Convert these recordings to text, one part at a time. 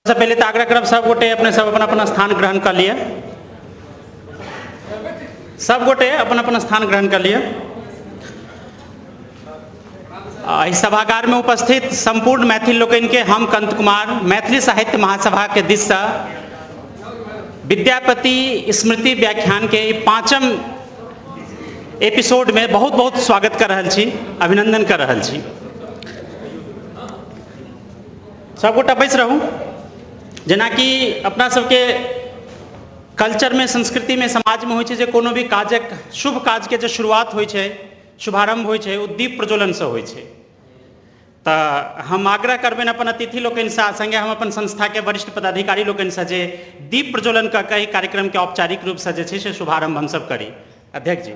सबसँ पहिले तऽ आग्रह करब सब गोटे अपने सब अपन अपन स्थान ग्रहण कऽ लिअ। सब गोटे अपन अपन स्थान ग्रहण कऽ लिअ। एहि सभागारमे उपस्थित सम्पूर्ण मैथिल लोकनिके हम कंत कुमार मैथिली साहित्य महासभाके दिससँ विद्यापति स्मृति व्याख्यानके ई पाँचम एपिसोडमे बहुत बहुत स्वागत कऽ रहल छी, अभिनंदन कऽ रहल छी। सबगोटा बैस रहू। जेनाकि अपना सबके कल्चरमे, संस्कृतिमे, समाजमे होइ छै जे कोनो भी काजक, शुभ काजके जे शुरुआत होइ छै, शुभारम्भ होइ छै, ओ दीप प्रज्वलनसँ होइ छै। तऽ हम आग्रह करबनि अपन अतिथि लोकनिसँ, सङ्गे हम अपन संस्थाके वरिष्ठ पदाधिकारी लोकनिसँ जे दीप प्रज्वलन कऽ कऽ एहि कार्यक्रमके औपचारिक रूपसँ जे छै से शुभारम्भ हमसब करी। अध्यक्ष जी।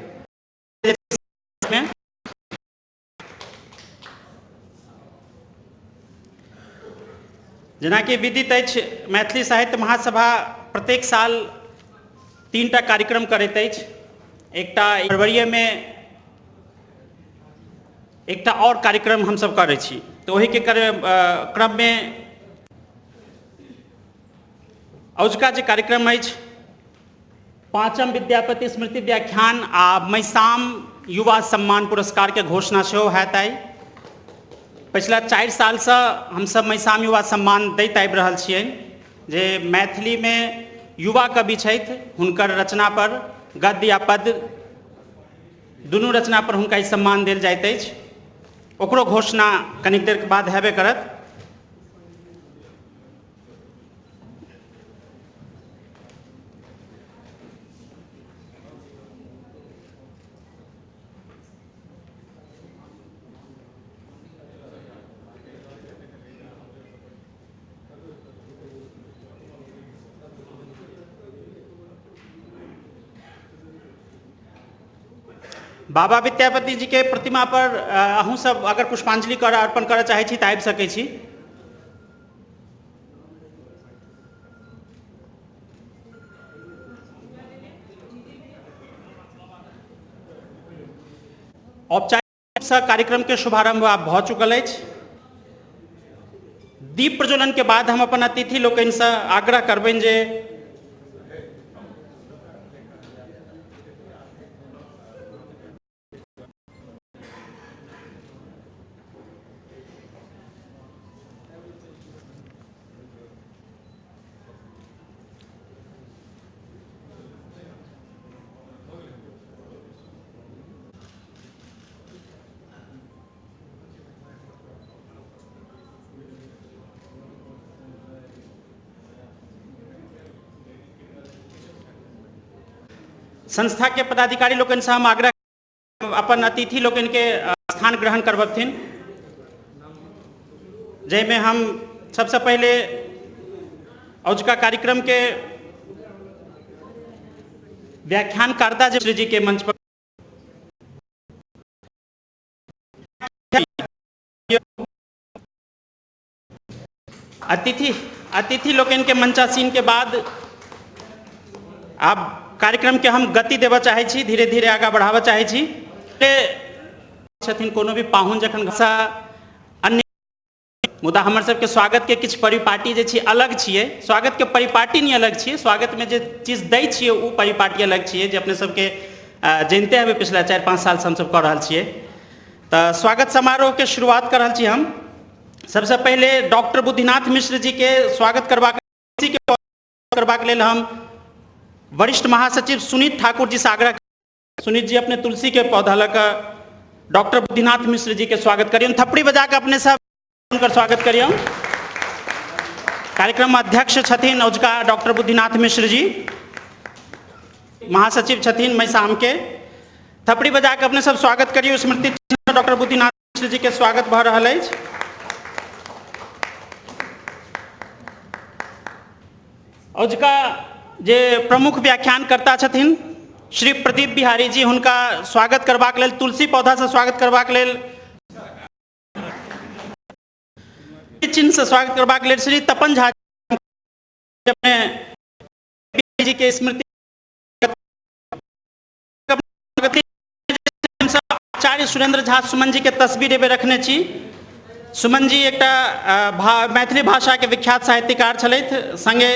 जेनाकि विदित अछि, मैथिली साहित्य महासभा प्रत्येक साल 3टा कार्यक्रम करैत अछि। एकटा फरवरीमे एकटा आओर कार्यक्रम हमसभ करै छी, तऽ ओहिके क्रममे अजुका जे कार्यक्रम अछि पाँचम विद्यापति स्मृति व्याख्यान आ मैसाम युवा सम्मान पुरस्कारके घोषणा सेहो होयत आइ। पछिला 4 सालसँ हमसभ मैसाम युवा सम्मान दैत आबि रहल छियै, जे मैथिलीमे युवा कवि छथि हुनकर रचना पर गद्य या पद्य दुनू रचना पर हुनका ई सम्मान देल जाइत अछि। ओकरो घोषणा कनिक देरके बाद हेबे करत। बाबा विद्यापति जी के प्रतिमा पर अहूँ सब अगर पुष्पांजलि कर अर्पण करऽ चाहै छी तऽ आबि सकै छी। औपचारिक रूपसँ कार्यक्रम के शुभारंभ आब भऽ चुकल अछि। दीप प्रज्वलन के बाद हम अपन अतिथि लोकनिसँ आग्रह करबनि जे संस्था के पदाधिकारी लोकनि से हम आग्रह अपन अतिथि लोकनि के स्थान ग्रहण करबथिन, जाहिमे हम सबसे पहिले औजका कार्यक्रम के व्याख्यानकर्ता जी जी के मंच पर अतिथि लोकनि के मंचासीन के बाद आब कार्यक्रम के हम गति देबऽ चाहै छी, धीरे धीरे आगाँ बढ़ाबऽ चाहै छी। छथिन कोनो भी पाहुन जखन घसा अन्य, मुदा हमर सबके स्वागत के किछु परिपाटी जे छै अलग छियै, स्वागत के परिपाटी नहि अलग छियै, स्वागत में जे चीज दै छियै ओ परिपाटी अलग छियै, जे अपने सबके जनिते हेबै पिछला 4-5 साल से हमसब कऽ रहल छियै। तऽ स्वागत समारोह के शुरुआत कऽ रहल छी हम। सबसे पहिले डॉक्टर बुद्धिनाथ मिश्र जी के स्वागत करबाक लेल हम वरिष्ठ महासचिव सुनीत ठाकुर जी से आग्रह, सुनीत जी अपने तुलसी के पौधा लऽ कऽ डॉक्टर बुद्धिनाथ मिश्र जी के स्वागत करियौन। थप्पड़ी बजा कऽ अपने सब हुनकर स्वागत करियौन। कार्यक्रम अध्यक्ष छथिन औजका डॉक्टर बुद्धिनाथ मिश्र जी, महासचिव छथिन मैसाम के। थप्पड़ी बजा कऽ अपने सब स्वागत करियौ। स्मृति डॉक्टर बुद्धिनाथ मिश्र जी के स्वागत भऽ रहल अछि। औजका जे प्रमुख व्याख्यानकर्ता छथिन श्री प्रदीप बिहारी जी, हुनका स्वागत करबाक लेल तुलसी पौधा से स्वागत करबाक लेल चिन्ह से स्वागत करबाक लेल श्री तपन झा जी के स्मृति आचार्य सुरेंद्र झा सुमन जी के तस्वीर एबे रखने छी। सुमन जी एकटा मैथिली भाषाके विख्यात साहित्यकार छलथि, संगे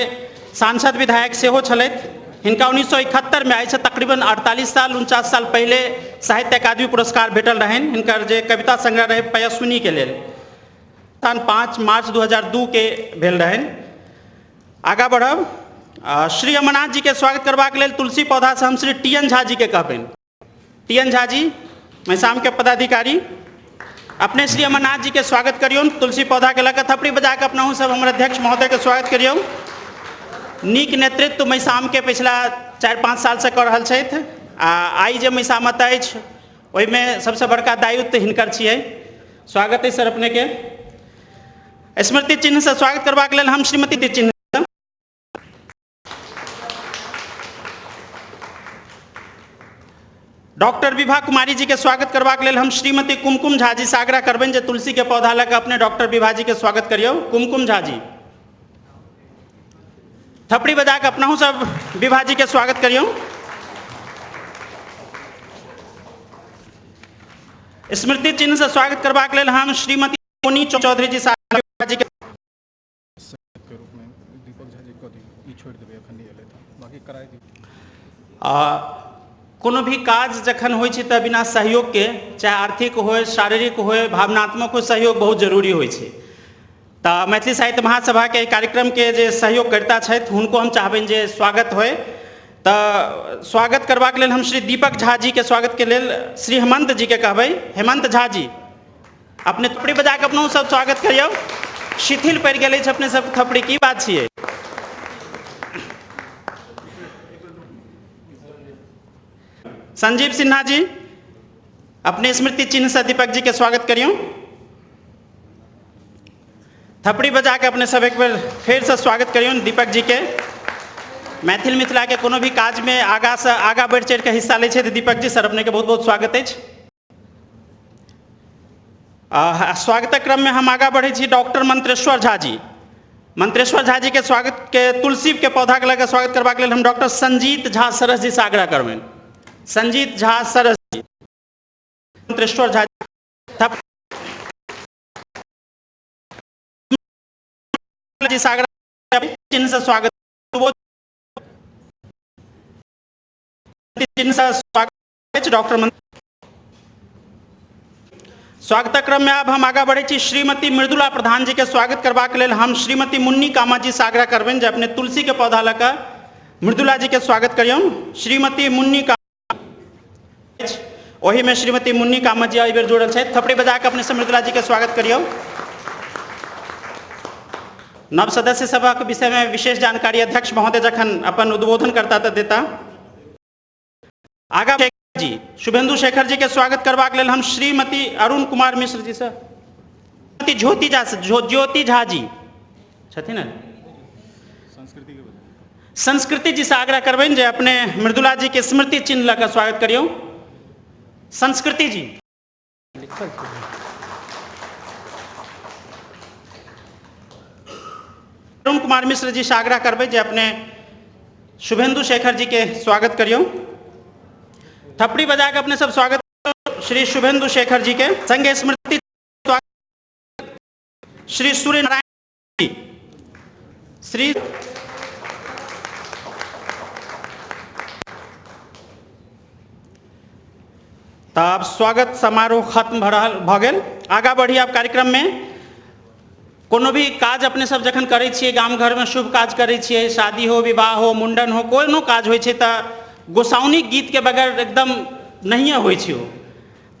सांसद विधायक सेहो छलथि। हिनका 1971 में आइसँ तकरीबन 48 साल 49 साल पहिले साहित्य अकादमी पुरस्कार भेटल रहनि हिनकर जे कविता संग्रह रहै पयस्विनी के लेल। स्थान 5 मार्च 2002 के भेल रहनि। आगाँ बढ़ब, श्री अमरनाथ जी के स्वागत करबाक लेल तुलसी पौधासँ हम श्री टी एन झा जी के कहबनि। टी एन झा जी मैसाम के पदाधिकारी, अपने श्री अमरनाथ जी के स्वागत करियौन तुलसी पौधा के लऽ कऽ। थपड़ी बजा कऽ अपनहु सब हमर अध्यक्ष महोदय के स्वागत करियौ। नीक नेतृत्व मैसाम के पिछला 4-5 साल से कऽ रहल छथि आ आइ जे मैसामत अछि ओहिमे सबसँ बड़का दायित्व हिनकर छियै। स्वागत है सर अपने के। स्मृति चिन्ह से स्वागत करबाक लेल हम श्रीमती चिन्ह डॉक्टर विभा कुमारी जी के स्वागत करबाक लेल हम श्रीमती कुमकुम झा जी से आग्रह करबनि जे तुलसी के पौधा लऽ कऽ अपने डॉक्टर विभा जी के स्वागत करियौ। कुमकुम झा जी थपड़ी बजा कऽ अपनहु सब विभा जी के स्वागत करियौ। स्मृति चिन्ह से स्वागत करबाक लेल हम श्रीमती सोनी चौधरी जी से जी के के रूप में दीपक झा जी कऽ दियौ, ई छोड़ि देबै, एखन नहि एलै तऽ बाँकी कराय दियौ। कोनो भी काज जखन होइ छै तऽ बिना सहयोगके, चाहे आर्थिक होय, शारीरिक होय, भावनात्मक होय, सहयोग बहुत जरूरी होइ छै। तऽ मैथिली साहित्य महासभाके एहि कार्यक्रमके जे सहयोगकर्ता छथि हुनको हम चाहबनि जे स्वागत होय। तऽ स्वागत करबाक लेल हम श्री दीपक झा जीके स्वागतके लेल श्री हेमंत जीके कहबै। हेमंत झा जी अपने थपड़ी बजा कऽ अपनहु सब स्वागत करियौ। शिथिल पड़ि गेल अछि अपने सब थपड़ी, की बात छियै? संजीव सिन्हा जी अपने स्मृति चिन्ह से दीपक जी के स्वागत करियौ। थपड़ी बजा के अपने सब एक बेर फेर से स्वागत करियौ दीपक जी के। मैथिल मिथिला के कोनो भी काज में आगा से आगा बढ़ि चढ़ि के हिस्सा लै छथि दीपक जी। सर अपने के बहुत बहुत स्वागत अछि। स्वागतक क्रम में हम आगा बढ़ै छी डॉक्टर मंत्रेश्वर झा जी। मंत्रेश्वर झा जी के स्वागत के तुलसी के पौधा के लऽ कऽ स्वागत करबाक लेल हम डॉक्टर संजीत झा सरस जी से आग्रह करबनि। संजीत झा सरस जी, मंत्रेश्वर झा जी से आग्रह चिन्ह से स्वागत चिन्ह से स्वागत डॉक्टर मंत्र। स्वागतक क्रम में आब हम आगा बढ़ै छी श्रीमती मृदुला प्रधान जी के स्वागत करबाक लेल हम श्रीमती मुन्नी कामत जी से आग्रह करबनि जे अपने तुलसी के पौधा लऽ कऽ मृदुला जी के स्वागत करियौन। श्रीमती मुन्नी कामत ओहिमे श्रीमती मुन्नी कामत जी एहि बेर जुड़ल छथि। थपड़ी बजा कऽ अपने से मृदुला जी के स्वागत करियौ। नव सदस्य सभक विषय में विशेष जानकारी अध्यक्ष महोदय जखन अपन उद्बोधन करता तऽ देता। आगा जी शुभेंदु शेखर जी के स्वागत करबाक लेल हम श्रीमती अरुण कुमार मिश्र जी से श्रीमती ज्योति झा से ज्योति झा जी छथिन ने, संस्कृति जी से आग्रह करबनि जे अपने मृदुला जी के स्मृति चिन्ह लऽ कऽ स्वागत करियौ। संस्कृति जी अरुण कुमार मिश्र जी से आग्रह करबै जे अपने शुभेंदु शेखर जी के स्वागत करियौ। थपड़ी बजा के अपने सब स्वागत श्री शुभेंदु शेखर जी के। संगे स्मृति श्री सूर्य नारायण जी, श्री तऽ आब स्वागत समारोह खत्म भऽ रहल भऽ गेल। आगाँ बढ़ी आब कार्यक्रम में। कोनो भी काज अपने सब जखन करै छियै, गाम घरमे शुभ काज करै छियै, शादी हो, विवाह हो, मुंडन हो, कोनो काज होइ छै तऽ गोसाउनिक गीतके बगैर एकदम नहिए होइ छै ओ।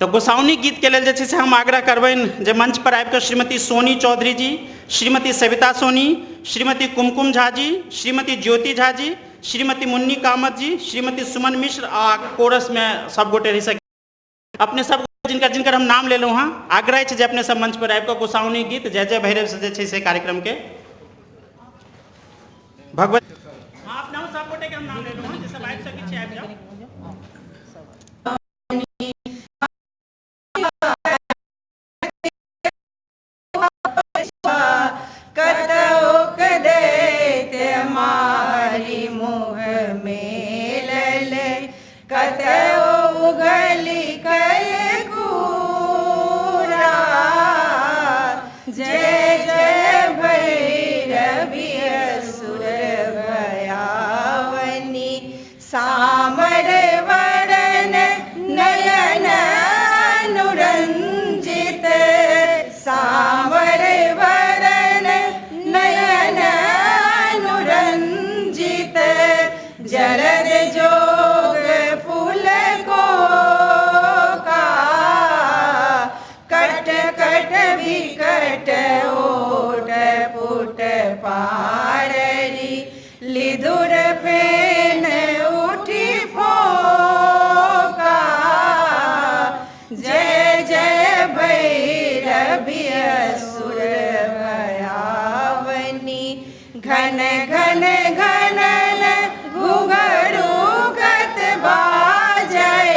तऽ गोसाउनिक गीतके लेल जे छै से हम आग्रह करबनि जे मंच पर आबि कऽ श्रीमती सोनी चौधरी जी, श्रीमती सविता सोनी, श्रीमती कुमकुम झा जी, श्रीमती ज्योति झा जी, श्रीमती मुन्नी कामत जी, श्रीमती सुमन मिश्र आ कोरसमे सब गोटे रहि सकै। अपने सब जिनकर जिनकर हम नाम लेलहुँ हँ, आग्रह छै जे अपने सब मंच पर आबि कऽ गोसाउनी गीत जय जय भैरव से जे छै से कार्यक्रम के भगवत। हाँ, अपना सब गोटे के हम नाम लेलहुँ हँ, जे सब आबि सकै छी आबि जाउ। कतौक दैत मारी मुँह में लले, कतौ उगली कल कूरा। पाररी लिधुर फेन उठी फोका। जय जय भैरवी असुर भयावनी घन घन घनन घुघरू गत बाजय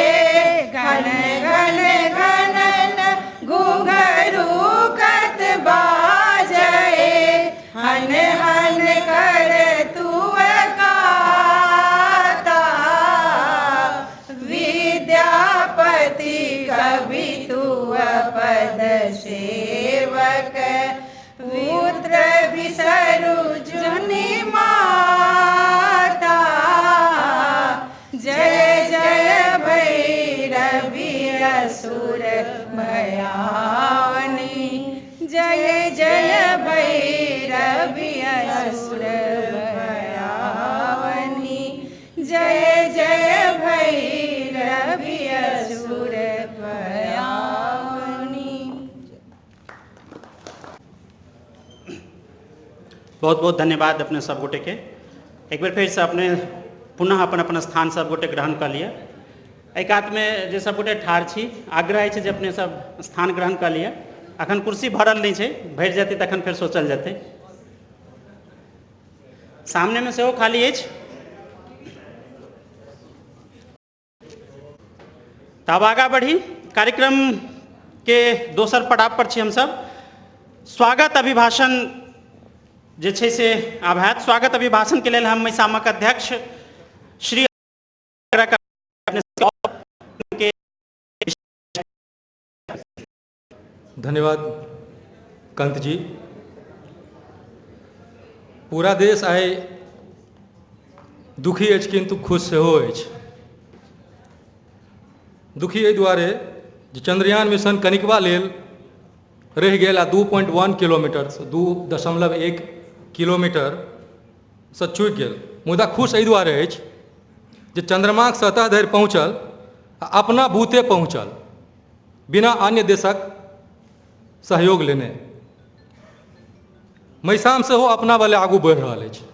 घन घन घनन घुघरू गत बाजय हन हन कर तुव गाता। विद्यापति कवि तुव पद सेवक पुत्र बिसरु जुनि माता। जय जय भैरवी असुर भयावनी जय जय भैरवी असुर भयावनी जय जय भैरवी असुर भयावनी। बहुत बहुत धन्यवाद अपने सब गोटे के। एक बेर फेरसँ अपने पुनः अपन अपन स्थान सब गोटे ग्रहण कऽ लिअ। एहि कातमे जे सब गोटे ठाढ़ छी, आग्रह अछि जे अपने सब स्थान ग्रहण कऽ लिअ। अखन कुर्सी भरल नहि छै, भरि जेतै तखन फेर सोचल जेतै। सामनेमे सेहो खाली अछि। तऽ आब आगाँ बढ़ी, कार्यक्रमके दोसर पड़ाव पर छी हमसब। स्वागत अभिभाषण जे छै से आब हैत। स्वागत अभिभाषणके लेल हम मैसामक अध्यक्ष श्री के धन्यवाद कंत जी। पूरा देश आइ दुखी अछि किन्तु खुश सेहो अछि। दुखी एहि दुआरे जे चंद्रयान मिशन कनिकबा लेल रहि गेल आ 2.1 किलोमीटर 2.1 किलोमीटरसँ चूकि गेल। मुदा खुश एहि दुआरे अछि जे चंद्रमाक सतह धरि पहुँचल आ अपना बूते पहुँचल बिना अन्य देशक सहयोग लेने। मैसाम सेहो अपना बले आगू बढ़ि रहल अछि।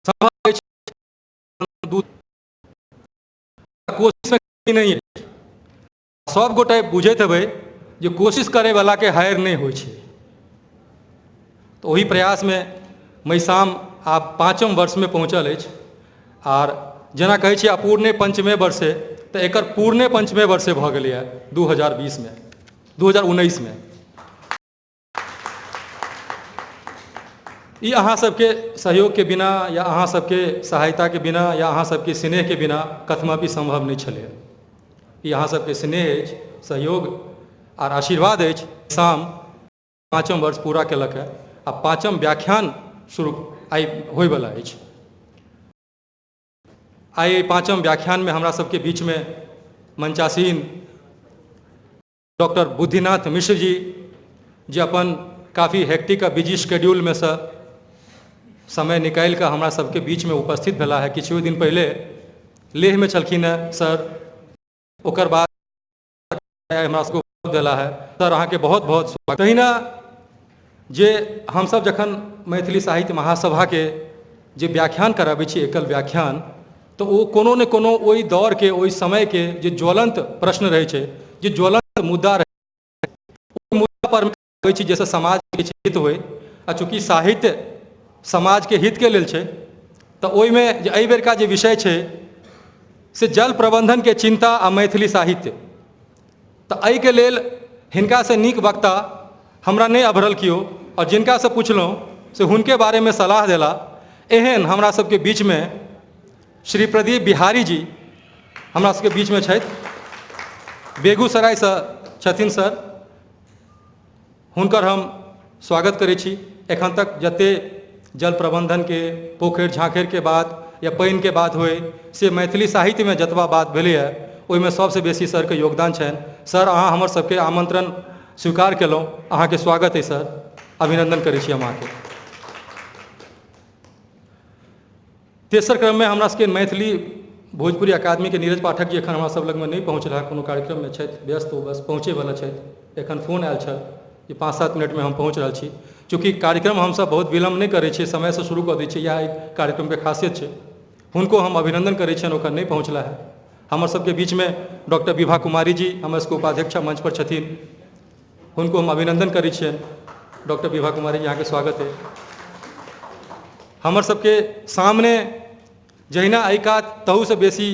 सम्भव अछि कोशिशमे कमी नहि अछि। सब गोटे बुझैत हेबै जे कोशिश करैवलाके हारि नहि होइ छै। तऽ ओहि प्रयासमे मैसाम आब 5म वर्षमे पहुँचल अछि। आर जेना कहै छियै अपूर्णे पंचमे वर्षे, तऽ एकर पूर्णे पंचमे वर्षे भऽ गेलैए 2020मे 2019मे। ई अहाँ सबके सहयोगके बिना या अहाँ सबके सहायताके बिना या अहाँ सबके स्नेहके बिना कथमपि सम्भव नहि छलैए। ई अहाँ सबके स्नेह अछि, सहयोग आर आशीर्वाद अछि। शाम 5म वर्ष पूरा केलक है आ 5म व्याख्यान शुरू आइ होइवला अछि। आइ 5म व्याख्यानमे हमरा सबके बीचमे मंचासीन डॉक्टर बुद्धिनाथ मिश्र जी, जे अपन काफी हेक्टिक आ बिजी शेड्यूलमे सँ समय निकालि कऽ हमरा सबके बीचमे उपस्थित भेला है। किछु दिन पहिले लेहमे छलखिन हेँ सर, ओकर बाद हमरा सबके देला है। सर अहाँके बहुत बहुत स्वागत। तहिना जे हमसब जखन मैथिली साहित्य महासभाके जे व्याख्यान कराबै छी एकल व्याख्यान, तऽ ओ कोनो ने कोनो ओहि दौरके ओहि समयके जे ज्वलंत प्रश्न रहै छै, जे ज्वलंत मुद्दा रहै छै, ओहि मुद्दा पर होइ छै जाहिसँ समाजके किछु हित होइ। आ चूँकि साहित्य समाजके हितके लेल छै, तऽ ओहिमे जे एहि बेरका जे विषय छै से जल प्रबंधनके चिंता आ मैथिली साहित्य, तऽ एहिके लेल हिनकासँ नीक वक्ता हमरा नहि अभरल केओ। आओर जिनकासँ पुछलहुँ से हुनके बारेमे सलाह देला। एहन हमरा सबके बीचमे श्री प्रदीप बिहारी जी हमरा सबके बीचमे छथि, बेगूसरायसँ छथिन सर, हुनकर हम स्वागत करै छी। एखन तक जते जल प्रबंधनके पोखरि झाँखरिके बात या पानिके बात होइ से मैथिली साहित्यमे जतबा बात भेलैए ओहिमे सबसँ बेसी सरके योगदान छनि। सर अहाँ हमर सबके आमंत्रण स्वीकार केलहुँ, अहाँके स्वागत अइ सर, अभिनन्दन करै छी हम अहाँके। तेसर क्रममे हमरा सबके मैथिली भोजपुरी अकादमीके नीरज पाठक जी एखन हमरा सब लगमे नहि पहुँचल हँ, कोनो कार्यक्रममे छथि व्यस्त, ओ बस पहुँचैवला छथि, एखन फोन आयल छल जे 5-7 मिनटमे हम पहुँच रहल छी। चूँकि कार्यक्रम हमसब बहुत विलम्ब नहि करै छियै, समयसँ शुरू कऽ दै छियै, इएह एहि कार्यक्रमके खासियत छै। हुनको हम अभिनन्दन करै छियनि, ओकर नहि पहुँचला है। हमर सबके बीचमे डॉक्टर विभा कुमारी जी हमर सबके उपाध्यक्ष मंच पर छथिन, हुनको हम अभिनन्दन करै छियनि। डॉक्टर विभा कुमारी जी, अहाँके स्वागत है। हमर सबके सामने जहिना एहि कात तहूसँ बेसी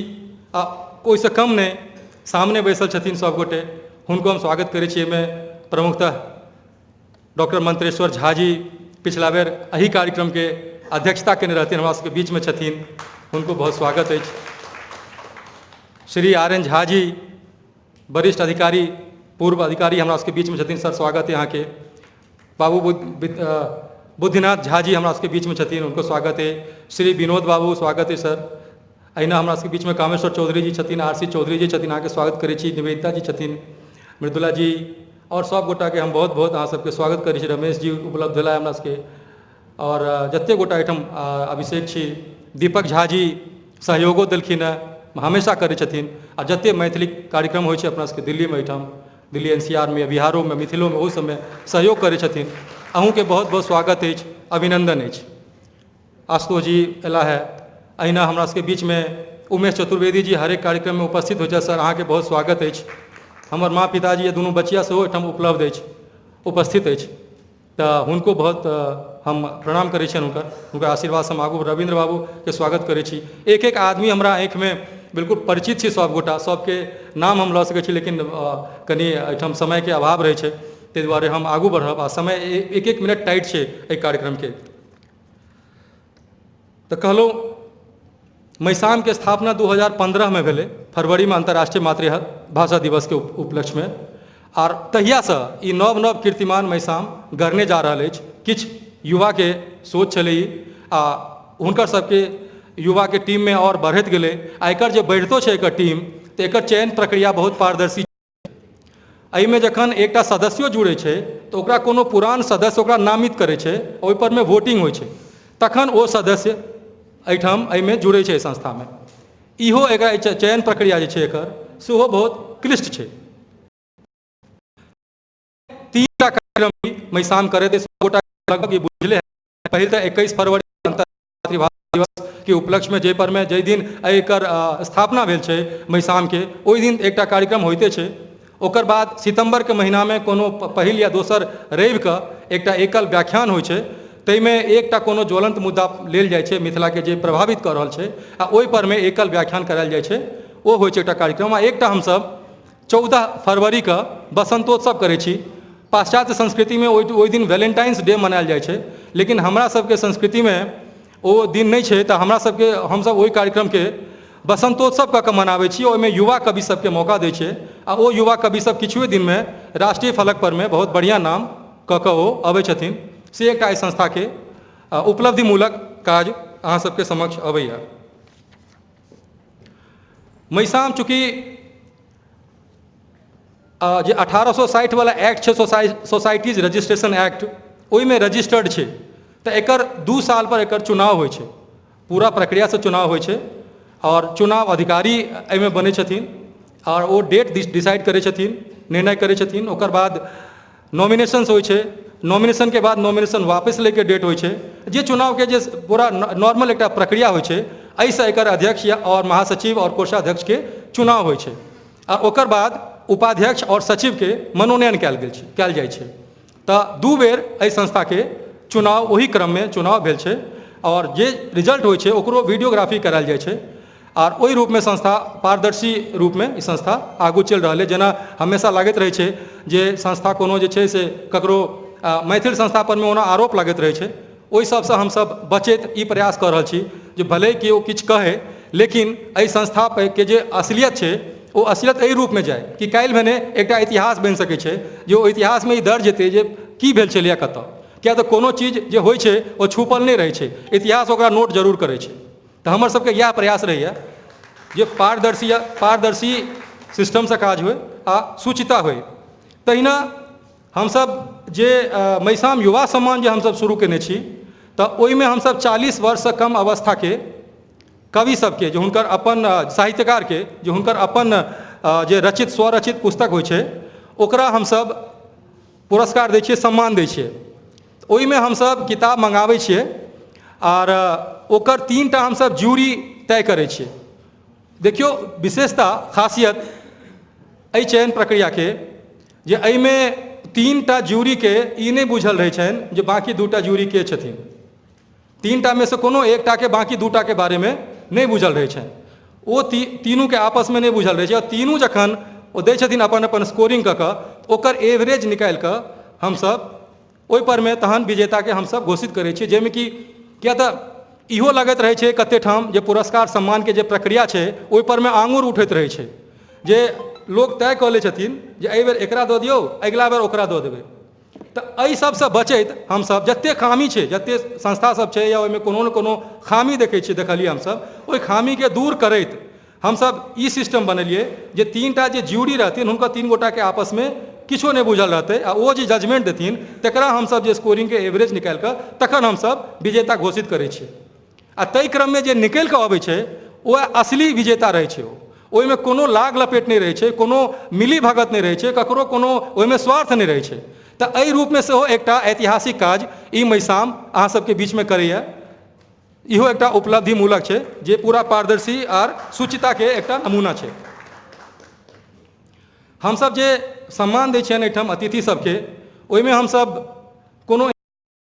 आ ओहिसँ कम नहि सामने बैसल छथिन सभगोटे, हुनको हम स्वागत करै छी। एहिमे प्रमुखतः डॉक्टर मंत्रेश्वर झा जी पिछला बेर एहि कार्यक्रमके अध्यक्षता केने रहथिन, हमरा सबके बीचमे छथिन, हुनको बहुत स्वागत अछि। श्री आर एन झा जी, वरिष्ठ अधिकारी, पूर्व अधिकारी हमरा सबके बीचमे छथिन, सर स्वागत है अहाँके। बाबू बुद्धिनाथ झा जी हमरा सबके बीचमे छथिन, हुनको स्वागत है। श्री विनोद बाबू, स्वागत है सर। अहिना हमरा सबके बीचमे कामेश्वर चौधरी जी छथिन, आर सी चौधरी जी छथिन, अहाँके स्वागत करै छी। निवेदिता जी छथिन, मृदुला जी आओर सब गोटाके हम बहुत बहुत अहाँ सबके स्वागत करै छी। रमेश जी उपलब्ध भेला हमरा सबके, आओर जतेक गोटा एहिठाम अभिषेक छी, दीपक झा जी सहयोगो देलखिन हेँ, हमेशा करै छथिन। आ जतेक मैथिली कार्यक्रम होइ छै अपना सबके दिल्लीमे, एहिठाम दिल्ली NCR मे, बिहारोमे, मिथिलोमे, ओहू सबमे सहयोग करै छथिन। अहूँके बहुत बहुत स्वागत अछि, अभिनन्दन अछि। आशुतोष जी अयला है। अहिना हमरा सबके बीचमे उमेश चतुर्वेदी जी हरेक कार्यक्रममे उपस्थित होइ छथि, सर अहाँके बहुत स्वागत अछि। हमर माँ पिताजी आ दुनू बचिया सेहो एहिठाम उपलब्ध अछि, उपस्थित अछि, तऽ हुनको बहुत हम प्रणाम करै छियनि, हुनकर आशीर्वादसँ हम आगू रविन्द्र बाबूके स्वागत करै छी। एक एक आदमी हमरा आँखिमे बिल्कुल परिचित छी, सभगोटा, सभके नाम हम लऽ सकै छी, लेकिन कनि एहिठाम समयके अभाव रहै छै, ताहि दुआरे हम आगू बढ़ब आ समय एक एक मिनट टाइट छै एहि कार्यक्रमके। तऽ कहलहुँ मैसामके स्थापना 2015मे भेलै, फरवरीमे, अन्तर्राष्ट्रीय मातृभाषा दिवसके उपलक्ष्यमे, आर तहियासँ ई नव नव कीर्तिमान मैसाम गढ़ने जा रहल अछि। किछु युवाके सोच छलै ई, आ हुनकर सबके युवाके टीममे आओर बढ़ैत गेलै, आ एकर जे बढ़ितो छै एकर टीम, तऽ एकर चयन प्रक्रिया बहुत पारदर्शी। एहिमे जखन एकटा सदस्यो जुड़ै छै तऽ ओकरा कोनो पुरान सदस्य ओकरा नामित करै छै, ओहिपर मे वोटिंग होइ छै, तखन ओ सदस्य एहिठाम एहिमे जुड़ै छै संस्थामे। इहो एकरा चयन प्रक्रिया जे छै एकर सेहो बहुत क्लिष्ट छै। 3टा कार्यक्रम मैसाम करैत गोटा लगभग ई बुझले है। पहिल तऽ 21 फरवरी अन्तर्राष्ट्रीय मातृभाषा दिवस के उपलक्ष्यमे, जाहि परमे जाहि दिन एकर स्थापना भेल छै मैसामके, ओहि दिन एकटा कार्यक्रम होइते छै। ओकर बाद सितम्बरके महीनामे कोनो पहिल या दोसर रविके एकटा एकल व्याख्यान होइ छै, ताहिमे एकटा कोनो ज्वलंत मुद्दा लेल जाइ छै मिथिलाके जे प्रभावित कऽ रहल छै, आ ओहि परमे एकल व्याख्यान करायल जाइ छै, ओ होइ छै एकटा कार्यक्रम। आ एकटा हमसब 14 फरवरीके बसन्तोत्सव करै छी। पाश्चात्य संस्कृतिमे ओहि दिन वैलेंटाइन्स डे मनायल जाइ छै, लेकिन हमरा सबके संस्कृतिमे ओ दिन नहि छै, तऽ हमरा सबके हमसब ओहि कार्यक्रमके बसन्तोत्सव कऽ कऽ मनाबै छी। ओहिमे युवा कवि सबके मौका दै छै, आ ओ युवा कवि सब किछुए दिनमे राष्ट्रीय फलक परमे बहुत बढ़िआँ नाम कऽ कऽ ओ अबै छथिन। से एकटा एहि संस्थाके उपलब्धिमूलक काज अहाँ सबके समक्ष अबैया। मैसाम चूँकि जे 1860 वाला एक्ट छै, सोसाइटीज रजिस्ट्रेशन एक्ट, ओहिमे रजिस्टर्ड छै, तऽ एकर 2 साल पर एकर चुनाव होइ छै, पूरा प्रक्रियासँ चुनाव होइ छै, आओर चुनाव अधिकारी एहिमे बनै छथिन, आओर ओ डेट डिसाइड करै छथिन, निर्णय करै छथिन। ओकर बाद नॉमिनेशंस होइ छै, नॉमिनेशनके बाद नॉमिनेशन वापस लैके डेट होइ छै, जे चुनावके जे पूरा नॉर्मल एकटा प्रक्रिया होइ छै। एहिसँ एकर अध्यक्ष या आओर महासचिव आओर कोषाध्यक्षके चुनाव होइ छै, आ ओकर बाद उपाध्यक्ष आओर सचिवके मनोनयन कयल गेल छै, कयल जाइ छै। तऽ 2 बेर एहि संस्थाके चुनाव ओहि क्रममे चुनाव भेल छै, आओर जे रिजल्ट होइ छै ओकरो वीडियोग्राफी करायल जाइ छै, आर ओहि रूपमे संस्था पारदर्शी रूपमे ई संस्था आगू चलि रहल अइ। जेना हमेशा लागैत रहै छै जे संस्था कोनो जे छै से ककरो मैथिल संस्था परमे ओना आरोप लगैत रहै छै, ओहि सबसँ हमसब बचैत ई प्रयास कऽ रहल छी जे भले केओ किछु कहै, लेकिन एहि संस्थाके जे असलियत छै ओ असलियत एहि रूपमे जाय कि काल्हि भेने एकटा इतिहास बनि सकै छै, जे ओ इतिहासमे ई दर्ज हेतै जे की भेल छलैए कतऽ। किया तऽ कोनो चीज जे होइ छै ओ छुपल नहि रहै छै, इतिहास ओकरा नोट जरूर करै छै। तऽ हमर सबके इएह प्रयास रहैए जे पारदर्शी पारदर्शी सिस्टमसँ काज होइ आ शुचिता होइ। तहिना हमसब जे मैसाम युवा सम्मान जे हमसब शुरू केने छी, तऽ ओहिमे हमसब 40 वर्षसँ कम अवस्थाके कवि सबके जे हुनकर अपन साहित्यकारके जे हुनकर अपन जे रचित स्वरचित पुस्तक होइ छै, ओकरा हमसब पुरस्कार दै छियै, सम्मान दै छियै। ओहिमे हमसभ किताब मंगाबै छियै आर ओकर 3टा हमसभ जूरी तय करै छियै। देखियौ विशेषता खासियत एहि चयन प्रक्रियाके जे एहिमे 3टा जूरीके ई नहि बुझल रहै छनि जे बाँकी 2टा जूरी के छथिन। 3टामे सँ कोनो एकटाके बाँकी 2टाके बारेमे नहि बुझल रहै छनि। ओ तीनूके आपसमे नहि बुझल रहै छै। आ तीनू जखन ओ दै छथिन अपन अपन स्कोरिंग कऽ कऽ, ओकर एवरेज निकालि कऽ हमसभ ओहि परमे तहन विजेताके हमसभ घोषित करै छियै। जाहिमे कि किया तऽ इहो लगैत रहै छै कतेक ठाम जे पुरस्कार सम्मानके जे प्रक्रिया छै ओहि परमे आङ्गुर उठैत रहै छै, जे लोक तय कऽ लै छथिन जे एहिबेर एकरा दऽ दियौ, अगिला बेर ओकरा दऽ देबै। तऽ एहि सबसँ बचैत हमसभ जतेक खामी छै, जतेक संस्था सब छै या ओहिमे कोनो ने कोनो खामी देखै छियै, देखलियै हमसभ, ओहि खामीके दूर करैत हमसभ ई सिस्टम बनेलियै जे 3टा जे ज्यूरी रहथिन हुनकर 3 गोटाके आपसमे किछो नहि बुझल रहतै आ ओ जे जजमेंट देथिन तकरा हमसभ जे स्कोरिंगके एवरेज निकालि कऽ तखन हमसभ विजेता घोषित करै छियै। आ ताहि क्रममे जे निकलि कऽ अबै छै ओ असली विजेता रहै छै। ओहिमे कोनो लाग लपेट नहि रहै छै, कोनो मिली भगत नहि रहै छै, ककरो कोनो ओहिमे स्वार्थ नहि रहै छै। तऽ एहि रूपमे सेहो एकटा ऐतिहासिक काज ई मैसाम अहाँ सबके बीचमे करैए। इहो एकटा उपलब्धिमूलक छै जे पूरा पारदर्शी आर शुचिताके एकटा नमूना छै। हमसब जे सम्मान दै छियनि एहिठाम अतिथि सबके, ओहिमे हमसब कोनो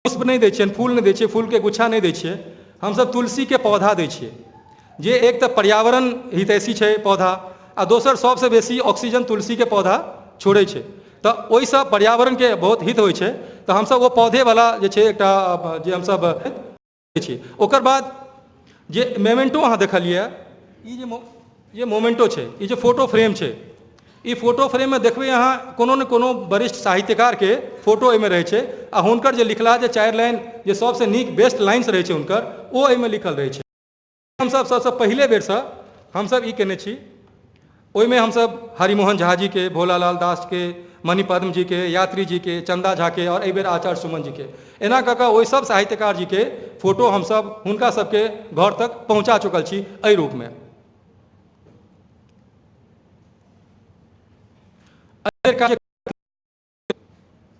पुष्प नहि दै छियनि, फूल नहि दै छियै, फूलके गुच्छा नहि दै छियै, हमसब तुलसीके पौधा दै छियै, जे एक तऽ पर्यावरण हितैषी छै पौधा आ दोसर सबसँ बेसी ऑक्सीजन तुलसीके पौधा छोड़ै छै, तऽ ओहिसँ पर्यावरणके बहुत हित होइ छै। तऽ हमसब ओ पौधेवला जे छै एकटा जे हमसब छी। ओकर बाद जे मेमेंटो अहाँ देखलियै, ई जे जे मोमेंटो छै, ई जे फोटो फ्रेम छै, ई फोटो फ्रेममे देखबै अहाँ कोनो ने कोनो वरिष्ठ साहित्यकारके फोटो एहिमे रहै छै आ हुनकर जे लिखलाहा जे 4 लाइन जे सबसँ नीक बेस्ट लाइन्स रहै छै हुनकर, ओ एहिमे लिखल रहै छै। हमसब सबसँ पहिले बेरसँ हमसब ई केने छी। ओहिमे हमसब हरिमोहन झा जीके, भोलालाल दासके, मणिपद्म जीके, यात्री जीके, चन्दा झाके आओर एहिबेर आचार्य सुमन जीके, एना कऽ कऽ ओहि सब साहित्यकार जीके फोटो हमसब हुनका सबके घर तक पहुँचा चुकल छी एहि रूपमे।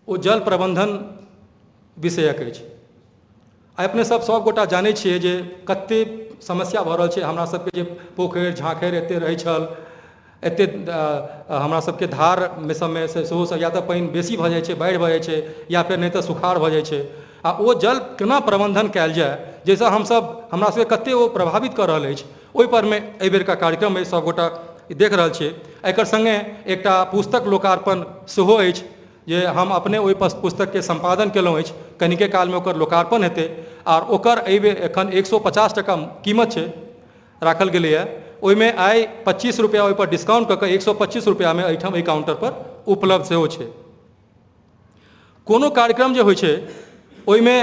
ओ जल प्रबंधन विषयक अछि। आइ अपने सब गोटा जानै छियै जे कते समस्या भऽ रहल छै हमरा सबके, जे पोखरि झाँखरि एते रहै छल, एते हमरा सबके धारमे सबमे से सेहो सब या तऽ पानि बेसी भऽ जाइ छै, बाढ़ि भऽ जाइ छै, या फेर नहि तऽ सुखाड़ भऽ जाइ छै। आ ओ जल केना प्रबंधन कयल जाय जाहिसँ हमसब हमरा सबके कते ओ प्रभावित कऽ रहल अछि, ओहि परमे एहिबेरका कार्यक्रम अछि, सबगोटा देख रहल छियै। एकर सङ्गे एकटा पुस्तक लोकार्पण सेहो अछि जे हम अपने ओहि पुस्तकके सम्पादन केलहुँ अछि। कनिके कालमे ओकर लोकार्पण हेतै आर ओकर एहिबेर एखन 150 टका कीमत छै राखल गेलैए, ओहिमे आइ 25 रुपैआ ओहिपर डिस्काउंट कऽ कऽ 125 रुपैआमे एहिठाम एहि काउंटरपर उपलब्ध सेहो छै। कोनो कार्यक्रम जे होइ छै ओहिमे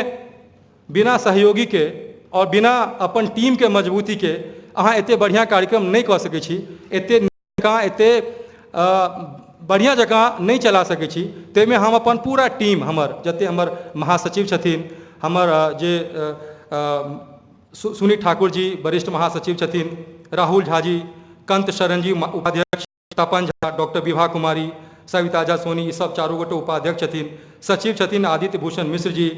बिना सहयोगीके आओर बिना अपन टीमके मजबूतीके अहाँ एतेक बढ़िआँ कार्यक्रम नहि कऽ सकै छी, एतेक जकाँ एतेक बढ़िआँ जकाँ नहि चला सकै छी। ताहिमे हम अपन पूरा टीम, हमर जतेक हमर महासचिव छथिन, हमर जे सुनील ठाकुर जी वरिष्ठ महासचिव छथिन, राहुल झा जी, कंत शरण जी उपाध्यक्ष, तपन झा, डॉक्टर विभा कुमारी, सविता झा सोनी, ई सब चारू गोटे उपाध्यक्ष छथिन। सचिव छथिन आदित्य भूषण मिश्र जी,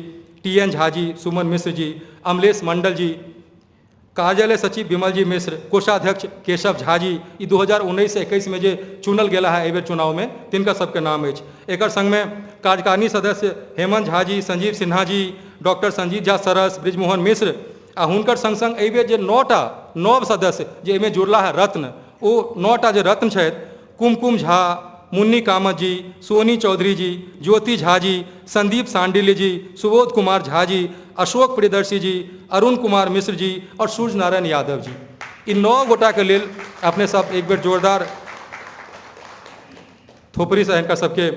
टी एन झा जी, सुमन मिश्र जी, अमलेश मंडल जी, कार्यालय सचिव विमल जी मिश्र, कोषाध्यक्ष केशव झा जी, ई 2019 21 में जे चुनल गेला है एहिबेर चुनावमे, तिनकर सबके नाम अछि। एकर संगमे कार्यकारिणी सदस्य हेमंत झा जी, संजीव सिन्हा जी, डॉक्टर संजीत झा सरस, बृजमोहन मिश्र आ हुनकर संग संग एहिबेर जे 9टा नव सदस्य जे एहिमे जुड़ला है रत्न, ओ 9टा जे रत्न छथि, कुमकुम झा, मुन्नी कामत जी, सोनी चौधरी जी, ज्योति झा जी, संदीप सांडिल्य जी, सुबोध कुमार झा जी, अशोक प्रियदर्शी जी, अरुण कुमार मिश्र जी आओर सूर्य नारायण यादव जी, ई 9 गोटाके लेल अपने सब एक बेर जोरदार थोपड़ीसँ हिनका सबके।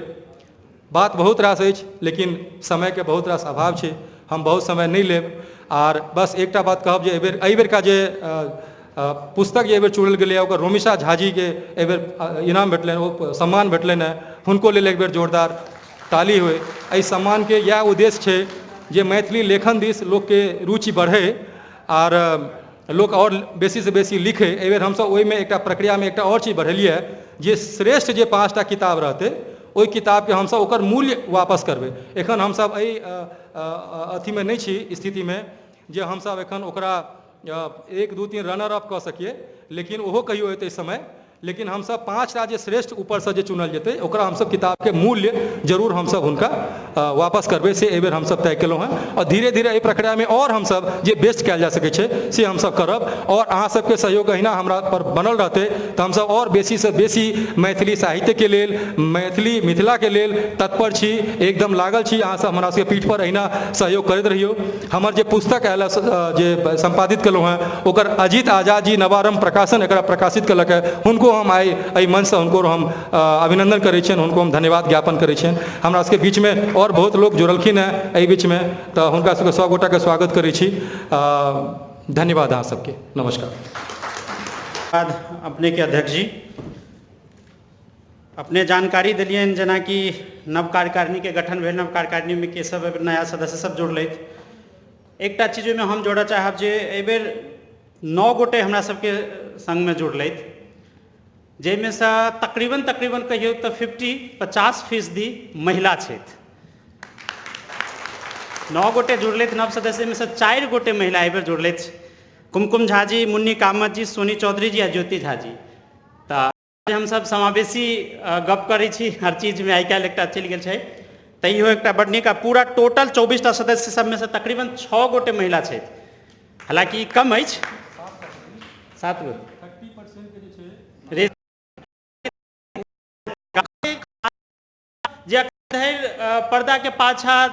बात बहुत रास अछि लेकिन समयके बहुत रास अभाव छै, हम बहुत समय नहि लेब आर बस एकटा बात कहब जे एहिबेर एहिबेरका जे पुस्तक जे एहिबेर चुनल गेलैए ओकर रोमिशा झाजीके एहिबेर इनाम भेटलनि, ओ सम्मान भेटलनि हेँ, हुनको लेल एकबेर जोरदार ताली होइ। एहि सम्मानके इएह उद्देश्य छै जे मैथिली लेखन दिस लोकके रुचि बढ़ै आर लोक आओर बेसीसँ बेसी लिखै। एहिबेर हमसब ओहिमे एकटा प्रक्रियामे एकटा आओर चीज बढ़ेलियै जे श्रेष्ठ जे 5टा किताब रहतै ओहि किताबके हमसब ओकर मूल्य वापस करबै। एखन हमसब एहि अथीमे नहि छी स्थितिमे जे हमसब एखन ओकरा 1 2 3 रनर अप कऽ सकिए, लेकिन ओहो कहियो एतै समय। लेकिन हमसब 5टा जे श्रेष्ठ ऊपरसँ जे चुनल जेतै ओकरा हमसब किताबके मूल्य जरूर हमसब हुनका वापस करबै, से एहिबेर हमसब तय केलहुँ हेँ। आओर धीरे धीरे एहि प्रक्रियामे आओर हमसब जे बेस्ट कयल जा सकै छै से हमसब करब, आओर अहाँ सबके सहयोग अहिना हमरा पर बनल रहतै तऽ हमसब आओर बेसीसँ बेसी मैथिली साहित्यके लेल, मैथिली मिथिलाके लेल तत्पर छी, एकदम लागल छी। अहाँ सब हमरा सबके पीठपर अहिना सहयोग करैत रहियौ। हमर जे पुस्तक आयल जे सम्पादित केलहुँ हेँ ओकर अजीत आजाद जी नवारम्भ प्रकाशन एकरा प्रकाशित केलक हेँ, हुनको हम आइ एहि मंचसँ हुनको हम अभिनन्दन करै छियनि, हुनको हम धन्यवाद ज्ञापन करै छियनि। हमरा सबके बीचमे आओर बहुत लोक जुड़लखिन हेँ एहि बीचमे, तऽ हुनका सबके सब गोटाके स्वागत करै छी। धन्यवाद अहाँ सबके, नमस्कार। अपनेके अध्यक्ष जी, अपने जानकारी देलियनि जेनाकि नव कार्यकारिणीके गठन भेल, नव कार्यकारिणीमे के सब नया सदस्य सब जुड़लथि। एकटा चीज ओहिमे हम जोड़ऽ चाहब जे एहिबेर 9 गोटे हमरा सबके संगमे जुड़लथि, जाहिमे सँ तकरीबन तकरीबन कहियौ तऽ 50% महिला छथि। 9 गोटे जुड़लथि नव सदस्य, एहिमे सँ 4 गोटे महिला एहिबेर जुड़लथि, कुमकुम झा जी, मुन्नी कामत जी, सोनी चौधरी जी आ ज्योति झा जी। तऽ हमसब समावेशी गप करै छी हर चीजमे, आइ काल्हि एकटा चलि गेल छै, तऽ इहो एकटा बड्ड नीक। आ पूरा टोटल 24टा सदस्य सबमे सँ तकरीबन 6 गोटे महिला छथि, हालाँकि कम अछि, 7 गो। जे अखन धरि पर्दाके पाछाँ,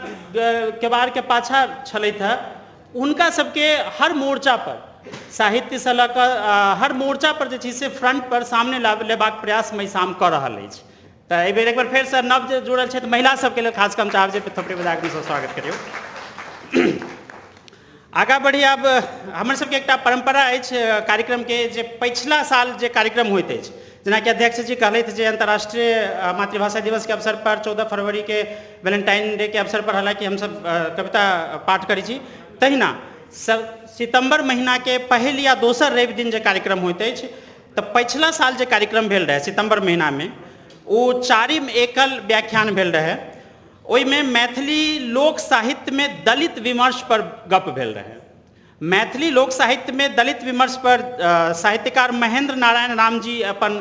केबाड़के पाछाँ छलथि हेँ, हुनका सबके हर मोर्चा पर साहित्यसँ लऽ कऽ हर मोर्चा पर जे छै से फ्रंट पर सामने लेबाक प्रयास महिसाम कऽ रहल अछि। तऽ एहिबेर एक बेर फेरसँ नव जे जुड़ल छथि महिला सबके लेल खास कऽ हम चाहब जे थपड़ी बजा कऽ स्वागत करियौ। आगाँ बढ़ी। आब हमर सबके एकटा परम्परा अछि कार्यक्रमके, जे पछिला साल जे कार्यक्रम होइत अछि, जेनाकि अध्यक्ष जी कहलथि जे अंतर्राष्ट्रीय मातृभाषा दिवसके अवसर पर 14 फरवरीके वैलेंटाइन डे के अवसर पर हालाँकि हमसब कविता पाठ करै छी, तहिना सितम्बर महीनाके पहिल या दोसर रवि दिन जे कार्यक्रम होइत अछि, तऽ पछिला साल जे कार्यक्रम भेल रहै सितम्बर महीनामे, ओ 4 एकल व्याख्यान भेल रहै, ओहिमे मैथिली लोक साहित्यमे दलित विमर्श पर गप भेल रहै। मैथिली लोक साहित्यमे दलित विमर्श पर साहित्यकार महेंद्र नारायण राम जी अपन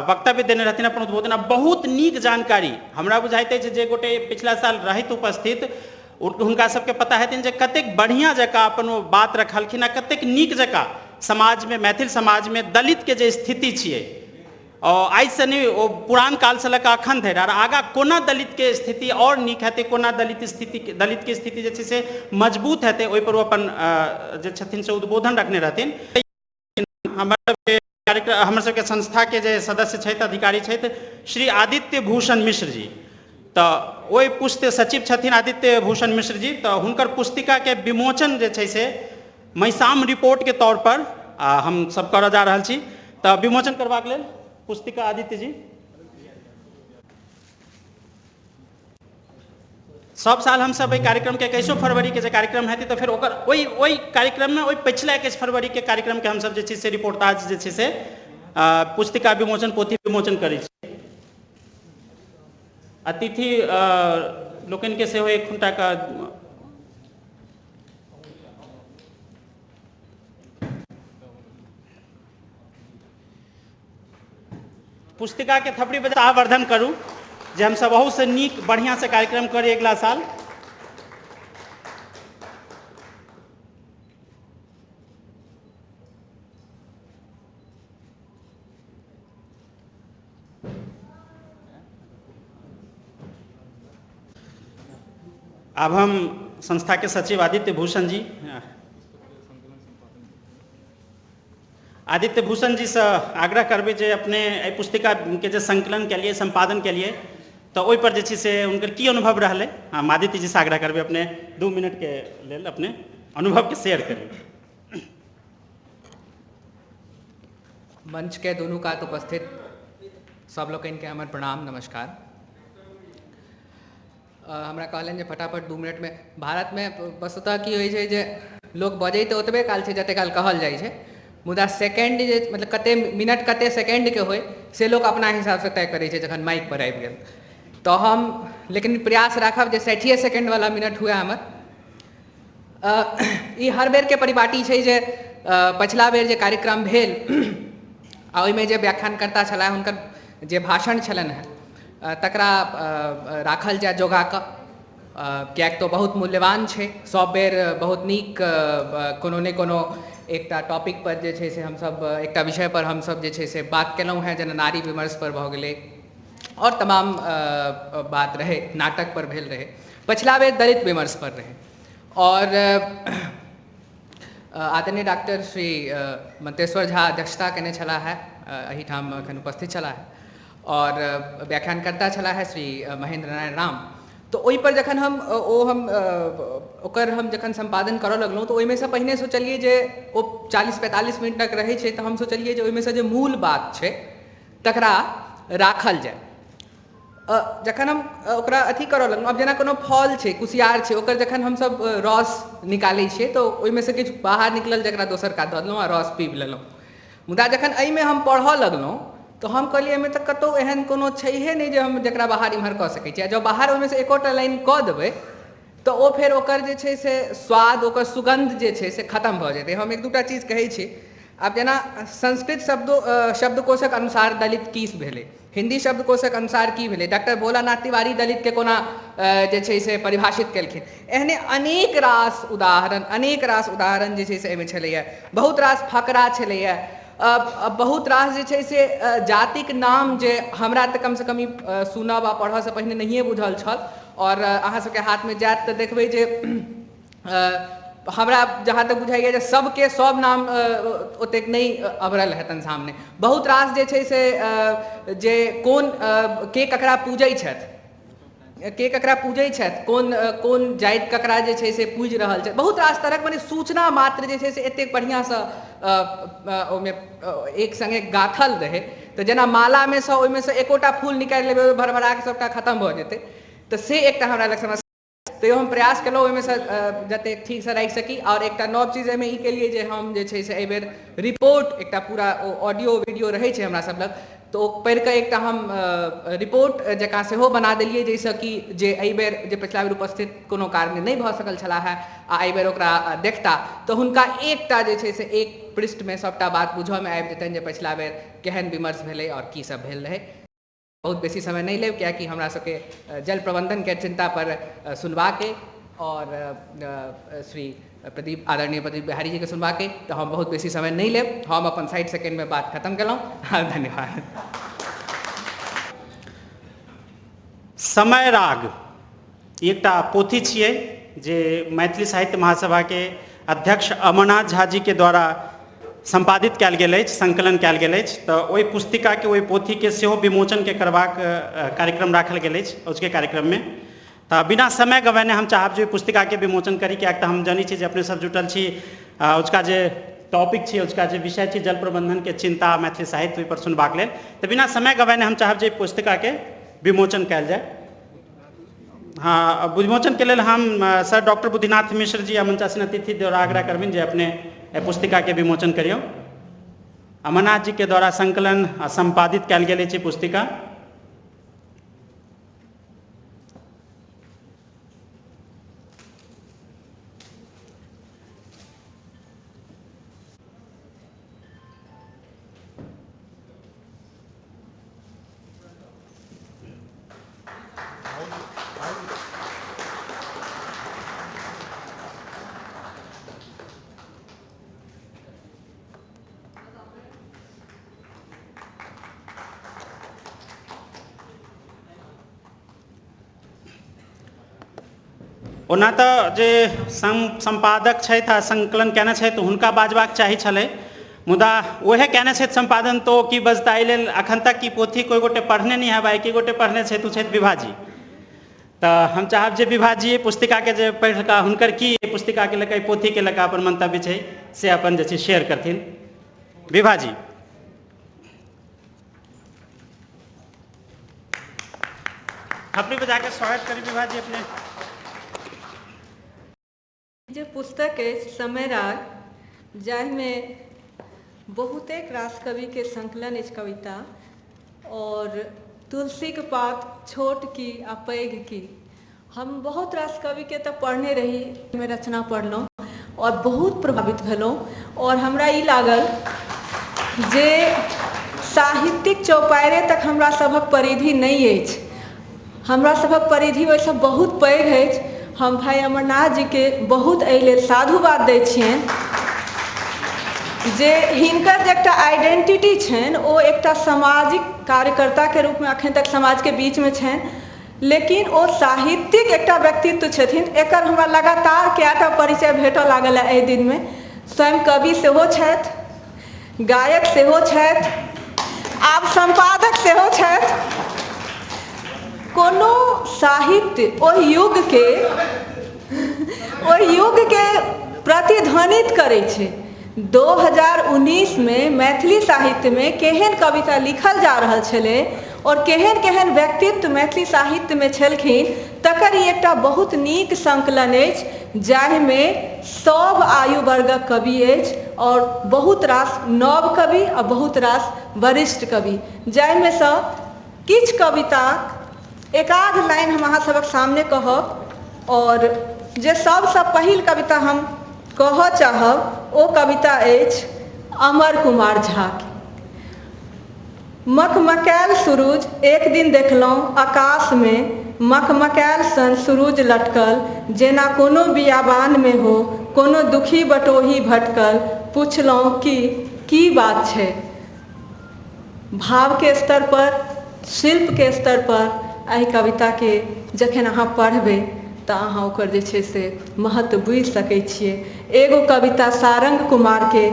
वक्तव्य देने रहथिन, अपन उद्बोधन। बहुत नीक जानकारी हमरा बुझाइत अछि जे गोटे पिछला साल रहैत उपस्थित हुनका सबके पता हेतनि जे कतेक बढ़िआँ जकाँ अपन ओ बात रखलखिन आ कतेक नीक जकाँ समाजमे, मैथिल समाजमे दलितके जे स्थिति छियै, आओर आइसँ नहि, ओ पुरान कालसँ लऽ कऽ अखन धरि आओर आगाँ कोना दलितके स्थिति आओर नीक हेतै, कोना दलित स्थिति, दलितके स्थिति जे छै से मजबूत हेतै, ओहिपर ओ अपन जे छथिन से उद्बोधन रखने रहथिन। हमर सबके कार्यक्रम, हमर सबके संस्थाके जे सदस्य छथि, अधिकारी छथि, श्री आदित्य भूषण मिश्र जी, तऽ ओहि पुस्त सचिव छथिन आदित्य भूषण मिश्र जी, तऽ हुनकर पुस्तिकाके विमोचन जे छै से महिसाम रिपोर्टके तौर पर हम सब करऽ जा रहल छी। तऽ विमोचन करबाक लेल पुस्तिका आदित्य जी। सब साल हम सब एहि कार्यक्रमके 21 फरवरीके जे कार्यक्रम हेतै तऽ फेर ओकर ओहि कार्यक्रममे ओहि पछिला 21 फरवरीके कार्यक्रमके हमसब जे छै से रिपोर्टाज जे छै से पुस्तिका विमोचन, पोथी विमोचन करै छी। अतिथि लोकनिके सेहो एक खुंटाके पुस्तिका के थपड़ी बजा आवर्धन करू जे हम सब अहू से नीक बढ़िया से कार्यक्रम करी अगला साल। आब हम संस्था के सचिव आदित्य भूषण जी, आदित्य भूषण जी से आग्रह करबै जे अपने एहि पुस्तिका के जे संकलन केलिए, संपादन केलिए, तऽ ओहि पर जे छै से हुनकर की अनुभव रहलै, हम आदित्य जी से आग्रह करबै अपने 2 मिनट के लेल अपने अनुभव के शेयर करी। मंच के दुनू कात उपस्थित सब लोकनिके हमर प्रणाम, नमस्कार। हमरा कहलनि जे फटाफट 2 मिनटमे, भारतमे वस्तुतः की होइ छै जे लोक बजै तऽ ओतबे काल छै जते काल कहल जाइ छै, मुदा सेकेंड जे मतलब कते मिनट कते सेकेंडके होइ से लोक अपना हिसाबसँ तय करै छै जखन माइक पर आबि गेल। तऽ हम लेकिन प्रयास राखब जे 60 सेकेंड वाला मिनट हुए हमर। ई हर बेरके परिपाटी छै जे पछिला बेर जे कार्यक्रम भेल आ ओहिमे जे व्याख्यानकर्ता छलाह हुनकर जे भाषण छलनि हेँ तकरा राखल जाय जोगा कऽ, किएक तऽ बहुत मूल्यवान छै। सब बेर बहुत नीक कोनो ने कोनो एकटा टॉपिक पर जे छै से हमसब एकटा विषय पर हमसब जे छै से बात केलहुँ हेँ, जेना नारी विमर्श पर भऽ गेलै आओर तमाम बात रहै, नाटक पर भेल रहै। पछिला बेर दलित विमर्श पर रहै और आदरणीय डॉक्टर श्री मंतेश्वर झा अध्यक्षता केने छलाह है, एहिठाम एखन उपस्थित छलाह है और व्याख्यानकर्ता छलाह है श्री महेंद्र नारायण राम। तऽ ओहिपर जखन हम ओ हम ओकर हम जखन सम्पादन करऽ लगलहुँ तऽ ओहिमे सँ पहिने सोचलियै जे ओ 40-45 मिनट तक रहै छै, तऽ हम सोचलियै जे ओहिमे सँ जे मूल बात छै तकरा राखल जाय। जखन हम ओकरा अथी करऽ लगलहुँ, आब जेना कोनो फल छै, कुसियार छै, ओकर जखन हमसब रस निकालै छियै तऽ ओहिमे सँ किछु बाहर निकलल जकरा दोसर कात धऽ देलहुँ आ रस पीब लेलहुँ। मुदा जखन एहिमे हम पढ़ऽ लगलहुँ तऽ हम कहलियै एहिमे तऽ कतहु एहन कोनो छैहे नहि जे हम जकरा बाहर इम्हर कऽ सकै छी, आ जँ बाहर ओहिमे सँ एकोटा लाइन कऽ देबै तऽ ओ फेर ओकर जे छै से स्वाद, ओकर सुगन्ध जे छै से खतम भऽ जेतै। हम एक दूटा चीज कहै छी। आब जेना संस्कृत शब्दकोशक अनुसार दलित की भेलै, हिन्दी शब्दकोशक अनुसार की भेलै, डॉक्टर भोलानाथ तिवारी दलितके कोना जे छै से परिभाषित केलखिन, एहने अनेक रास उदाहरण जे छै से एहिमे छलैए। बहुत रास फकरा छलैए, बहुत रास जे छै से जातिक नाम जे हमरा तऽ कमसँ कम ई सुनब आ पढ़ऽसँ पहिने नहिए बुझल छल, और अहाँ सबके हाथमे जायत तऽ देखबै जे हमरा जहाँ तक बुझाइए जे सबके सब नाम ओतेक नहि अभरल हेतनि सामने। बहुत रास जे छै से जे कोन के ककरा पूजै छथि, के ककरा पूजै छथि, कोन कोन जाति ककरा जे छै से पूजि रहल छै, बहुत रास तरहक मने सूचना मात्र जे छै से एतेक बढ़िआँसँ ओहिमे एक सङ्गे गाँथल रहै। तऽ जेना मालामे सँ ओहिमे सँ एकोटा फूल निकालि लेबै, भरभराके सबटा खतम भऽ जेतै, तऽ से एकटा हमरा लग समस्या। तैयो हम प्रयास केलहुँ ओहिमे सँ जतेक ठीकसँ राखि सकी। आओर एकटा नव चीज एहिमे ई केलियै जे हम जे छै से एहिबेर रिपोर्ट एकटा पूरा ओ ऑडियो वीडियो रहै छै हमरा सब लग, तऽ ओ पढ़िकऽ एकटा हम रिपोर्ट जकाँ सेहो बना देलियै, जाहिसँ कि जे एहिबेर जे पछिला बेर उपस्थित कोनो कारणे नहि भऽ सकल छलाह हेँ आ एहिबेर ओकरा देखता तऽ हुनका एकटा जे छै से एक पृष्ठमे सबटा बात बुझऽमे आबि जेतनि जे पछिला बेर केहन विमर्श भेलै आओर की सब भेल रहै। बहुत बेसी समय नहि लेब, कियाकि हमरा सबके जल प्रबंधनके चिंता पर सुनबाके और श्री प्रदीप आदरणीय प्रदीप बिहारी जीके सुनबाके, तऽ हम बहुत बेसी समय नहि लेब। हम अपन 60 सेकेंडमे बात खत्म केलहुँ। धन्यवाद। समय राग एकटा पोथी छियै जे मैथिली साहित्य महासभाके अध्यक्ष अमरनाथ झा जीके द्वारा सम्पादित कयल गेल अछि, संकलन कयल गेल अछि। तऽ ओहि पुस्तिकाके, ओहि पोथीके सेहो विमोचनके करबाक कार्यक्रम राखल गेल अछि अजुके कार्यक्रममे। तऽ बिना समय गवेने हम चाहब जे ओहि पुस्तिकाके विमोचन करी, किएक तऽ हम जनै छी जे अपने सब जुटल छी। अजुका जे टॉपिक छै, अजुका जे विषय छै जल प्रबंधनके चिंता मैथिली साहित्य, ओहिपर सुनबाक लेल। तऽ बिना समय गवेने हम चाहब जे पुस्तिकाके विमोचन कयल जाय। हाँ, विमोचनके लेल हम सर डॉक्टर बुद्धिनाथ मिश्र जी आ मंचासीन अतिथि द्वारा आग्रह करबनि जे अपने पुस्तिकाके विमोचन करियौ। अमरनाथ जीके द्वारा संकलन आ सम्पादित कयल गेल अछि पुस्तिका। ओना तऽ जे सम्पादक छथि आ संकलन कयने छथि हुनका बाजबाक चाही छलै, मुदा ओहे कयने छथि सम्पादन तऽ ओ की बजता। एहि लेल अखन तक ई पोथी कोइ गोटे पढ़ने नहि हेबै, एके गोटे पढ़ने छथि, ओ छथि विभाजी। तऽ हम चाहब जे विभाजी पुस्तिकाके जे पढ़ि कऽ हुनकर की पुस्तिकाके लऽ कऽ, पोथीके लऽ कऽ अपन मंतव्य छै से अपन जे छै शेयर करथिन। विभाजी। थपड़ी बजा के स्वागत करी विभाजी अपने। जे पुस्तक अछि समय राग, जाहिमे बहुतेक रास कविके संकलन अछि कविता, और तुलसीके पात छोट की आ पैघ की। हम बहुत रास कविके तऽ पढ़ने रही, मे रचना पढ़लहुँ आओर बहुत प्रभावित भेलहुँ आओर हमरा ई लागल जे साहित्यिक चौपाड़ि तक हमरा सभक परिधि नहि अछि, हमरा सभक परिधि ओहिसँ बहुत पैघ अछि। हम भाइ अमरनाथ जीके बहुत एहि लेल साधुवाद दै छियनि जे हिनकर जे एकटा आइडेंटिटी छनि ओ एकटा सामाजिक कार्यकर्ताके रूपमे अखन तक समाजके बीचमे छनि, लेकिन ओ साहित्यिक एकटा व्यक्तित्व छथिन। एकर हमरा लगातार कएटा परिचय भेटऽ लागल है एहि दिनमे। स्वयं कवि सेहो छथि, गायक सेहो छथि, आब सम्पादक सेहो छथि। कोनो साहित्य ओहि युगके प्रतिध्वनित करै छै। 2019 मे मैथिली साहित्यमे केहन कविता लिखल जा रहल छलै और केहन केहन व्यक्तित्व मैथिली साहित्यमे छलखिन तकर ई एकटा बहुत नीक संकलन अछि, जाहिमे सब आयु वर्गक कवि अछि और बहुत रास नव कवि आ बहुत रास वरिष्ठ कवि, जाहिमे सँ किछु कविता एकाध लाइन हम अहाँ सबक सामने कहब। और जे सबसँ पहिल कविता हम कहऽ चाहब ओ कविता अछि अमर कुमार झाके। मकमकायल सुरुज एक दिन देखलहुँ आकाशमे, मकमकायल सन सुरुज लटकल, जेना कोनो बियाबानमे हो कोनो दुखी बटोही भटकल। पुछलहुँ कि की बात छै। भावके स्तर पर, शिल्पके स्तर पर एहि कविताके जखन अहाँ पढ़बै तऽ अहाँ ओकर जे छै से महत्व बुझि सकै छियै। एगो कविता सारंग कुमारके,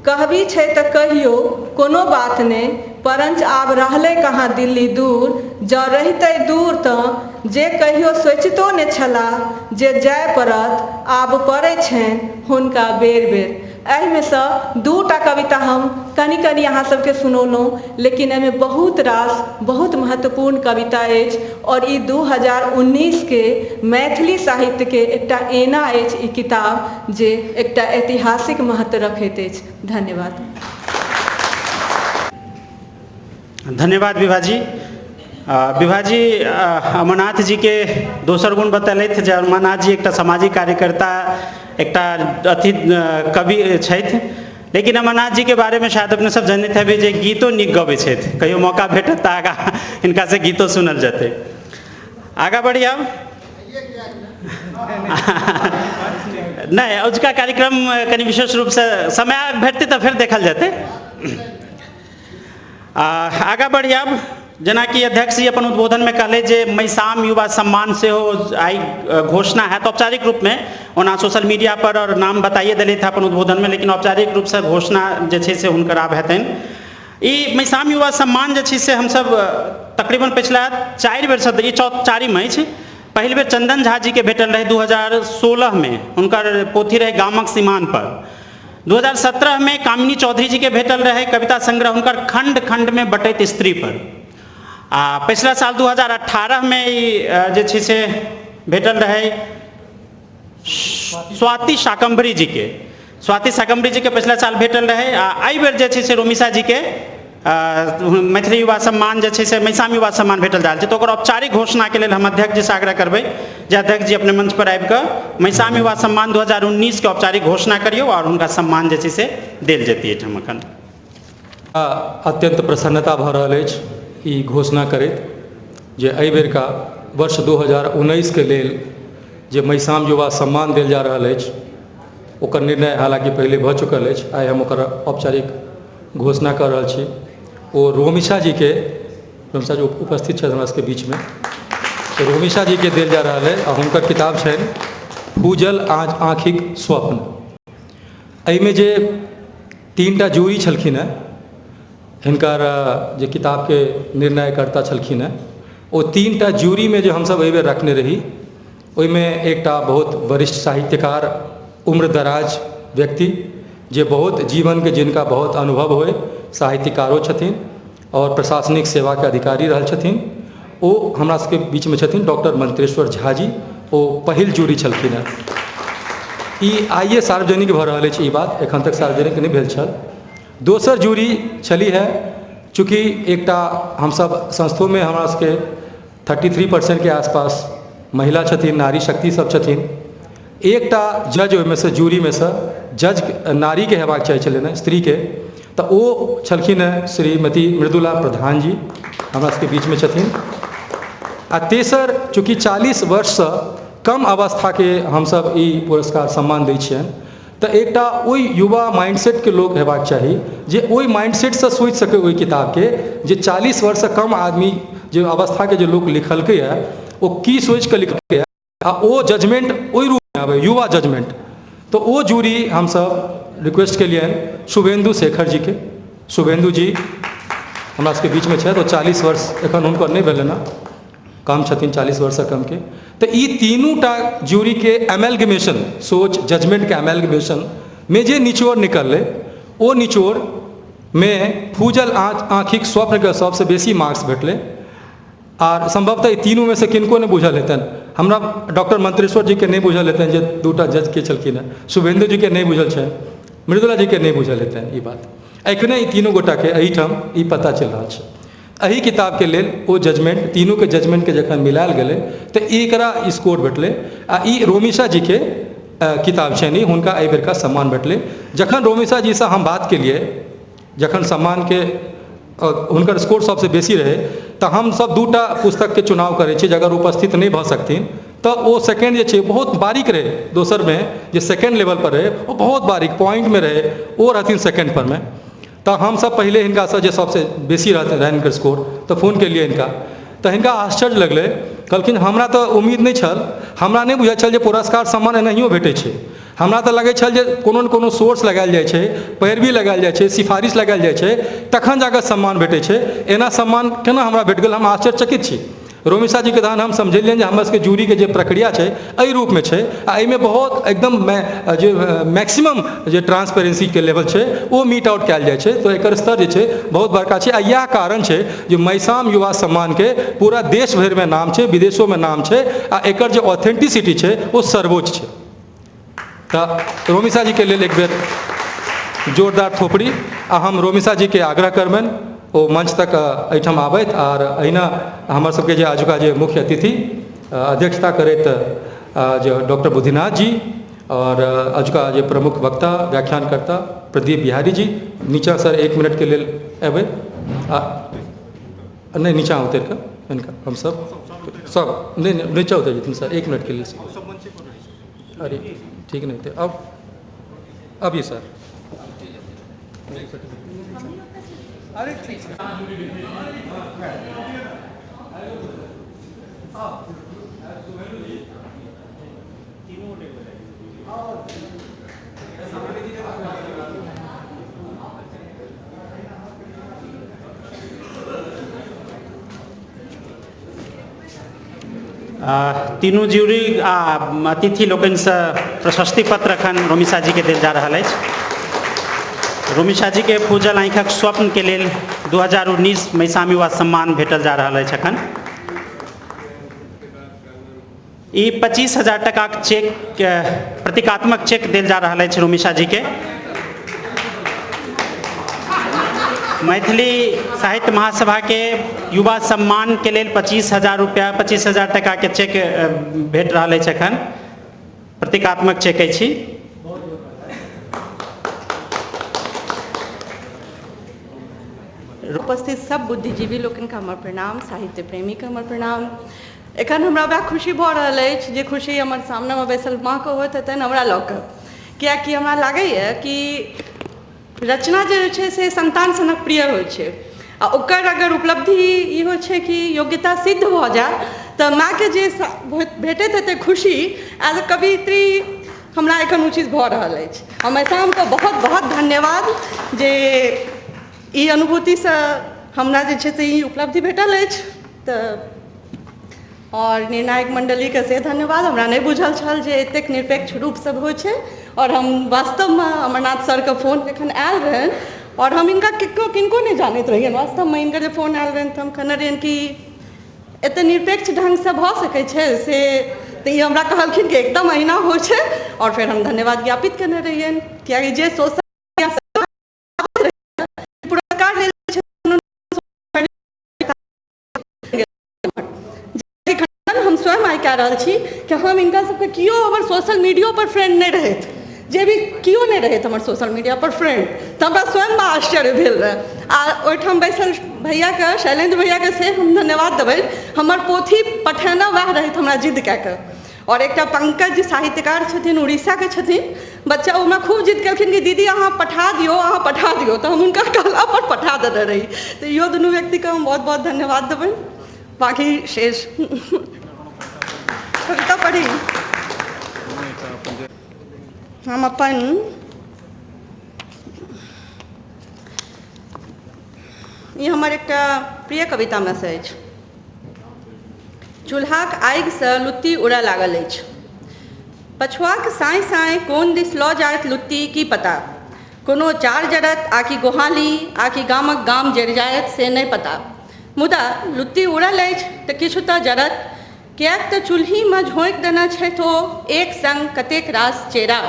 कहबी छै तऽ कहियो कोनो बात नहि, परञ्च आब रहलै कहाँ दिल्ली दूर, जँ रहितै दूर तऽ जे कहियो सोचितो ने छलाह जे जाय पड़त, आब पड़ै छनि हुनका बेर बेर। एहिमेसँ दूटा कविता हम कनि कनि अहाँ सबके सुनौलहुँ, लेकिन एहिमे बहुत रास बहुत महत्वपूर्ण कविता अछि और ई 2019 के मैथिली साहित्यके एकटा एना अछि ई किताब जे एकटा ऐतिहासिक महत्व रखैत अछि। धन्यवाद। धन्यवाद विभाजी। विभाजी अमरनाथ जी के दोसर गुण बतेलथि जे अमरनाथ जी एकटा सामाजिक कार्यकर्ता, एकटा अथी कवि छथि, लेकिन अमरनाथ जी के बारे में शायद अपने सब जनैत हेबै जे गीतो नीक गबै छथि। कहियो मौका भेटत तऽ आगाँ हिनका से गीतो सुनल जेतै। आगाँ बढ़ी आब। नहि, अजुका कार्यक्रम कनि विशेष रूपसँ समय भेटतै तऽ फेर देखल जेतै। आगाँ बढ़ी आब। जेनाकि अध्यक्ष जी अपन उद्बोधनमे कहले जे मैसाम युवा सम्मान सेहो आइ घोषणा हैत औपचारिक रूपमे। ओना सोशल मीडिया पर और नाम बताइए देलथि अपन उद्बोधनमे, लेकिन औपचारिक रूपसँ घोषणा जे छै से हुनकर आब हेतनि। ई मैसाम युवा सम्मान जे छै से हमसब तकरीबन पिछला 4 बेरसँ, ई चारिम अछि। पहिल बेर चंदन झा जी के भेटल रहै 2016 मे, हुनकर पोथी रहै गामक सीमान पर। 2017 में कामिनी चौधरी जी के भेटल रहे कविता संग्रह हुनकर खंड खंड में बटैत स्त्री पर। आ पिछला साल 2018 में जे छै से भेटल रहे स्वाति शाकंभरी जी के। स्वाति शाकंभरी जी के पिछला साल भेटल रहे। आ एहि बेर जे छै से रोमिशा जी के मैथिली युवा सम्मान जे छै से मैसाम युवा सम्मान भेटल जा रहल छै। तऽ ओकर औपचारिक घोषणाके लेल हम अध्यक्ष जी से आग्रह करबै जे अध्यक्ष जी अपने मंच पर आबि कऽ मैसाम युवा सम्मान 2019 के औपचारिक घोषणा करियौ आओर हुनका सम्मान जे छै से देल जेतै एहिठाम एखन। अत्यंत प्रसन्नता भऽ रहल अछि ई घोषणा करैत जे एहि बेरका वर्ष 2019 के लेल जे मैसाम युवा सम्मान देल जा रहल अछि ओकर निर्णय हालाँकि पहिले भऽ चुकल अछि, आइ हम ओकर औपचारिक घोषणा कऽ रहल छी। ओ रोमिशा जीके, रोमिशा जी उपस्थित छथि हमरा सबके बीचमे, तऽ रोमिशा जीके देल जा रहल अछि आ हुनकर किताब छनि फूजल आँखिक स्वप्न। एहिमे जे 3टा जूरी छलखिन हेँ, हिनकर जे किताबके निर्णयकर्ता छलखिन हेँ, ओ 3टा जूरीमे जे हमसब एहिबेर रखने रही ओहिमे एकटा बहुत वरिष्ठ साहित्यकार, उम्रदराज व्यक्ति जे बहुत जीवनके जिनका बहुत अनुभव होइ, साहित्यकारो छथिन आओर प्रशासनिक सेवाके अधिकारी रहल छथिन, ओ हमरा सबके बीचमे छथिन डॉक्टर मंत्रेश्वर झा जी। ओ पहिल जूरी छलखिन हेँ। ई आइए सार्वजनिक भऽ रहल अछि, ई बात एखन तक सार्वजनिक नहि भेल छल। दोसर जूरी छली है चूँकि एकटा हमसब संस्थोमे हमरा सबके 33% के आसपास महिला छथिन, नारी शक्ति सब छथिन। एकटा जज ओहिमे सँ जूरीमे सँ जज नारीके हेबाक चाही छलनि हेँ, स्त्रीके, तऽ ओ छलखिन हेँ श्रीमती मृदुला प्रधान जी, हमरा सबके बीचमे छथिन। आ तेसर, चूँकि 40 वर्षसँ कम अवस्थाके हमसब ई पुरस्कार सम्मान दै छियनि, तऽ एकटा ओहि युवा माइंडसेटके लोक हेबाक चाही जे ओहि माइंडसेटसँ सोचि सकै ओहि किताबके, जे 40 वर्षसँ कम आदमी जे अवस्थाके जे लोक लिखलकैए ओ की सोचिकऽ लिखलकैए, आ ओ जजमेंट ओहि रूपमे आबै, युवा जजमेंट। तऽ ओ जूरी हमसब रिक्वेस्ट केलियनि शुभेन्दु शेखर जीके। शुभेन्दु जी हमरा सबके बीचमे छथि, ओ 40 वर्ष एखन हुनकर नहि भेलनि हँ, कम छथिन 40 वर्षसँ कमके। तऽ ई तीनू टा जूरीके एमेलगमेशन, सोच जजमेंटके एमेलगमेशनमे जे निचोड़ निकललै, ओ निचोड़मे फूजल आँखिक स्वप्नके सबसँ बेसी मार्क्स भेटलै। आर सम्भवतः ई तीनूमे सँ किनको नहि बुझल हेतनि, हमरा डॉक्टर मंत्रेश्वर जीके नहि बुझल हेतनि जे दूटा जज के छलखिन हेँ, शुभेन्दु जीके नहि बुझल छनि, मृदुला जीके नहि बुझल हेतनि ई बात। एखने ई तीनू गोटाके एहिठाम ई पता चलि रहल छै। एहि किताबके लेल ओ जजमेंट, तीनूके जजमेंटके जखन मिलायल गेलै तऽ एकरा स्कोर भेटलै। आ ई रोमिशा जीके किताब छनि, हुनका एहि बेरका सम्मान भेटलै। जखन रोमिशा जीसँ हम बात केलियै, जखन सम्मानके हुनकर स्कोर सबसँ बेसी रहै, तऽ हमसब दूटा पुस्तकके चुनाव करै छी, जे अगर उपस्थित नहि भऽ सकथिन तऽ ओ सेकेंड जे छै बहुत बारीक रहै, दोसरमे जे सेकेंड लेवलपर रहै ओ बहुत बारीक पॉइंटमे रहै, ओ रहथिन सेकेंड परमे। तऽ हमसब पहिले हिनकासँ जे सबसँ बेसी रहनि हिनकर स्कोर, तऽ फोन केलियै हिनका, तऽ हिनका आश्चर्य लगलै, कहलखिन हमरा तऽ उम्मीद नहि छल, हमरा नहि बुझल छल जे पुरस्कार सम्मान एनाहियो भेटै छै, हमरा तऽ लगै छल जे कोनो ने कोनो सोर्स लगायल जाइ छै, पैरवी लगायल जाइ छै, सिफारिश लगायल जाइ छै, तखन जाकऽ सम्मान भेटै छै, एना सम्मान केना हमरा भेट गेल, हम आश्चर्यचकित छी। रोमिशा जीके तहन हम समझेलियनि जे हमर सबके जूरीके जे प्रक्रिया छै एहि रूपमे छै, आ एहिमे बहुत एकदम जे मैक्सिमम जे ट्रांसपेरेंसीके लेवल छै ओ मीट आउट कयल जाइ छै, तऽ एकर स्तर जे छै बहुत बड़का छै। आ इएह कारण छै जे मैसाम युवा सम्मानके पूरा देश भरिमे नाम छै, विदेशोमे नाम छै, आ एकर जे ऑथेंटिसिटी छै ओ सर्वोच्च छै। तऽ रोमिशा जीके लेल एक बेर जोरदार थोपड़ी। आ हम रोमिशा जीके आग्रह करबनि ओ मंच तक एहिठाम आबथि। आर एहिना हमर सबके जे आजुका जे मुख्य अतिथि अध्यक्षता करैत जे डॉक्टर बुद्धिनाथ जी, आओर आजुका जे प्रमुख वक्ता व्याख्यानकर्ता प्रदीप बिहारी जी, नीचाँ सर 1 मिनटके लेल एबै, आ नहि नीचाँ उतरि कऽ हिनका हमसब सब नहि नहि नीचाँ उतरि जेथिन सर 1 मिनटके लेल। अरे ठीक नहीं थे अब अभी सर। अरे ठीक है। तीनू ज्यूरी आ अतिथि लोकनिसँ प्रशस्ति पत्र एखन रोमिशा जीके देल जा रहल अछि। रोमिशा जीके फूजल आँखिक स्वप्नके लेल 2019 मैसाम युवा सम्मान भेटल जा रहल अछि। एखन ई 25,000 टाकाक चेक, प्रतीकात्मक चेक देल जा रहल अछि रोमिशा जीके। मैथिली साहित्य महासभा के युवा सम्मान के लेल 25,000 रुपया, 25,000 टाका के चेक भेट रहल अछि। एखन प्रतीकात्मक चेक अछि। उपस्थित सब बुद्धिजीवी लोकनिके हमर प्रणाम, साहित्य प्रेमीके हमर प्रणाम। एखन हमरा वएह खुशी भऽ रहल अछि जे खुशी हमर सामनेमे बैसल माँके होइत हेतनि हमरा लऽ कऽ, कियाकि हमरा लागैए कि रचना जे होइ छै से सन्तान सनक प्रिय होइ छै, आ ओकर अगर उपलब्धि ई होइ छै कि योग्यता सिद्ध भऽ जाय तऽ मायके जे भेटैत हेतै खुशी, एज अ कवयित्री हमरा एखन ओ चीज भऽ रहल अछि। हम ऐसामके बहुत बहुत धन्यवाद जे ई अनुभूतिसँ हमरा जे छै से ई उपलब्धि भेटल अछि। तऽ आओर निर्णायक मण्डलीके से धन्यवाद, हमरा नहि बुझल छल जे एतेक निरपेक्ष रूपसँ होइ छै। आओर हम वास्तवमे अमरनाथ सरके फोन जखन आयल रहनि, आओर हम हिनका किनको नहि जानैत रहियनि, वास्तवमे हिनकर जे फोन आयल रहनि तऽ हम कहने रहियनि कि एते निरपेक्ष ढङ्गसँ भऽ सकै छै से, तऽ ई हमरा कहलखिन कि एकदम अहिना होइ छै। आओर फेर हम धन्यवाद ज्ञापित केने रहियनि, कियाकि जे सोशल पुरस्कार लेल छै कए रहल छी कि हम हिनका सबके केओ हमर सोशल मीडियोपर फ्रेंड नहि रहथि, जे भी केओ नहि रहथि हमर सोशल मीडियापर फ्रेंड, तऽ हमरा स्वयंमे आश्चर्य भेल रहए। आ ओहिठाम बैसल भैयाके, शैलेन्द्र भैयाके से हम धन्यवाद देबनि, हमर पोथी पठेने वएह रहथि हमरा जिद कए कऽ। आओर एकटा पंकज जी साहित्यकार छथिन, उड़ीसाके छथिन बच्चा, ओ हमरा खूब जिद केलखिन कि दीदी अहाँ पठा दियौ, अहाँ पठा दियौ, तऽ हम हुनका कहला पर पठा देने रही। तऽ इहो दुनू व्यक्तिके हम बहुत बहुत धन्यवाद देबनि। बाँकी शेष कविता पढ़ी हम अपन। ई हमर एकटा प्रिय कवितामे सँ अछि। चूल्हाक आगिसँ लुत्ती उड़य लागल अछि। पछुआक साँय साँय कोन दिस लऽ जायत लुत्ती की पता। कोनो चार जरत आकि गोहाली आकि गामक गाम जरि जायत से नहि पता। मुदा लुत्ती उड़ल अछि तऽ किछु तऽ जरत, किएक तऽ चूल्हिमे झोंकि देने छथि ओ एक संग कतेक रास चेरा।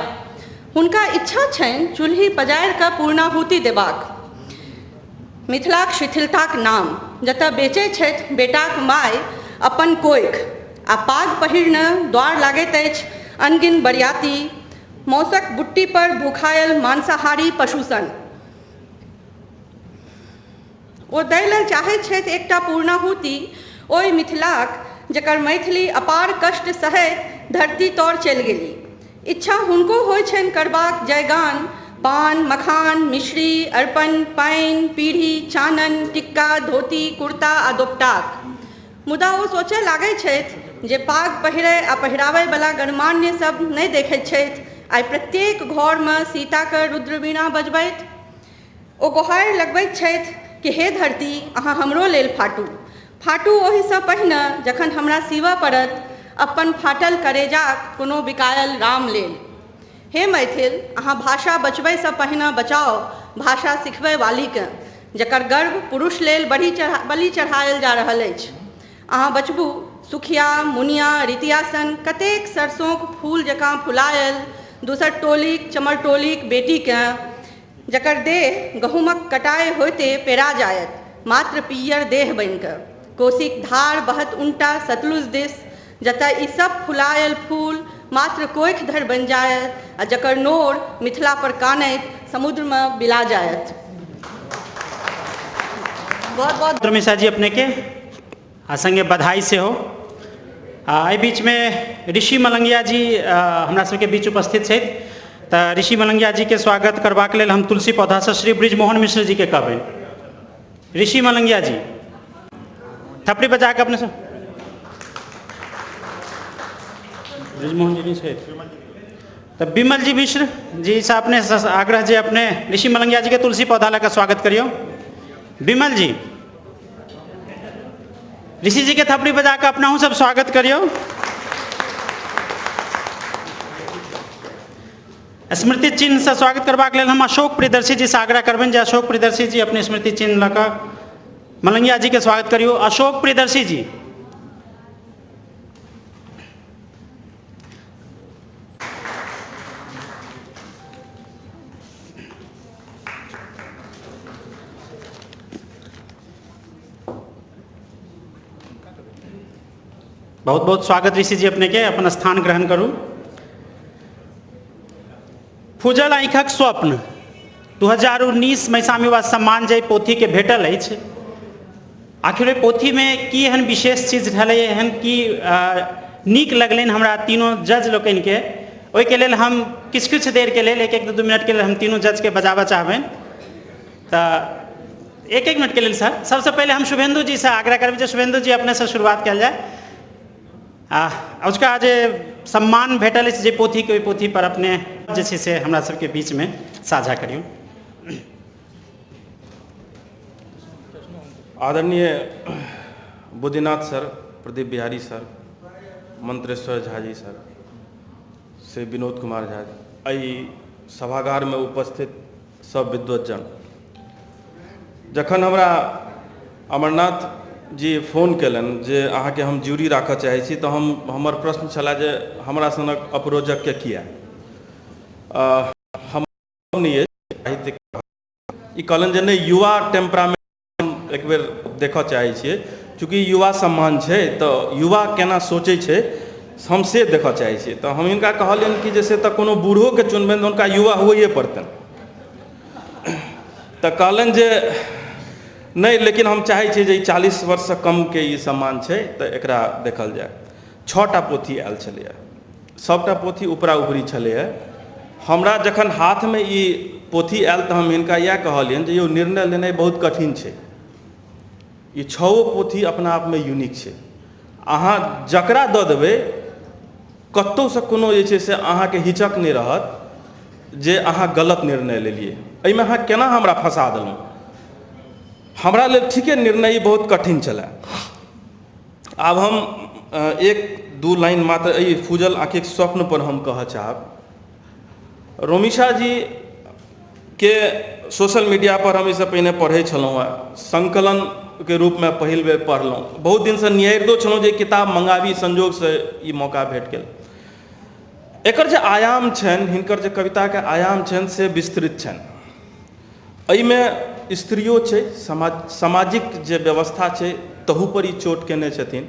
हुनका इच्छा छनि चूल्हि पजारि कऽ पूर्णाहुति देबाक। मिथिलाक शिथिलताक नाम, जतय बेचै छथि बेटाक माय अपन कोखि आ पाग पहिरने द्वार लागैत अछि अनगिन बरियाती, मौसक बुट्टी पर भुखायल मांसाहारी पशु सन। ओ दै लेल चाहैत छथि एकटा पूर्णाहुति ओहि मिथिलाक जकर मैथिली अपार कष्ट सहैत धरती तर चलि गेली। इच्छा हुनको होइ छनि करबाक जयगान, पान, मखान, मिश्री, अरिपन, पानि, पीढ़ी, चानन, टिक्का, धोती, कुर्ता आ दोपटाक। मुदा ओ सोचय लागैत छथि जे पाग पहिरय आ पहिराबय बला गणमान्य सब नहि देखैत छथि आइ प्रत्येक घरमे सीताके रुद्रवीणा बजबैत। ओ गोहारि लगबैत छथि कि हे धरती अहाँ हमरो लेल फाटू। फाटू ओहिसँ पहिने जखन हमरा सीबऽ पड़त अपन फाटल करेजाक कोनो बिकायल राम लेल। हे मैथिल अहाँ भाषा बचबैसँ पहिने बचाउ भाषा सिखबै वालीकेँ जकर गर्व पुरुष लेल बलि चढ़ायल जा रहल अछि। अहाँ बचबू सुखिया मुनिया रितिया सन कतेक सरसोंक फूल जकाँ फुलायल दोसर टोलीक चमरटोलीक बेटीकेँ जकर देह गहूमक कटाइ होइते पेरा जायत मात्र पीयर देह बनि कऽ। कोसीक धार बहत उनटा सतलुज दिस जतय ई सब फुलायल फूल मात्र कोखि धरि बनि जायत आ जकर नोर मिथिला पर कानैत समुद्रमे बिला जायत। बहुत बहुत मिश्रा जी अपने के आ संगे बधाई सेहो। आ एहि बीचमे ऋषि मलंगिया जी हमरा सबके बीच उपस्थित छथि, तऽ ऋषि मलंगिया जी के स्वागत करबाक लेल हम तुलसी पौधासँ श्री बृजमोहन मिश्र जी के कहबनि। ऋषि मलंगिया जी थपड़ी बजा के अपने सब। बृजमोहन जी नहीं छथि तऽ विमल जी मिश्र जी से अपने आग्रह जे अपने ऋषि मलंगिया जी के तुलसी पौधा लऽ कऽ स्वागत करियौ। विमल जी ऋषि जी के थपड़ी बजा के अपनाहु सब स्वागत करियौ। स्मृति चिन्ह से स्वागत करबाक लेल हम अशोक प्रियदर्शी जी से आग्रह करबनि जे अशोक प्रियदर्शी जी अपने स्मृति चिन्ह लऽ कऽ मलंगिया जी के स्वागत करियौ। अशोक प्रियदर्शी जी। बहुत बहुत स्वागत ऋषि जी अपने के, अपन स्थान ग्रहण करू। फूजल आँखिक स्वप्न 2019 मैसाम युवा सम्मान जे पोथी के भेटल अछि, आखिर ओहि पोथीमे की एहन विशेष चीज छलै, एहन की नीक लगलनि हमरा तीनों जज लोकनिके, ओहिके लेल हम किछु किछु देरके लेल एक एक दू दू मिनटके लेल हम तीनों जजके बजाबऽ चाहबनि। तऽ एक एक मिनटके लेल सर सबसँ पहिले हम शुभेन्दु जीसँ आग्रह करबै जे शुभेन्दु जी अपनेसँ शुरुआत कयल जाय। आ अजुका जे सम्मान भेटल अछि जे पोथीके, ओहि पोथी पर अपने जे छै से हमरा सबके बीचमे साझा करियौ। आदरणीय Buddhinath sir, Pradeep Bihari sir, Mantreshwar Jha ji sir, Shri Vinod Kumar Jha ji, एहि सभागारमे उपस्थित सब विद्वज्जन, जखन हमरा अमरनाथ जी फोन कयलनि जे अहाँके हम ज्यूरी राखऽ चाहै छी, तऽ हमर प्रश्न छलए जे हमरा सनक अपरोजकके किया? हम नहि अछि साहित्य। ई कहलनि जे नहि, युवा टेम्परामेंट हम एक बेर देखऽ चाहै छियै, चूँकि युवा सम्मान छै तऽ युवा केना सोचै छै हम से देखऽ चाहै छियै। तऽ हम हिनका कहलियनि कि जे से तऽ कोनो बूढ़ोके चुनबनि तऽ हुनका युवा हुअए पड़तनि। तऽ कहलनि जे नहि, लेकिन हम चाहै छियै जे ई 40 वर्षसँ कमके ई सम्मान छै तऽ एकरा देखल जाय। 6टा पोथी आयल छलैए, सभटा पोथी उपरा उपरी छलैए। हमरा जखन हाथमे ई पोथी आयल तऽ हम हिनका इएह कहलियनि जे यौ निर्णय लेनाइ बहुत कठिन छै, ई 6 पोथी अपना आपमे यूनिक छै, अहाँ जकरा दऽ देबै कतहुसँ कोनो जे छै से अहाँके हिचक नहि रहत जे अहाँ गलत निर्णय लेलियै, एहिमे अहाँ केना हमरा फँसा देलहुँ। हमरा लेल ठीके निर्णय बहुत कठिन छलए। आब हम 1-2 लाइन मात्र एहि फूजल आँखिक स्वप्न पर हम कहऽ चाहब। रोमिशा जी के सोशल मीडिया पर हम एहिसँ पहिने पढ़ै छलहुँ हेँ, संकलनके रूपमे पहिल बेर पढ़लहुँ। बहुत दिनसँ निहारितो छलहुँ जे किताब मङ्गाबी, संजोगसँ ई मौका भेट गेल। एकर जे आयाम छनि, हिनकर जे कविताके आयाम छनि से विस्तृत छनि। एहिमे स्त्रियो छै, सामाजिक जे व्यवस्था छै तहू पर ई चोट केने छथिन।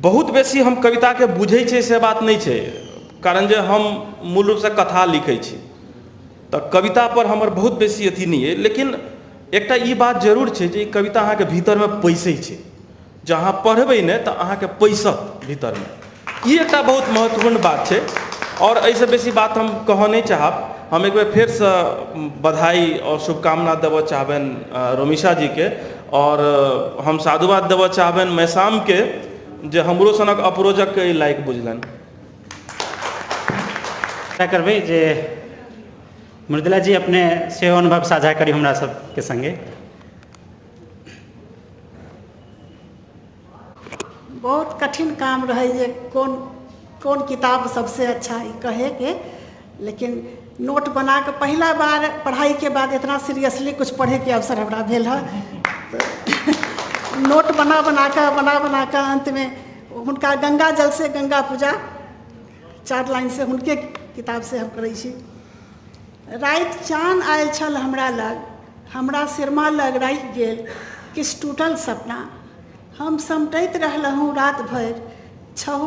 बहुत बेसी हम कविताके बुझै छियै से बात नहि छै, कारण जे हम मूल रूपसँ कथा लिखै छी तऽ कविता पर हमर बहुत बेसी अथी नहि अइ। लेकिन एकटा ई बात जरूर छै जे ई कविता अहाँके भीतरमे पैसै छै, जँ अहाँ पढ़बै नहि तऽ अहाँके पैसत भीतरमे। ई एकटा बहुत महत्वपूर्ण बात छै आओर एहिसँ बेसी बात हम कहऽ नहि चाहब। हम एक बेर फेरसँ बधाई आओर शुभकामना देबऽ चाहबनि रोमिशा जीके, आओर हम साधुवाद देबऽ चाहबनि मैसामके जे हमरो सनक अपरोजकके ई लायक बुझलनि। करबै जे मृदुला जी अपने सेहो अनुभव साझा करी हमरा सबके संगे। बहुत कठिन काम रहै जे कोन कोन किताब सबसे अच्छा ई कहैके, लेकिन नोट बना कऽ पहिला बार पढ़ाइके बाद इतना सीरियसली कुछ पढ़ैके अवसर हमरा भेल हँ। तऽ नोट बना बना कऽ बना बना कऽ अन्तमे हुनका गंगा जल से गंगा पूजा 4 लाइन से हुनके किताब से हम करै छी। राति चान आयल छल हमरा लग, हमरा सिरमा लग राखि गेल किछु टूटल सपना, हम समटैत रहलहुँ राति भरि छहो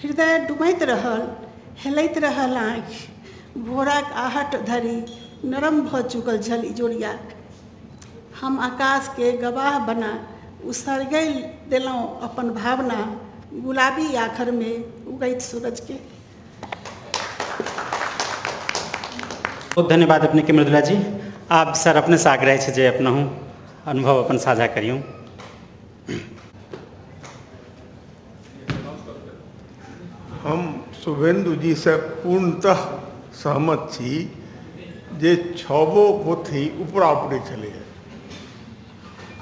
हृदय डुमैत रहल, हेलैत रहल आँखि, भोरक आहट धरि नरम भऽ चुकल छल इजोरिया। हम आकाशके गवाह बना उसरगै देलहुँ अपन भावना गुलाबी आखरमे उगैत सूरजके। बहुत धन्यवाद अपने के मृदुला जी। आब सर अपने से आग्रह छै जे अपनहु अनुभव अपन साझा करियौ। हम शुभेन्दु जी से पूर्णतः सहमत छी जे 6 पोथी उपरा उपरी छलैए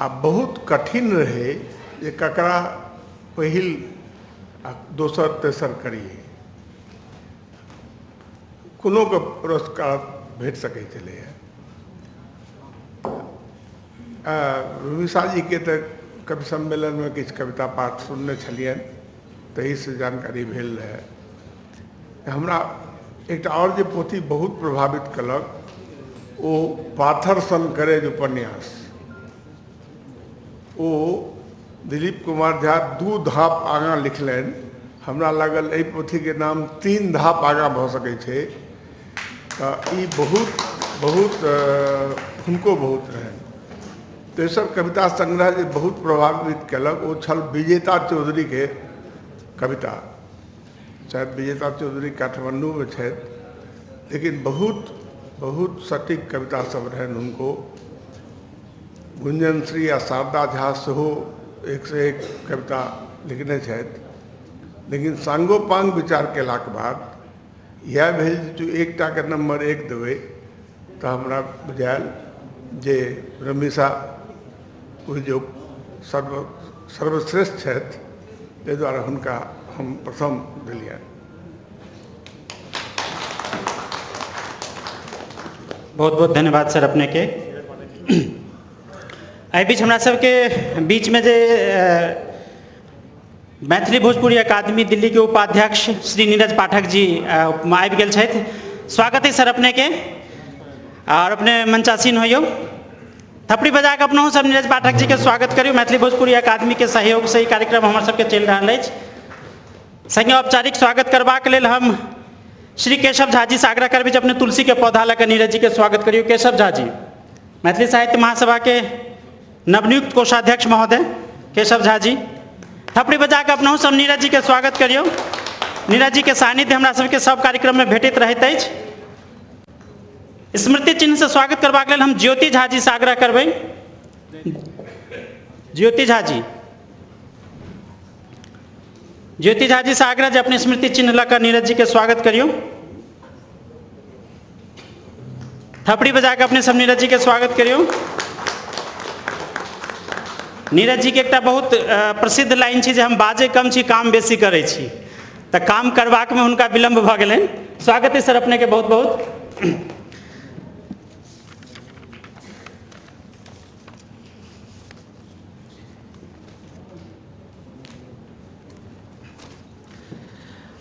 आ बहुत कठिन रहै जे ककरा पहिल आ दोसर तेसर करियै। कोनोके पुरस्कार भेट सकै छलैए। रुमिशा जीके तऽ कवि सम्मेलनमे किछु कविता पाठ सुनने छलियनि, ताहिसँ जानकारी भेल रहए। हमरा एकटा आओर जे पोथी बहुत प्रभावित केलक ओ पाथर सन करेज उपन्यास। ओ दिलीप कुमार झा 2 धाप आगाँ लिखलनि। हमरा लागल एहि पोथीके नाम 3 धाप आगाँ भऽ सकै छै। तऽ ई बहुत बहुत हुनको बहुत रहनि। तेसर कविता संग्रह जे बहुत प्रभावित केलक ओ छल विजेता चौधरीके कविता। शायद विजेता चौधरी काठमाण्डूमे छथि, लेकिन बहुत बहुत सटीक कविता सब रहनि हुनको। गुंजन श्री आ शारदा झा सेहो एक से एक कविता लिखने छथि। लेकिन सांगोपांग विचार केलाके बाद इएह भेल जे एकटाके नम्बर 1 देबै तऽ हमरा बुझायल जे रमेशा जो सर्वश्रेष्ठ छथि, ताहि दुआरे हुनका हम प्रथम देलियनि। बहुत बहुत धन्यवाद सर अपने के। एहि बीच हमरा सबके बीचमे जे मैथिली भोजपुरी अकादमी दिल्ली के उपाध्यक्ष श्री नीरज पाठक जी आबि गेल छथि। स्वागत है सर अपने के, और अपने मंचासीन होइयौ। थपड़ी बजा कऽ अपनहुँ सब नीरज पाठक जी के स्वागत करियौ। मैथिली भोजपुरी अकादमी के सहयोग से ई कार्यक्रम हमर सबके चलि रहल अछि। संगे औपचारिक स्वागत करबाक लेल हम श्री केशव झा जी से आग्रह करबै जे अपने तुलसी के पौधा लऽ कऽ नीरज जी के स्वागत करियौ। केशव झा जी, मैथिली साहित्य महासभा के नवनियुक्त कोषाध्यक्ष महोदय केशव झा जी, थपड़ी बजा कऽ अपनहुँ सब नीरज जी के स्वागत करियौ। नीरज जी के सानिध्य हमरा सबके सब कार्यक्रम में भेटैत रहैत अछि। स्मृति चिन्ह से स्वागत करबाक लेल हम ज्योति झा जी से आग्रह करबै। ज्योति झा जी, ज्योति झा जी से आग्रह जे अपने स्मृति चिन्ह लऽ कऽ नीरज जी के स्वागत करियौ। थपड़ी बजा कऽ अपने सब नीरज जी के स्वागत करियौ। नीरज जी के एकटा बहुत प्रसिद्ध लाइन छै जे हम बाजै कम छी काम बेसी करै छी, तऽ काम करबाक में हुनका विलम्ब भऽ गेलनि। स्वागत है सर अपने के बहुत बहुत।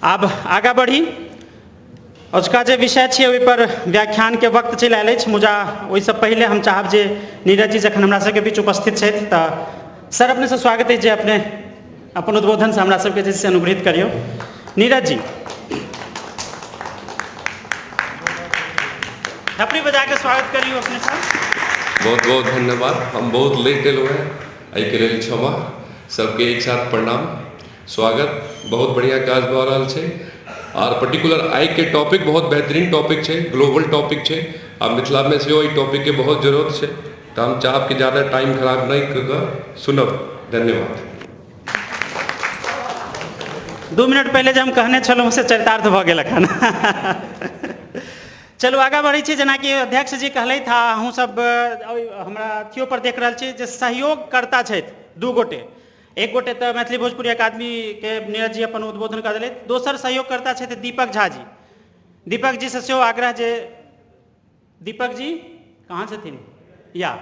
आब आगाँ बढ़ी। अजुका जे विषय छै ओहिपर व्याख्यानके वक्त चलि आयल अछि, मुदा ओहिसँ पहिले हम चाहब जे नीरज जी जखन हमरा सबके बीच उपस्थित छथि तऽ सर अपनेसँ स्वागत अछि जे अपने अपन उद्बोधनसँ हमरा सबके जे छै अनुग्रहित करियौ। नीरज जी, थपड़ी बजा के स्वागत करियौ अपने सर। बहुत बहुत धन्यवाद। हम बहुत लेट एलहुँ हेँ, एहिके लेल क्षमा। सबके एक साथ प्रणाम, स्वागत। बहुत बढ़िया काज भऽ रहल छै आर पर्टिकुलर आइके टॉपिक बहुत बेहतरीन टॉपिक छै, ग्लोबल टॉपिक छै आ मिथिलामे सेहो एहि टॉपिकके बहुत जरूरत छै। तऽ हम चाहब कि ज्यादा टाइम खराब नहि कऽ कऽ सुनब। धन्यवाद। 2 मिनट पहिले जे हम कहने छलहुँ से चरितार्थ भऽ गेल एखन। चलू आगाँ बढ़ै छी। जेनाकि अध्यक्ष जी कहलथि हँ, अहूँ सब हमरा अथियो पर देख रहल छी जे सहयोगकर्ता छथि 2 गोटे। एक गोटे तऽ मैथिली भोजपुरी अकादमी के नीरज जी अपन उद्बोधन कऽ देलथि, दोसर सहयोगकर्ता छथि दीपक झा जी। दीपक जी से सेहो आग्रह जे, दीपक जी कहाँ छथिन? या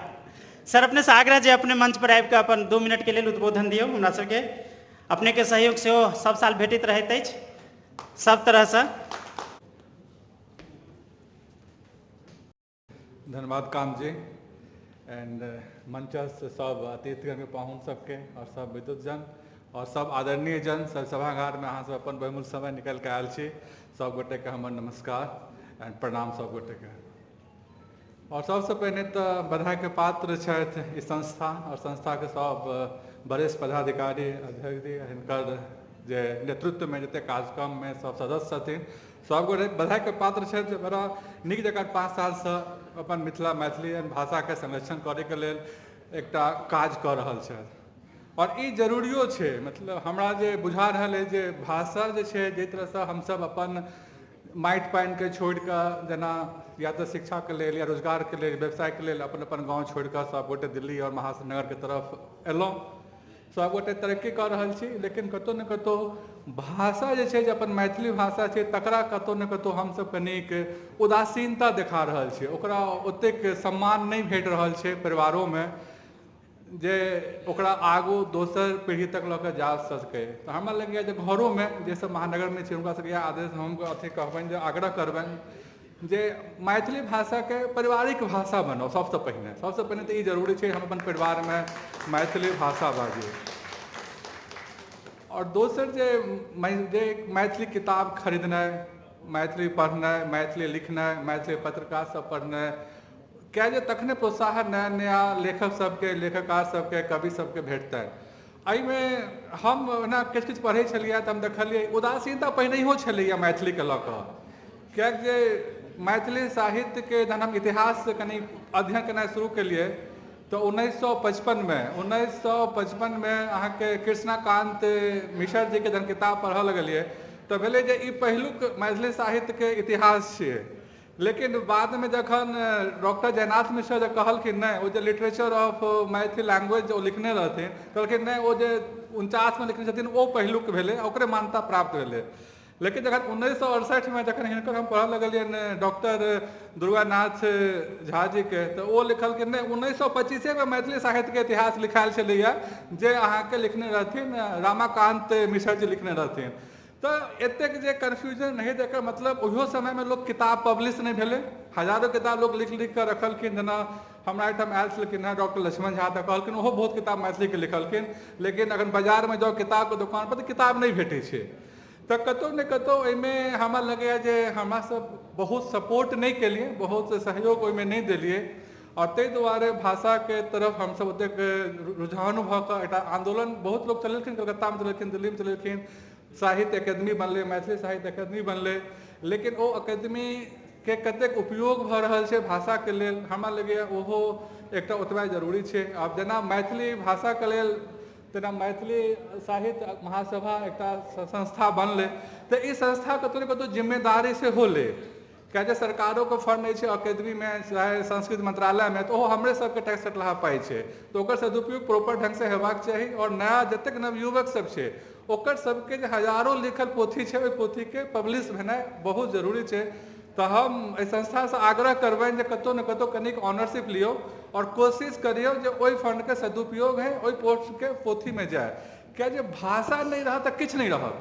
सर अपने से आग्रह जे अपने मंच पर आबि कऽ अपन 2 मिनट के लेल उद्बोधन दियौ। हमरा सबके अपने के सहयोग सेहो सब साल भेटैत रहैत अछि सब तरहसँ। धन्यवाद काम जी एंड मंचस्थ सब अतिथिगण पाहुन सबके और सब विद्युतजन और सब आदरणीय जन सब सभागार में अहाँ सब अपन बहुमूल्य समय निकल के आयल छी, सब गोटे के हमर नमस्कार एंड प्रणाम सब गोटे के। और सबसे पहिने तऽ बधाई के पात्र छथि ई संस्था और संस्था के सब वरिष्ठ पदाधिकारी अध्यक्ष जी, हिनकर जे नेतृत्व में जते कार्यक्रम में सब सदस्य छथिन सब गोटे बधाई के पात्र छथि जे बड़ा नीक जकाँ 5 सालसँ अपन मिथिला मैथिली भाषाके संरक्षण करैके लेल एकटा काज कऽ रहल छथि। और ई जरूरियो छै, मतलब हमरा जे बुझा रहल अछि जे भाषा जे छै जाहि तरहसँ हमसब अपन माटि पानिके छोड़िकऽ जेना या तऽ शिक्षाके लेल या रोजगारके लेल व्यवसायके लेल अपन अपन गाँव छोड़िकऽ सब गोटे दिल्ली और महानगरके तरफ एलहुँ, सब गोटे तरक्की कऽ रहल छी, लेकिन कतहु ने कतहु भाषा जे छै जे अपन मैथिली भाषा छै तकरा कतहु ने कतहु हमसब कनिक उदासीनता देखा रहल छियै, ओकरा ओतेक सम्मान नहि भेट रहल छै परिवारोमे जे ओकरा आगू दोसर पीढ़ी तक लऽ कऽ जा सकै। तऽ हमरा लगैए जे घरोमे जे सब महानगरमे छै हुनका सबके इएह आदेश हम अथी कहबनि जे आग्रह करबनि जे मैथिली भाषाके पारिवारिक भाषा बनाउ। सबसँ पहिने तऽ ई जरूरी छै हम अपन परिवारमे मैथिली भाषा बाजी। आओर दोसर जे मैथिली किताब खरीदनाइ, मैथिली पढ़नाइ, मैथिली लिखनाइ, मैथिली पत्रिका सब पढ़नाइ, किया जे तखने प्रोत्साहन नया नया लेखक सबके, लेखकार सबके, कवि सबके भेटतनि। एहिमे हम ओना किछु किछु पढ़ै छलियै तऽ हम देखलियै उदासीनता पहिनहियो छलैए मैथिलीके लऽ कऽ, किएकि जे मैथिली साहित्यके जहन हम इतिहास कनि अध्ययन केनाइ शुरू केलियै तऽ 1955 मे अहाँके कृष्णाकान्त मिश्र जीके जहन किताब पढ़ऽ लगलियै तऽ भेलै जे ई पहिलुक मैथिली साहित्यके इतिहास छियै। लेकिन बादमे जखन डॉक्टर जयनाथ मिश्र जे कहलखिन नहि, ओ जे लिटरेचर ऑफ मैथिली लैंग्वेज ओ लिखने रहथिन, कहलखिन नहि ओ जे 49 मे लिखने छथिन ओ पहिलुक भेलै, ओकरे मान्यता प्राप्त भेलै। लेकिन जखन 1968 मे जखन हिनकर हम पढ़ऽ लगलियनि डॉक्टर दुर्गानाथ झा जीके, तऽ ओ लिखलखिन नहि 1925 मे मैथिली साहित्यके इतिहास लिखायल छलैए जे अहाँके लिखने रहथिन रमाकान्त मिश्र जी लिखने रहथिन। तऽ एतेक जे कन्फ्यूजन रहै तऽ एकर मतलब ओहियो समयमे लोक किताब पब्लिश नहि भेलै। हजारो किताब लोक लिख लिख कऽ रखलखिन। जेना हमरा एहिठाम आयल छलखिन हेँ डॉक्टर लक्ष्मण झा, तऽ कहलखिन ओहो बहुत किताब मैथिलीके लिखलखिन, लेकिन अखन बाजारमे जाउ किताबके दोकानपर तऽ किताब नहि भेटै छै। तऽ कतहु ने कतहु एहिमे हमरा लगैए जे हमरा सब बहुत सपोर्ट नहि केलियै, बहुत सहयोग ओहिमे नहि देलियै आओर ताहि दुआरे भाषाके तरफ हमसब ओतेक रुझान भऽ कऽ एकटा आन्दोलन बहुत लोक चलेलखिन, कलकत्तामे चलेलखिन, दिल्लीमे चलेलखिन, साहित्य अकेदमी बनलै, मैथिली साहित्य अकेदमी बनलै, लेकिन ओ अकेदमीके कतेक उपयोग भऽ रहल छै भाषाके लेल हमरा लगैए ओहो एकटा ओतबे जरूरी छै। आब जेना मैथिली भाषाके लेल तेना मैथिली साहित्य महासभा एकटा संस्था बनलै, तऽ ई संस्था कतहु ने कतहु जिम्मेदारी सेहो लै, किएक जे सरकारोके फंड अछि अकेदमीमे चाहे संस्कृत मंत्रालयमे, तऽ ओहो हमरे सबके टैक्स कटलाहा पाइ छै, तऽ ओकर सदुपयोग प्रॉपर ढङ्गसँ हेबाक चाही। आओर नया जतेक नवयुवक सब छै ओकर सबके जे हजारो लिखल पोथी छै ओहि पोथीके पब्लिश भेनाइ बहुत जरूरी छै। तऽ हम एहि संस्थासँ आग्रह करबनि जे कतहु ने कतहु कनिक ऑनरशिप लियौ आओर कोशिश करियौ जे ओहि फंडके सदुपयोग होइ, ओहि पोस्टके पोथीमे जाय, किएक जे भाषा नहि रहत तऽ किछु नहि रहत।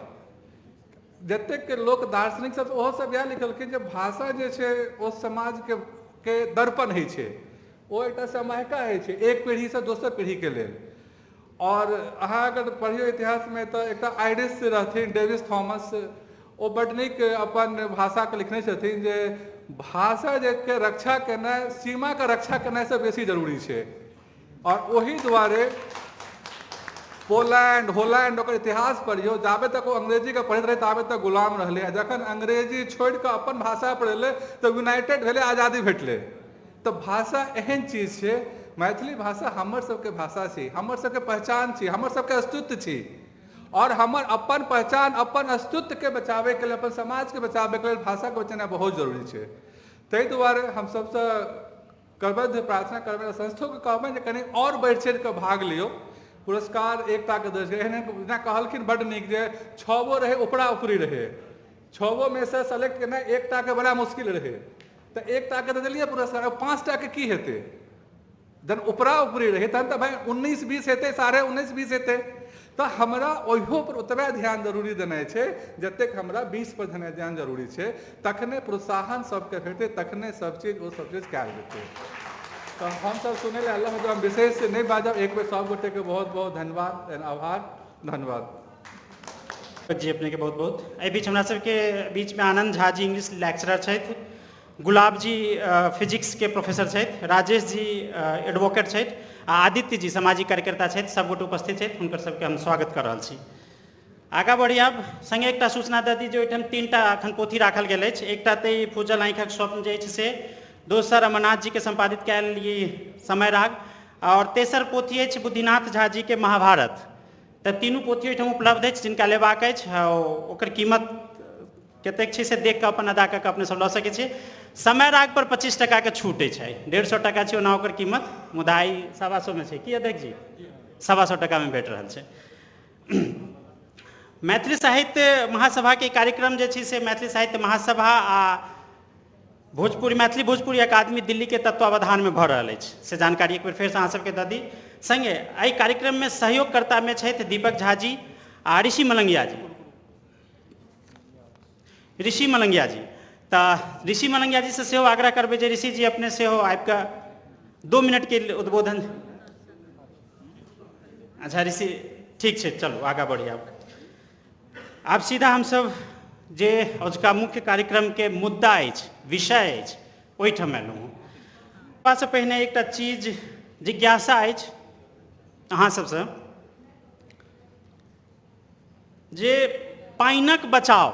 जतेक लोक दार्शनिक सब ओहो सब इएह लिखलखिन जे भाषा जे छै ओ समाजके के दर्पण होइ छै, ओ एकटा समाहिका होइ छै एक पीढ़ीसँ दोसर पीढ़ीके लेल। आओर अहाँ अगर पढ़ियौ इतिहासमे तऽ एकटा आइरिश रहथिन डेविस थॉमस, ओ बड्ड नीक अपन भाषाके लिखने छथिन जे भाषा जे के रक्षा केनाइ सीमाके रक्षा केनाइसँ बेसी जरूरी छै। आओर ओहि दुआरे पोलैंड होलैंड ओकर इतिहास पढ़ियौ, जाबे तक ओ अंग्रेजीके पढ़ैत रहै ताबे तक गुलाम रहलै, आ जखन अंग्रेजी छोड़िकऽ अपन भाषा पढ़ेलै तऽ यूनाइटेड भेलै, आजादी भेटलै। तऽ भाषा एहन चीज छै, मैथिली भाषा हमर सबके भाषा छी, हमर सबके पहचान छी, हमर सबके अस्तित्व छी। आओर हमर अपन पहचान अपन अस्तित्वके बचाबैके लेल, अपन समाजके बचाबैके लेल भाषाके बचेनाइ बहुत जरूरी छै। ताहि दुआरे हम सबसँ करबद्ध प्रार्थना करबै, संस्थोके कहबै जे कनि आओर बढ़ि चढ़िकऽ भाग लियौ। पुरस्कार एकटाके दै छै, एहन जेना कहलखिन बड्ड नीक जे 6 रहै उपरा उपरी रहै, 6 मे सँ सेलेक्ट केनाइ एकटाके बड़ा मुश्किल रहै, तऽ एकटाके तऽ देलियै पुरस्कार, 5टाके की हेतै? जहन उपरा उपरी रहै तहन तऽ भाइ 19-20 हेतै, 19.5-20 हेतै। तऽ हमरा ओहियो पर ओतबे ध्यान जरूरी देनाइ छै जतेक हमरा 20 पर ध्यान जरूरी छै, तखने प्रोत्साहन सबके भेटतै, तखने सब चीज ओ सब चीज कयल जेतै। तऽ हमसब सुनै लए एलहुँ, तऽ हम विशेष नहि बाजब। एक बेर सब गोटेके बहुत बहुत धन्यवाद एंड आभार, धन्यवाद जी अपनेके बहुत बहुत। एहि बीच हमरा सबके बीचमे आनन्द झा जी इंग्लिश लेक्चरर छथि, गुलाब जी फिजिक्सके प्रोफेसर छथि, राजेश जी एडवोकेट छथि आ आदित्य जी सामाजिक कार्यकर्ता छथि। सब गोटे उपस्थित छथि, हुनकर सबके हम स्वागत कर रहल छी। आगाँ बढ़ी आब संगे एकटा सूचना दऽ दी जे ओहिठाम 3टा अखन पोथी राखल गेल अछि। एकटा तऽ ई फूजल आँखिक स्वप्न जे अछि से, दोसर अमरनाथ जीके सम्पादित कयल ई समय राग, आओर तेसर पोथी अछि बुद्धिनाथ झा जीके महाभारत। तऽ तीनू पोथी ओहिठाम उपलब्ध अछि, जिनका लेबाक अछि ओकर कीमत कतेक छै से देख कऽ अपन अदा कऽ कऽ अपने सब लऽ सकै छी। समय राग पर 25 टकाके छूट अछि, 150 टका छै ओना ओकर कीमत, मुदा ई 125 मे छै। की अध्यक्ष जी 125 टकामे भेट रहल छै। मैथिली साहित्य महासभाके कार्यक्रम जे छै से मैथिली साहित्य महासभा आ भोजपुरी मैथिली भोजपुरी अकादमी दिल्लीके तत्वावधानमे भऽ रहल अछि, से जानकारी एक बेर फेरसँ अहाँ सबके दऽ दी। सङ्गे एहि कार्यक्रममे सहयोगकर्तामे छथि दीपक झा जी आ ऋषि मलंगिया जी। ऋषि मलंगिया जी, तऽ ऋषि मलंगिया जी से सेहो आग्रह करबै जे ऋषि जी अपने सेहो आबिकऽ 2 मिनटके उद्बोधन। अच्छा ऋषि ठीक छै, चलू आगाँ बढ़ी। आब सीधा हमसब जे अजुका मुख्य कार्यक्रमके मुद्दा अछि, विषय अछि, ओहिठाम एलहुँ हँ। से पहिने एकटा चीज जिज्ञासा अछि अहाँ सबसँ जे पानिक बचाव,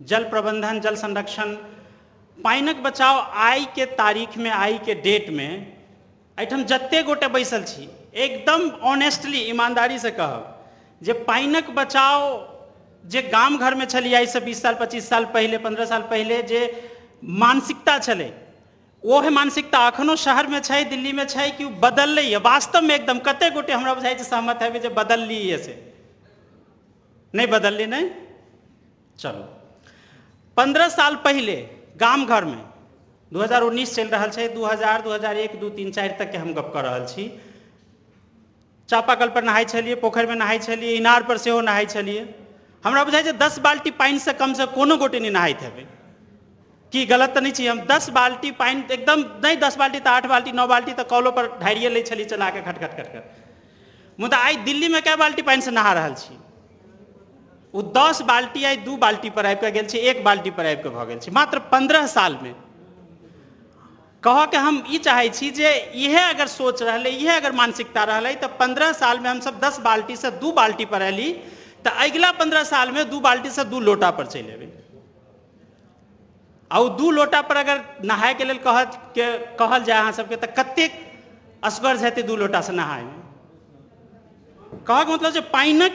जल प्रबंधन, जल संरक्षण, पानिक बचाव आइ के तारीखमे, आइ के डेटमे एहिठाम जते गोटे बैसल छी एकदम ऑनेस्टली ईमानदारीसँ कहब जे पानिक बचाव जे गाम घरमे छलै आइसँ 20 साल 25 साल पहिले, 15 साल पहिले जे मानसिकता छलै, ओहे मानसिकता अखनो शहरमे छै, दिल्लीमे छै, कि ओ बदललै यऽ वास्तवमे? एकदम कते गोटे हमरा बुझाइ छै सहमत हेबै जे बदलली यऽ से? नहि बदलली? नहि। चलू, 15 साल पहिले गाम घरमे, 2019 चलि रहल छै, 2000, 2001, 2, 3, 4 तकके हम गप कऽ रहल छी, चापाकल पर नहाइ छलियै, पोखरिमे नहाइ छलियै, इनार पर सेहो नहाइ छलियै। हमरा बुझाइ छै 10 बाल्टी पानिसँ कमसँ कोनो गोटे नहि नहाइत हेबै। की गलत तऽ नहि छी हम? 10 बाल्टी पानि एकदम नहि, 10 बाल्टी तऽ 8 बाल्टी 9 बाल्टी तऽ कलो पर ढारिए लै छलियै चला कऽ खट खट खट खट। मुदा आइ दिल्लीमे कए बाल्टी पानिसँ नहा रहल छी? ओ 10 बाल्टी आइ 2 बाल्टी पर आबि कऽ गेल छै, 1 बाल्टी पर आबि कऽ भऽ गेल छै मात्र 15 सालमे। कहऽके हम ई चाहै छी जे इएह अगर सोच रहलै, इएह अगर मानसिकता रहलै तऽ 15 सालमे हमसब 10 बाल्टीसँ 2 बाल्टी पर एली, तऽ अगिला 15 सालमे 2 बाल्टीसँ 2 लोटा पर चलि एबै। आ ओ 2 लोटा पर अगर नहायके लेल कहल जाय अहाँ सबके तऽ कतेक असगर्ज हेतै 2 लोटासँ नहायमे। कहऽके मतलब जे पानिक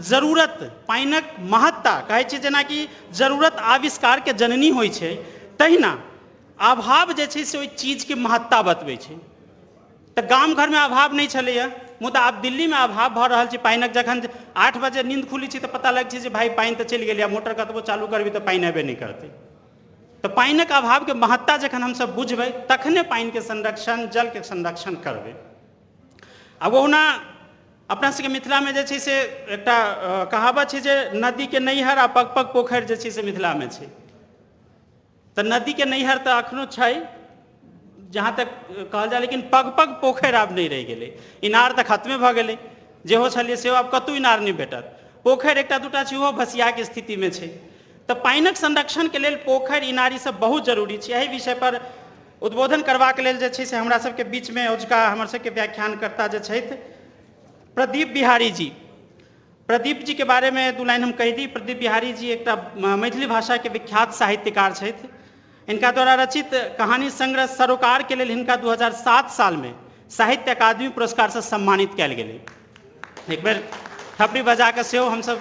जरूरत, पानिक महत्ता कहै छै जेनाकि जरूरत आविष्कारके जननी होइ छै, तहिना अभाव जे छै से ओहि चीजके महत्ता बतबै छै। तऽ गाम घरमे अभाव नहि छलैए, मुदा आब दिल्लीमे अभाव भऽ रहल छै पानिक। जखन 8 बजे नींद खुलै छै तऽ पता लगै छै जे भाइ पानि तऽ चलि गेलै, मोटर कतबो चालू करबै तऽ पानि अयबे नहि करतै। तऽ पानिक अभावके महत्ता जखन हमसब बुझबै तखने पानिके संरक्षण, जलके संरक्षण करबै। आ ओहुना अपना सबके मिथिलामे जे छै से एकटा कहावत छै जे नदीके नैहर आ पग पग पोखरि जे छै से मिथिलामे छै। तऽ नदीके नैहर तऽ अखनो छै जहाँ तक कहल जाय, लेकिन पग पग पोखरि आब नहि रहि गेलै। इनार तऽ खत्मे भऽ गेलै, जेहो छलियै सेहो आब कतहु इनार नहि भेटत। पोखरि एकटा दूटा छै, ओहो भसियाके स्थितिमे छै। तऽ पानिक संरक्षणके लेल पोखरि इनार ई सब बहुत जरूरी छै। एहि विषय पर उद्बोधन करबाक लेल जे छै से हमरा सबके बीचमे औजका हमर सबके व्याख्यानकर्ता जे छथि प्रदीप बिहारी जी। प्रदीप जी के बारेमे 2 लाइन हम कहि दी। प्रदीप बिहारी जी एकटा मैथिली भाषाके विख्यात साहित्यकार छथि। हिनका द्वारा रचित कहानी संग्रह सरोकार के लेल हिनका 2007 सालमे साहित्य अकादमी पुरस्कारसँ सम्मानित कयल गेलै। एक बेर थपड़ी बजा कऽ सेहो हमसब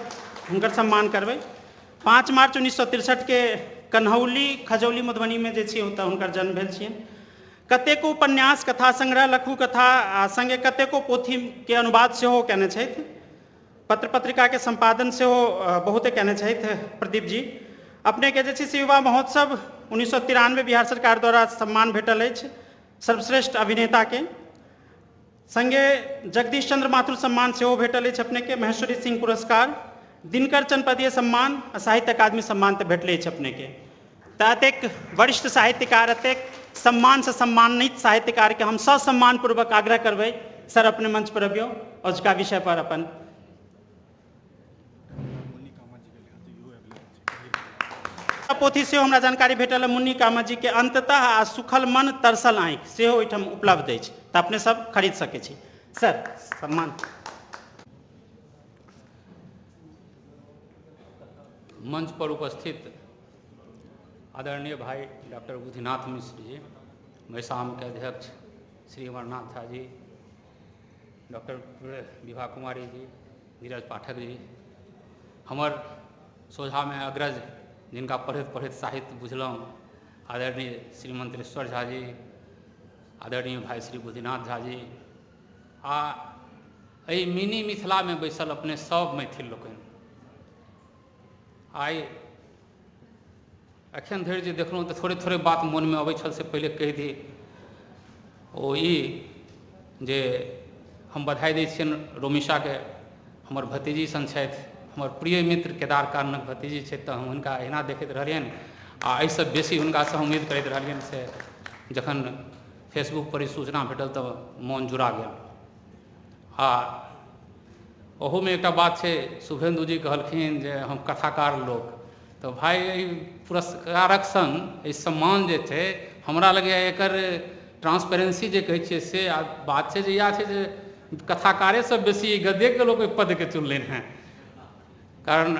हुनकर सम्मान करबै। 5 मार्च 1963 के कन्हौली खजौली मधुबनीमे जे छै ओतऽ हुनकर जन्म भेल छियनि। कतेको उपन्यास, कथा संग्रह, लघु कथा आ सङ्गे कतेको पोथीके अनुवाद सेहो कयने छथि। पत्र पत्रिकाके सम्पादन सेहो बहुते कयने छथि प्रदीप जी। अपनेके जे छै से युवा महोत्सव 1993 बिहार सरकार द्वारा सम्मान भेटल अछि सर्वश्रेष्ठ अभिनेताके। सङ्गे जगदीश चंद्र माथुर सम्मान सेहो भेटल अछि अपनेके, महेश्वरी सिंह पुरस्कार, दिनकर चनपदीय सम्मान आ साहित्य अकादमी सम्मान तऽ भेटले अछि अपनेके। तऽ एतेक वरिष्ठ साहित्यकार, एतेक सम्मानसँ सम्मानित साहित्यकारके हम ससम्मानपूर्वक आग्रह करबै सर अपने मंच पर अबियौ अजुका विषय पर अपन पोथी सेहो हमरा जानकारी भेटल है मुन्नी कामत जी के अंततः आ सुखल मन तरसल आँखि सेहो ओहिठाम उपलब्ध अछि, तऽ अपने सब खरीद सकै छी। सर सम्मान। मंच पर उपस्थित आदरणीय भाई डॉक्टर बुद्धिनाथ मिश्र जी, मैसाम के अध्यक्ष श्री अमरनाथ झा जी, डॉक्टर विभा कुमारी जी, नीरज पाठक जी, हमर सोझामे अग्रज जिनका पढ़ैत पढ़ैत साहित्य बुझलहुँ आदरणीय श्री मंत्रेश्वर झा जी, आदरणीय भाई श्री बुद्धिनाथ झा जी, आ एहि मिनी मिथिलामे बैसल अपने सब मैथिल लोकनि, आइ एखन धरि जे देखलहुँ तऽ थोड़े थोड़े बात मोनमे अबै छल से पहिले कहि दी। ओ ई जे हम बधाई दै छियनि रोमिशाके, हमर भतीजी सन छथि, हमर प्रिय मित्र केदार काननक भतीजी छथि, तऽ हम हुनका एहिना देखैत रहलियनि आ एहिसँ बेसी हुनकासँ हम उम्मीद करैत रहलियनि, से जखन फेसबुक पर ई सूचना भेटल तऽ मोन जुड़ा गेल। आ ओहूमे एकटा बात छै, शुभेन्दु जी कहलखिन जे हम कथाकार लोक, तऽ भाइ एहि पुरस्कारक सङ्ग ई सम्मान जे छै हमरा लगैए एकर ट्रांसपेरेंसी जे कहै छियै से बात छै जे इएह छै जे कथाकारेसँ बेसी गद्येके लोक ओहि पदके चुनलनि हेँ। कारण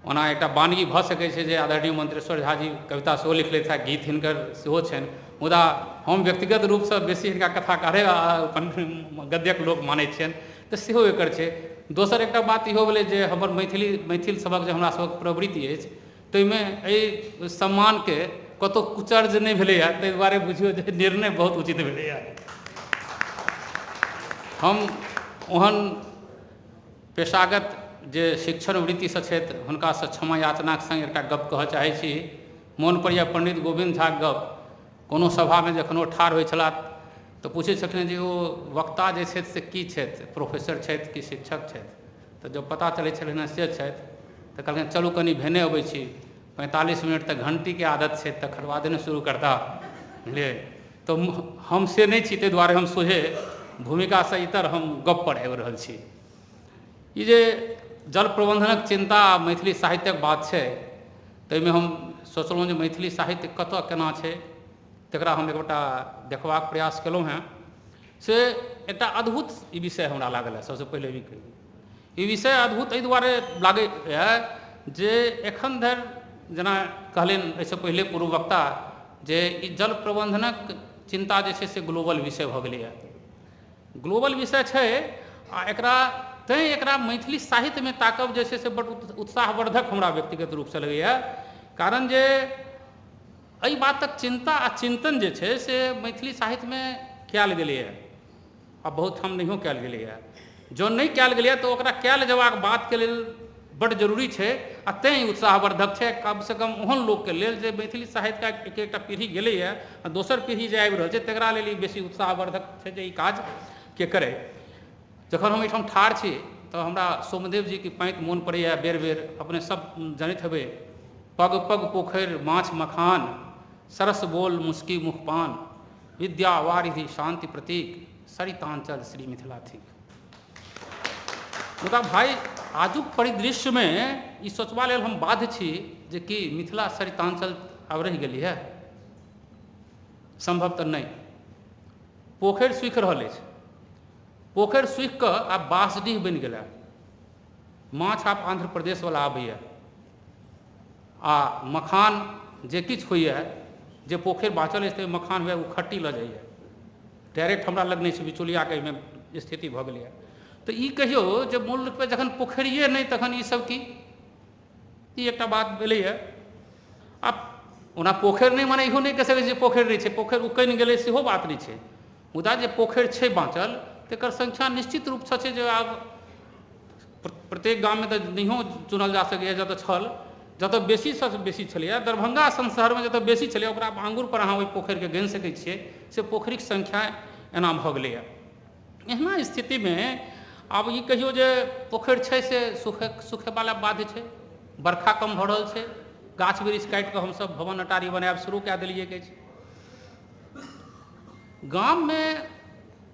ओना एकटा बानगी भऽ सकै छै जे आदरणीय मंत्रेश्वर झा जी कविता सेहो लिखलथि हेँ, गीत हिनकर सेहो छनि, मुदा हम व्यक्तिगत रूपसँ बेसी हिनका कथाकारे अपन गद्यक लोक मानै छियनि, तऽ सेहो एकर छै। दोसर एकटा बात इहो भेलै जे हमर मैथिली मैथिल सभक जे हमरा सभक प्रवृत्ति अछि ताहिमे एहि सम्मानके कतहु कुचर्ज नहि भेलैए, ताहि दुआरे बुझियौ जे निर्णय बहुत उचित भेलैए। हम ओहन पेशागत जे शिक्षण वृत्तिसँ छथि हुनकासँ क्षमा याचनाक सङ्ग एकटा गप कहऽ चाहै छी। मोन पड़ैए पण्डित गोविन्द झाक गप, कोनो सभामे जखन ओ ठाढ़ होइ छलाह तऽ पूछै छलखिन जे ओ वक्ता जे छथि से की छथि, प्रोफेसर छथि कि शिक्षक छथि? तऽ जब पता चलै छलनि से छथि तऽ कहलखिन चलू कनि भेने अबै छी। 45 मिनट तऽ घण्टीके आदत छै, तकर बादे ने शुरू करता, बुझलियै। तऽ हम से नहि छी, ताहि दुआरे हम सोझे भूमिकासँ इतर हम गप्पपर आबि रहल छी। ई जे जल प्रबन्धनक चिन्ता आ मैथिली साहित्यक बात छै, ताहिमे हम सोचलहुँ जे मैथिली साहित्य कतय केना छै, तकरा हम एकटा देखबाक प्रयास केलहुँ हेँ। से एकटा अद्भुत ई विषय हमरा लागल हँ। सबसँ पहिले ई कही, ई विषय अद्भुत एहि दुआरे लागैए जे एखन धरि जेना कहलनि एहिसँ पहिले पूर्व वक्ता जे ई जल प्रबन्धनक चिन्ता जे छै से ग्लोबल विषय भऽ गेलैए। ग्लोबल विषय छै आ एकरा तैँ एकरा मैथिली साहित्यमे ताकब जे छै से बड्ड उत्साहवर्धक हमरा व्यक्तिगत रूपसँ लगैए। कारण जे एहि बातक चिन्ता आ चिन्तन जे छै से मैथिली साहित्यमे कयल गेलैए आ बहुत ठाम नहियो कयल गेलैए। जँ नहि कयल गेलैए तऽ ओकरा कयल जेबाक बातके लेल बड्ड जरूरी छै आ तैँ ई उत्साहवर्धक छै कमसँ कम ओहन लोकके लेल जे मैथिली साहित्यके एक एकटा पीढ़ी गेलैए आ दोसर पीढ़ी जे आबि रहल छै तकरा लेल ई बेसी उत्साहवर्धक छै जे ई काज के करै। जखन हम एहिठाम ठाढ़ छी तऽ हमरा सोमदेव जीके पाँति मोन पड़ैए बेर बेर, अपने सब जनैत हेबै, पग पग पोखरि माछ मखान, सरस बोल मुस्की मुख पान, विद्या वारिधि शान्ति प्रतीक, सरितांचल श्री मिथिला थिक। मुदा भाइ आजुक परिदृश्यमे ई सोचबा लेल हम बाध्य छी जे कि मिथिला सरितांचल आब रहि गेली है? सम्भव तऽ नहि। पोखरि सूखि रहल अछि, पोखरि सूखि कऽ आब बाँसडीह बनि गेल। माछ आब आन्ध्र प्रदेशवला आबैए आ मखान जे किछु होइए, जे पोखरि बाँचल अछि ताहिमे मखान होइए, ओ खट्टी लऽ जाइए, डायरेक्ट हमरा लग नहि छै, बिचौलियाके एहिमे स्थिति भऽ गेलैए। तऽ ई कहियौ जे मूल रूपमे जखन पोखरिए नहि तखन ईसभ की? ई एकटा बात भेलैए। आब ओना पोखरि नहि माने इहो नहि कहि सकै छी जे पोखरि नहि छै, पोखरि उकनि गेलै सेहो बात नहि छै, मुदा जे पोखरि छै बाँचल तकर संख्या निश्चित रूपसँ छै जे आब प्रत्येक गाममे तऽ नहियो चुनल जा सकैए। जतऽ छल, जतऽ बेसीसँ बेसी छलैए, दरभंगा सन शहरमे जतऽ बेसी छलैए, ओकरा आङ्गुरपर अहाँ ओहि पोखरिके गनि सकै छियै, से पोखरिक संख्या एना भऽ गेलैए। एहना स्थितिमे आब ई कहियौ जे पोखरि छै से सुखैवला बाध्य छै, बरखा कम भऽ रहल छै, गाछ वृक्ष काटि कऽ हमसभ भवन अटारी बनायब शुरू कए देलियै अछि। गाममे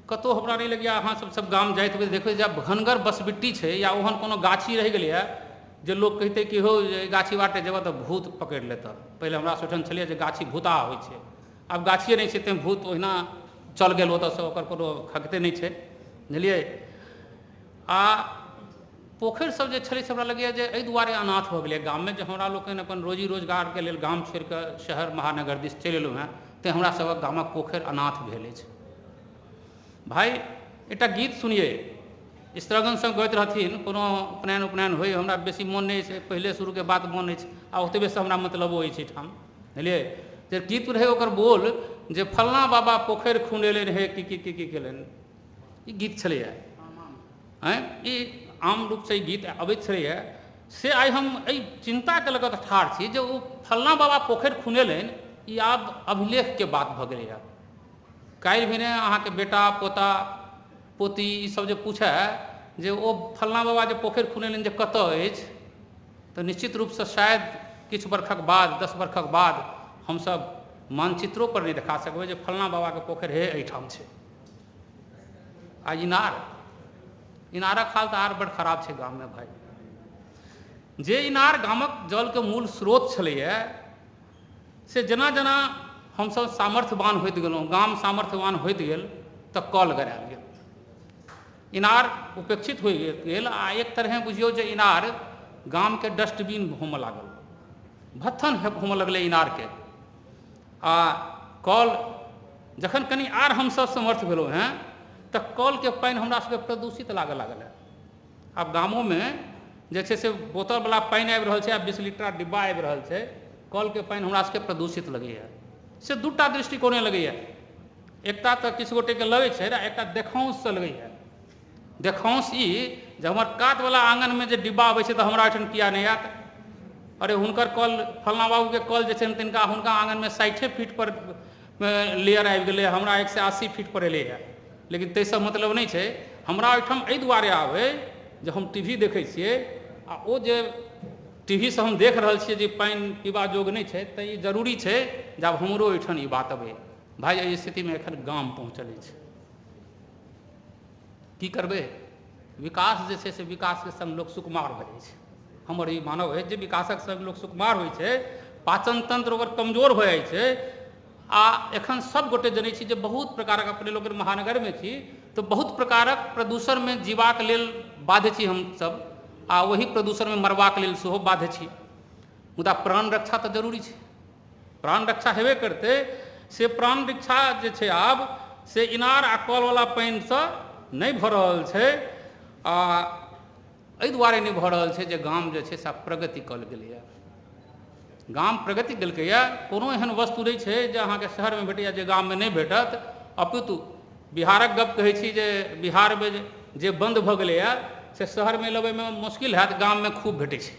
कतहु हमरा नहि लगैए अहाँ सब सब गाम जाइत हेबै देखबै जे घनगर बसबिट्टी छै या ओहन कोनो गाछी रहि गेलैए जे लोक कहितै कि हौ एहि गाछी बाटे जेबह तऽ भूत पकड़ि लेतह। पहिले हमरा सब ओहिठाम छलैए जे गाछी भूताह होइ छै, आब गाछिए नहि छै तैँ भूत ओहिना चल गेल ओतऽसँ, ओकर कोनो खगते नहि छै, बुझलियै। आ पोखरि सब जे छलै से हमरा लगैए जे एहि दुआरे अनाथ भऽ गेलै गाममे जे हमरा लोकनि अपन रोजी रोजगारके लेल गाम छोड़िकऽ शहर महानगर दिस चलि एलहुँ हेँ, तैँ हमरा सभक गामक पोखरि अनाथ भेल अछि। भाइ एकटा गीत सुनियै, स्त्रीगण सब गबैत रहथिन, कोनो उपनयन उपनयन होइ, हमरा बेसी मोन नहि अछि, पहिले शुरूके बात मोन अछि आ ओतबेसँ हमरा मतलबो अछि एहिठाम, बुझलियै। जे गीत रहै ओकर बोल जे फल्लाँ बाबा पोखरि खुनेलनि हे की की की की केलनि, ई गीत छलैए। आँय ई आम रूपसँ ई गीत अबैत छलैए, से आइ हम एहि चिन्ताके लऽ कऽ ठाढ़ छी जे ओ फल्लाँ बाबा पोखरि खुनेलनि, ई आब अभिलेखके बात भऽ गेलैए। काल्हि भेने अहाँके बेटा पोता पोती ईसब जे पूछए जे ओ फल्लाँ बाबा जे पोखरि खुनेलनि जे कतऽ अछि, तऽ निश्चित रूपसँ शायद किछु बरखक बाद 10 बरखक बाद हमसब मानचित्रोपर नहि देखा सकबै जे फल्लाँ बाबाके पोखरि हे एहिठाम छै। आ इनार, इनारक हाल तऽ आर बड्ड खराब छै गाममे भाइ। जे इनार गामक जलके मूल स्रोत छलैए से जेना जेना हमसब सामर्थ्यवान होइत गेलहुँ, गाम सामर्थ्यवान होइत गेल, तऽ कल गरायल गेल, इनार उपेक्षित होइत गेल आ एक तरहे बुझियौ जे इनार गामके डस्टबिन होमऽ लागल, भत्थन होमऽ लगलै इनारके। आ कल जखन कनि आर हमसब समर्थ भेलहुँ हेँ तऽ कलके पानि हमरा सबके प्रदूषित लागऽ लागल हेँ। आब गामोमे जे छै से बोतलवला पानि आबि रहल छै आ 20 लीटर डिब्बा आबि रहल छै, कलके पानि हमरा सबके प्रदूषित लगैए। से दूटा दृष्टिकोणे लगैए, एकटा तऽ किछु गोटेके लगै छै आ एकटा देखाउँससँ लगैए। देखाउँस ई जे हमर कातवला आङ्गनमे जे डिब्बा अबै छै तऽ हमरा ओहिठाम किया नहि आयत, अरे हुनकर कल फल्लाँ बाबूके कल जे छनि तिनका हुनका आङ्गनमे 60 फीट पर लेयर आबि गेलै, हमरा 180 फीट पर एलैए। लेकिन ताहिसँ मतलब नहि छै, हमरा ओहिठाम एहि दुआरे आबै जे हम टी वी देखै छियै आ ओ जे टीवीसँ हम देख रहल छियै जे पानि पीबा जोग नहि छै, तऽ ई जरूरी छै जे आब हमरो ओहिठाम ई बात अबै। भाइ, एहि स्थितिमे एखन गाम पहुँचल अछि। की करबै, विकास जे छै से विकासके सङ्ग लोक सुकुमार भऽ जाइ छै। हमर ई मानब अछि जे विकासक सङ्ग लोक सुकुमार होइ छै, पाचन तन्त्र ओकर कमजोर भऽ जाइ छै। आ एखन सब गोटे जनै छी जे बहुत प्रकारक अपने लोकनि महानगरमे छी तऽ बहुत प्रकारक प्रदूषणमे जीबाक लेल बाध्य छी हमसब, आ ओही प्रदूषणमे मरबाक लेल सेहो बाध्य छी। मुदा प्राण रक्षा तऽ जरूरी छै, प्राण रक्षा हेबे करतै। से प्राण रक्षा जे छै आब से इनार आ कलवला पानिसँ नहि भऽ रहल छै। आ एहि दुआरे नहि भऽ रहल छै जे गाम जे छै से आब प्रगति कऽ गेलैए, गाम प्रगति केलकैए। कोनो एहन वस्तु नहि छै जे अहाँके शहरमे भेटैए जे गाममे नहि भेटत। अपितु बिहारक गप कहै छी जे बिहारमे जे बन्द भऽ गेलैए से शहरमे लबैमे मुश्किल हैत, गाममे खूब भेटै छै,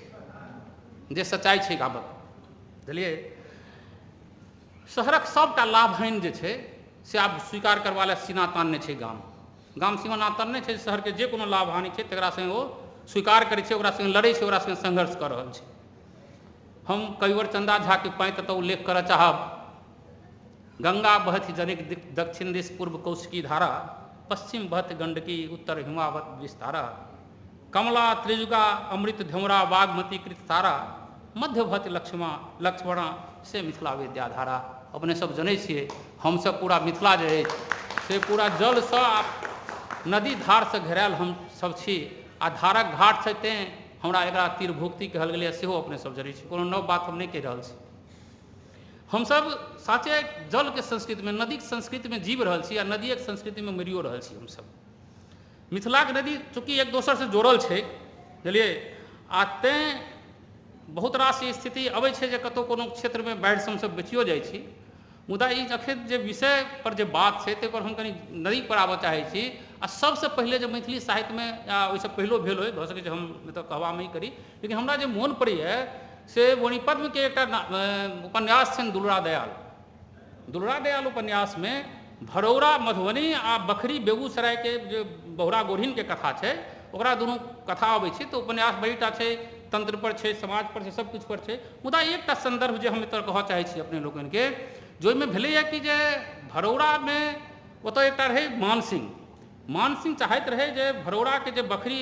जे सच्चाइ छै गामक। बुझलियै, शहरक सभटा लाभ हानि जे छै से आब स्वीकार करबा लए सीना तानने छै गाम। गाम सीमा तानने छै, शहरके जे कोनो लाभ हानि छै तकरा सङ्गे ओ स्वीकार करै छै, ओकरा सङ्गे लड़ै छै, ओकरा सङ्गे संघर्ष कऽ रहल छै। हम कविवर चन्दा झाके पाँति एतऽ उल्लेख करऽ चाहब। गंगा बहथि जनिक दक्षिण दिश पूर्व कौशिकी धारा, पश्चिम बहथि गंडकी उत्तर हिमावत विस्तारा, कमला त्रिजुगा अमृत धेमरा बागमती कृत तारा, मध्य बहति लक्ष्मणा से मिथिला विद्याधारा। अपने सब जनै छियै, हमसब पूरा मिथिला जे अछि से पूरा जलसँ आ नदी धारसँ घेरायल हमसब छी, आ धारक घाट छै तेँ हमरा एकरा तीरभुक्ति कहल गेलैए, सेहो अपने सब जनै छी। कोनो नव बात हम नहि कहि रहल छी। हमसब साँचे जलके संस्कृतिमे, नदीके संस्कृतिमे जीव रहल छी आ नदिएके संस्कृतिमे मरियो रहल छी हमसब। मिथिलाके नदी चूँकि एक दोसरसँ जोड़ल छै, बुझलियै, आ तेँ बहुत रास स्थिति अबै छै जे कतहु कोनो क्षेत्रमे बाढ़िसँ हमसब बचियो जाइ छी। मुदा ई जखन जे विषय पर जे बात छै ताहि पर हम कनि नदी पर आबऽ चाहै छी। आ सबसँ पहिले जे मैथिली साहित्यमे या ओहिसँ पहिलो भेल होइ, भऽ सकै छै हम एतऽ कहबामे ई करी, लेकिन हमरा जे मोन पड़ैए से मणिपद्मके एकटा उपन्यास छनि दुलरा दयाल। दुलरा दयाल उपन्यासमे भरौरा मधुबनी आ बखरी बेगूसरायके जे बहुरा गोढ़िनके कथा छै ओकरा दुनू कथा अबै छै। तऽ उपन्यास बड़ीटा छै, तंत्र पर छै, समाज पर छै, सब किछु पर छै। मुदा एकटा सन्दर्भ जे हम एतऽ कहऽ चाहै छी अपने लोकनिके, जे ओहिमे भेलैए कि जे भरौरामे ओतऽ एकटा रहै मानसिंह। मानसिंह चाहैत रहै जे भरौराके जे बखरी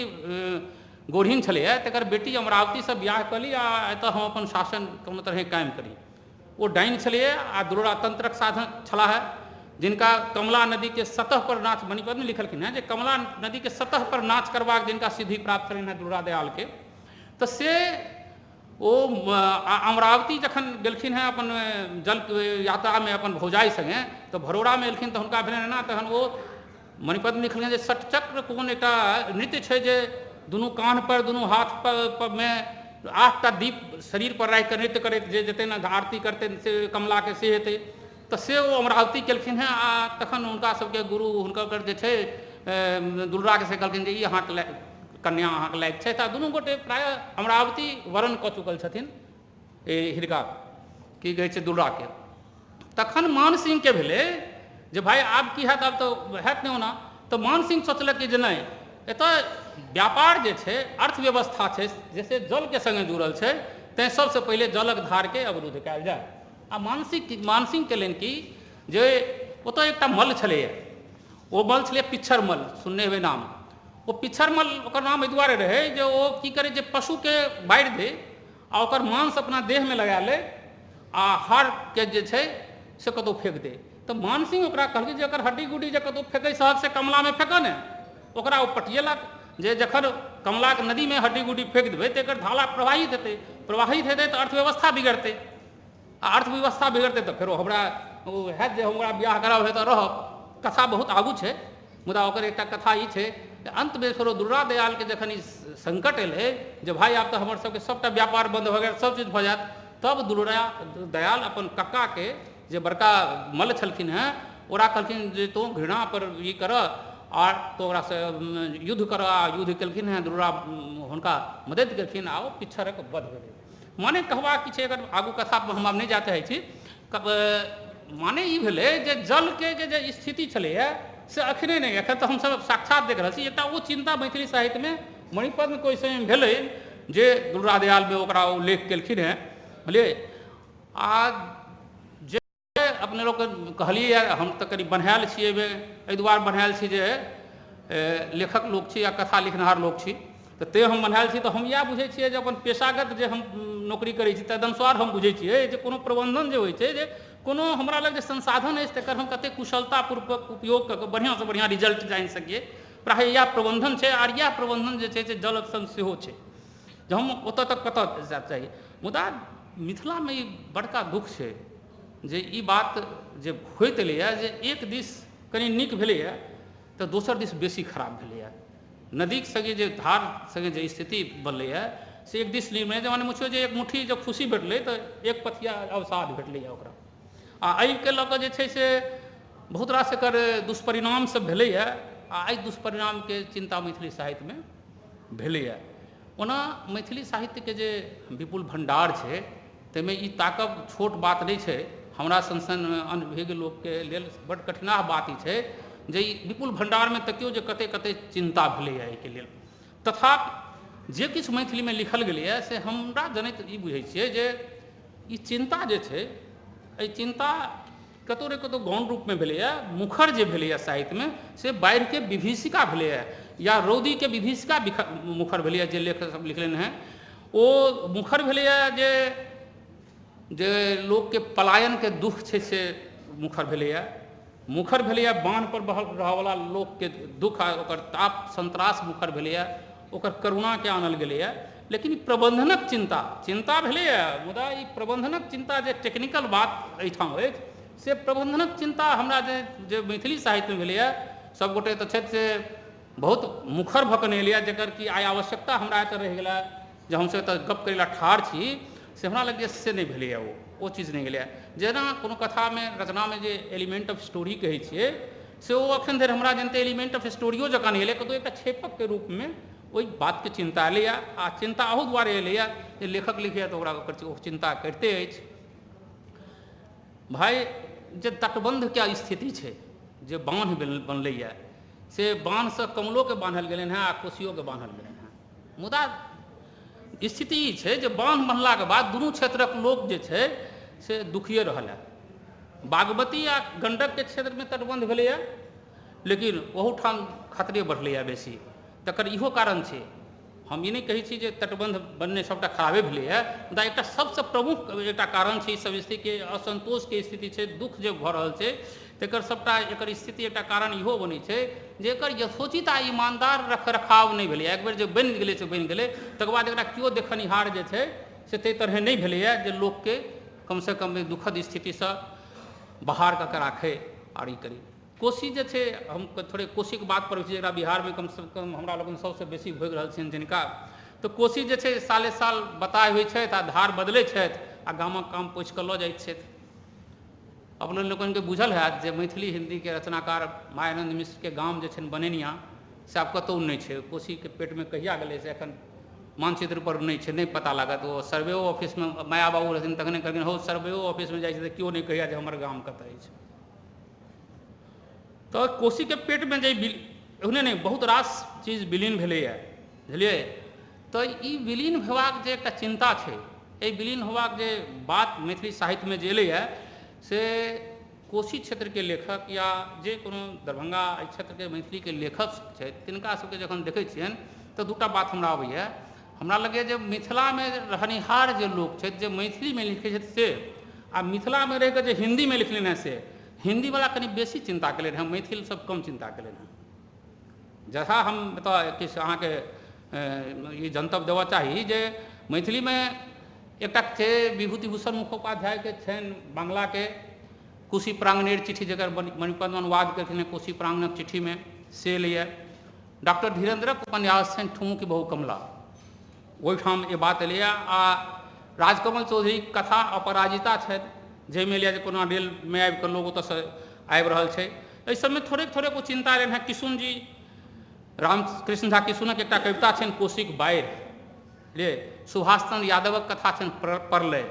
गोढ़िन छलैए तकर बेटी अमरावतीसँ बियाह कऽ ली आ एतऽ हम अपन शासन कोनो तरहे कायम करी। ओ डाइन छलैए आ दुलरा तंत्रक साधक छलाह, जिनका कमला नदीके सतह पर नाच, मणिपद्म लिखलखिन हेँ जे कमला नदीके सतह पर नाच करबाक जिनका सिद्धि प्राप्त छलनि हेँ दुलरा दयालके। तऽ से ओ अमरावती जखन गेलखिन हेँ अपन जल यात्रामे अपन भौजाइ सङ्गे, तऽ भरौड़ामे एलखिन तऽ हुनका भेलनि एना। तहन ओ मणिपद्म लिखलखिन जे षटचक्र कोन एकटा नृत्य छै जे दुनू कान्ह पर दुनू हाथ पर मे 8टा दीप शरीर पर राखि कऽ नृत्य करैत जे जेतै ने आरती करतै से कमलाके से हेतै। तऽ से ओ अमरावती केलखिन हेँ। आ तखन हुनका सबके गुरु हुनकर जे छै दुलराके से कहलखिन जे ई अहाँके कन्या अहाँके लायक छथि। आ दुनू गोटे प्रायः अमरावती वरण कऽ चुकल छथिन हिनका की कहै छै दुलराके। तखन मानसिंहके भेलै जे भाइ आब की हैत, आब तऽ हैत नहि ओना। तऽ मानसिंह सोचलक कि जे नहि, एतऽ व्यापार जे छै, अर्थव्यवस्था छै जैसे जलके सङ्गे जुड़ल छै, तैँ सबसँ पहिले जलक धारके अवरुद्ध कयल जाय। आ मानसिंह केलनि कि जे ओतऽ एकटा मल्ल छलैए, ओ मल्ल छलैए पिच्छर मल्ल, सुनने हेबै नाम। ओ पिच्छर मल्ल ओकर नाम एहि दुआरे रहै जे ओ की करै जे पशुके मारि दै आ ओकर मांस अपना देहमे लगा लै आ हाड़के जे छै से कतहु फेक दै। तऽ मानसिंह ओकरा कहलकै जे एकर हड्डी गुड्डी जे कतहु फेकै सहक से कमलामे फेकऽ ने। ओकरा ओ पटियेलक जे जखन कमलाके नदीमे हड्डी गुड्डी फेक देबै तऽ एकर धारा प्रवाहित हेतै, प्रवाहित हेतै तऽ अर्थव्यवस्था बिगड़तै, आ अर्थव्यवस्था बिगड़तै तऽ फेरो हमरा ओ हैत जे हमरा बियाह करब है तऽ रहब। कथा बहुत आगू छै, मुदा ओकर एकटा कथा ई छै जे अन्तमे फेरो दुर्गा दयालके जखन ई संकट एलै जे भाइ आब तऽ हमर सबके सबटा व्यापार बन्द भऽ गेल, सब चीज भऽ जायत, तब दुर्गा दयाल अपन कक्काके जे बड़का मल्ल छलखिन हेँ ओकरा कहलखिन जे तोँ घृणा पर ई करऽ आ तो ओकरासँ युद्ध करऽ। आ युद्ध केलखिन हेँ, दुर्गा हुनका मदति केलखिन आ ओ पिच्छरक वध भेलै। माने कहबाक की छै, एकर आगू कथापर हम आब नहि जाय चाहै छी। माने ई भेलै जे जलके जे स्थिति छलैए से एखने नहि, एखन तऽ हमसभ साक्षात देख रहल छी। एकटा ओ चिन्ता मैथिली साहित्यमे मणिपद्मके ओहि समयमे भेलै जे दुर्गा दयालमे ओकरा उल्लेख केलखिन हेँ, बुझलियै। आ जे अपने लोक कहलियै, हम तऽ कनि बन्हायल छी एहिमे, एहि दुआरे बन्हायल छी जे लेखक लोक छी आ कथा लिखनिहार लोक छी, तऽ तेँ हम बन्हायल छी। तऽ हम इएह बुझै छियै जे अपन पेशागत जे हम नौकरी करै छी तदनुसार हम बुझै छियै जे कोनो प्रबन्धन जे होइ छै, जे कोनो हमरा लग जे संसाधन अछि तकर हम कतेक कुशलतापूर्वक उपयोग कऽ कऽ बढ़िआँसँ बढ़िआँ रिजल्ट जानि सकियै, प्रायः इएह प्रबन्धन छै। आर इएह प्रबन्धन जे छै से जलक सङ्ग सेहो छै जे हम ओतऽ तक कतऽ जायब चाही। मुदा मिथिलामे ई बड़का दुःख छै जे ई बात जे होइत एलैए जे एक दिस कनि नीक भेलैए तऽ दोसर दिस बेसी खराब भेलैए। नदीके सङ्गे जे धार सङ्गे जे स्थिति बनलैए से एक दिस नहि, मने बुझियौ जे एक मुट्ठी जँ खुशी भेटलै तऽ एक पथिया अवसाद भेटलैए ओकरा। आ एहिके लऽ कऽ जे छै से बहुत रास एकर दुष्परिणाम सब भेलैए आ एहि दुष्परिणामके चिन्ता मैथिली साहित्यमे भेलैए। ओना मैथिली साहित्यके जे विपुल भण्डार छै ताहिमे ई ताकब छोट बात नहि छै। हमरा सन सन अनभिज्ञ लोकके लेल बड्ड कठिनाह बात ई छै जे ई विपुल भण्डारमे तकियौ जे कते कते चिन्ता भेलैए एहिके लेल। तथापि जे किछु मैथिलीमे लिखल गेलैए से हमरा जनैत ई बुझै छियै जे ई चिन्ता जे छै एहि चिन्ता कतहु ने कतहु गौण रूपमे भेलैए, मुखर जे भेलैए साहित्यमे से बाढ़िके विभीषिका भेलैए या रौदीके विभीषिका मुखर भेलैए। जे लेखक सब लिखलनि हेँ ओ मुखर भेलैए जे जे लोकके पलायनके दुःख छै से मुखर भेलैए, मुखर भेलैए बान्हपर रहऽवला लोकके दुःख आ ओकर ताप सन्त्रास मुखर भेलैए, ओकर करुणाके आनल गेलैए। लेकिन प्रबन्धनक चिन्ता चिन्ता भेलैए, मुदा ई प्रबन्धनक चिन्ता जे टेक्निकल बात एहिठाम अछि से प्रबन्धनक चिन्ता हमरा जे जे मैथिली साहित्यमे भेलैए सभगोटे तऽ छथि से बहुत मुखर भऽ कऽ नहि एलैए, जकर कि आइ आवश्यकता हमरा एतऽ रहि गेलै जे हमसभ एतऽ गप करै लए ठाढ़ छी से हमरा लगैए से नहि भेलैए, ओ चीज नहि गेलैए। जेना कोनो कथामे रचनामे जे एलिमेन्ट ऑफ स्टोरी कहै छियै से ओ एखन धरि हमरा जनिते एलिमेन्ट ऑफ स्टोरियो जकाँ नहि एलै, कतहु एकटा क्षेपकके रूपमे ओहि बातके चिन्ता एलैए। आ चिन्ता अहू दुआरे एलैए जे लेखक लिखैए तऽ ओकरा ओकर ओ चिन्ता करिते अछि। भाय जे तटबन्धके स्थिति छै, जे बान्ह बनलैए से बान्हसँ कमलोके बान्हल गेलनि हेँ आ कोसियोके बान्हल गेलनि हेँ। मुदा स्थिति ई छै जे बान्ह बन्हलाके बाद दुनू क्षेत्रक लोक जे छै से दुखिए रहल हेँ। बागमती आ गण्डकके क्षेत्रमे तटबन्ध भेलैए लेकिन ओहूठाम खतरे बढ़लैए बेसी, तकर इहो कारण छै। हम ई नहि कहै छी जे तटबन्ध बनने सभटा खराबे भेलैए, मुदा एकटा सबसँ प्रमुख एकटा कारण छै ई सब स्थितिके असन्तोषके स्थिति छै, दुःख जे भऽ रहल छै तकर सभटा एकर स्थिति एकटा कारण इहो बनै छै जे एकर यथोचित आ ईमानदार रखरखाव नहि भेलैए। एक बेर जे बनि गेलै से बनि गेलै, तकर बाद एकरा केओ देखनिहार जे छै से ताहि तरहे नहि भेलैए जे लोकके कमसँ कम एहि दुःखद स्थितिसँ बाहर कऽ कऽ राखै आर ई करी। कोसी जे छै, हम थोड़े कोसीके बात करै छी जकरा बिहारमे कमसँ कम हमरा लोकनि सबसँ बेसी भोगि रहल छियनि जिनका, तऽ कोसी जे छै साले साल बताह होइ छथि आ धार बदलै छथि आ गामक काम पोछि कऽ लऽ जाइत छथि। अपने लोकनिके बुझल हैत जे मैथिली हिन्दीके रचनाकार मायानन्द मिश्रके गाम जे छनि बनेनिया से आब कतहु नहि छै। कोसीके पेटमे कहिया गेलै से एखन मानचित्रपर नहि छै, नहि पता लागत। ओ सर्वेओ ऑफिसमे माया बाबू रहथिन तखने कहलखिन हौ सर्वेओ ऑफिसमे जाइ छै तऽ केओ नहि कहैए जे हमर गाम कतऽ अछि। तऽ कोसीके पेटमे जे ओहने नहि बहुत रास चीज विलीन भेलैए, बुझलियै। तऽ ई विलीन हेबाक जे एकटा चिन्ता छै, एहि विलीन होबाक जे बात मैथिली साहित्यमे जे एलैए से कोसी क्षेत्रके लेखक या जे कोनो दरभङ्गा एहि क्षेत्रके मैथिलीके लेखक छथि तिनका सबके जखन देखै छियनि तऽ दूटा बात हमरा अबैए। हमरा लगैए जे मिथिलामे रहनिहार जे लोक छथि जे मैथिलीमे लिखै छथि से आ मिथिलामे रहिकऽ जे हिन्दीमे लिखलनि हेँ से हिन्दीवला कनि बेसी चिन्ता केलनि हेँ, मैथिल सब कम चिन्ता केलनि हेँ। जथा हम एतऽ किछु अहाँके ई जनतब देबऽ चाही जे मैथिलीमे एकटा छै विभूतिभूषण मुखोपाध्यायके छनि बांग्लाके कोशी प्राङ्गणेर चिट्ठी, जकर मणिपद्म अनुवाद केलखिन हेँ कोशी प्राङ्गणक चिट्ठीमे से एलैए। डॉक्टर धीरेन्द्रक उपन्यास छनि ठुमुकि बहु कमला, ओहिठाम ई बात एलैए। आ राजकमल चौधरीक कथा अपराजिता छनि जाहिमे एलैए जे कोना रेलमे आबिकऽ लोक ओतऽसँ आबि रहल छै। एहि सबमे थोड़ेक थोड़ेक ओ चिन्ता रहनि हेँ। किशुन जी, रामकृष्ण झा किशुनक एकटा कविता छनि कोशीक बाढ़ि, बुझलियै। सुभाष चन्द्र यादवक कथा छनि प्रलय,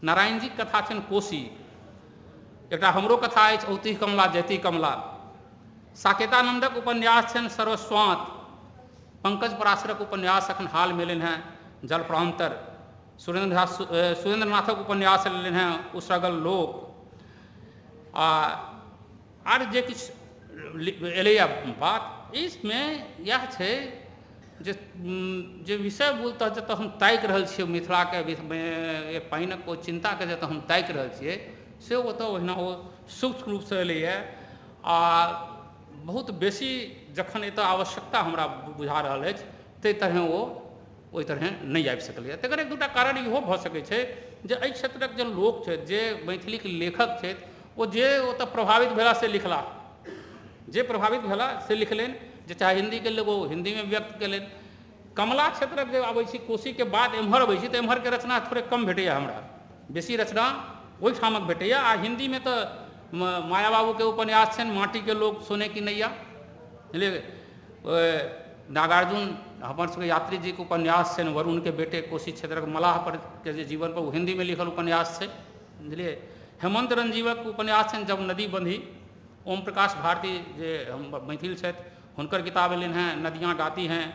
नारायण जीक कथा छनि कोशी, एकटा हमरो कथा अछि औती कमला जयती कमला, साकेतानन्दक उपन्यास छनि सर्वस्वांत, पंकज पराशरक उपन्यास एखन हालमे एलनि हेँ जल प्रान्तर। सुरेन्द्र झा सुरेन्द्र नाथक उपन्यास एलनि हेँ उसरगल लोक। आ आर जे किछु एलैए बात, इसमे इएह छै जे जे विषय मूलतः जतय हम ताकि रहल छियै मिथिलाके पानिक ओ चिन्ताके जतय हम ताकि रहल छियै से ओतय ओहिना ओ सूक्ष्म रूपसँ एलैए। आ बहुत बेसी जखन एतय आवश्यकता हमरा बुझा रहल अछि ताहि तरहेँ ओ ओहि तरहेँ नहि आबि सकलैए। तकर एक दूटा कारण इहो भऽ सकैत छै जे एहि क्षेत्रक जे लोक छथि, जे मैथिलीके लेखक छथि, ओ जे ओतय प्रभावित भेला से लिखला, जे प्रभावित भेला से लिखलनि, जे चाहे हिन्दीके लोक ओ हिन्दीमे व्यक्त केलनि। कमला क्षेत्रक जे अबै छी, कोसीके बाद एम्हर अबै छी तऽ एम्हरके रचना थोड़े कम भेटैए हमरा, बेसी रचना ओहिठामक भेटैए। आ हिन्दीमे तऽ माया बाबूके उपन्यास छनि माटीके लोक सोने की नैया, बुझलियै। नागार्जुन हमर सबके यात्री जीके उपन्यास छनि वरुणके बेटे, कोसी क्षेत्रक मलाह पर के जे जीवन पर ओ हिन्दीमे लिखल उपन्यास छै, बुझलियै। हेमन्त रंजीवक उपन्यास छनि जब नदी बंधी। ओम प्रकाश भारती जे हम मैथिल छथि हुनकर किताब एलनि हेँ नदियाँ गाती हैं।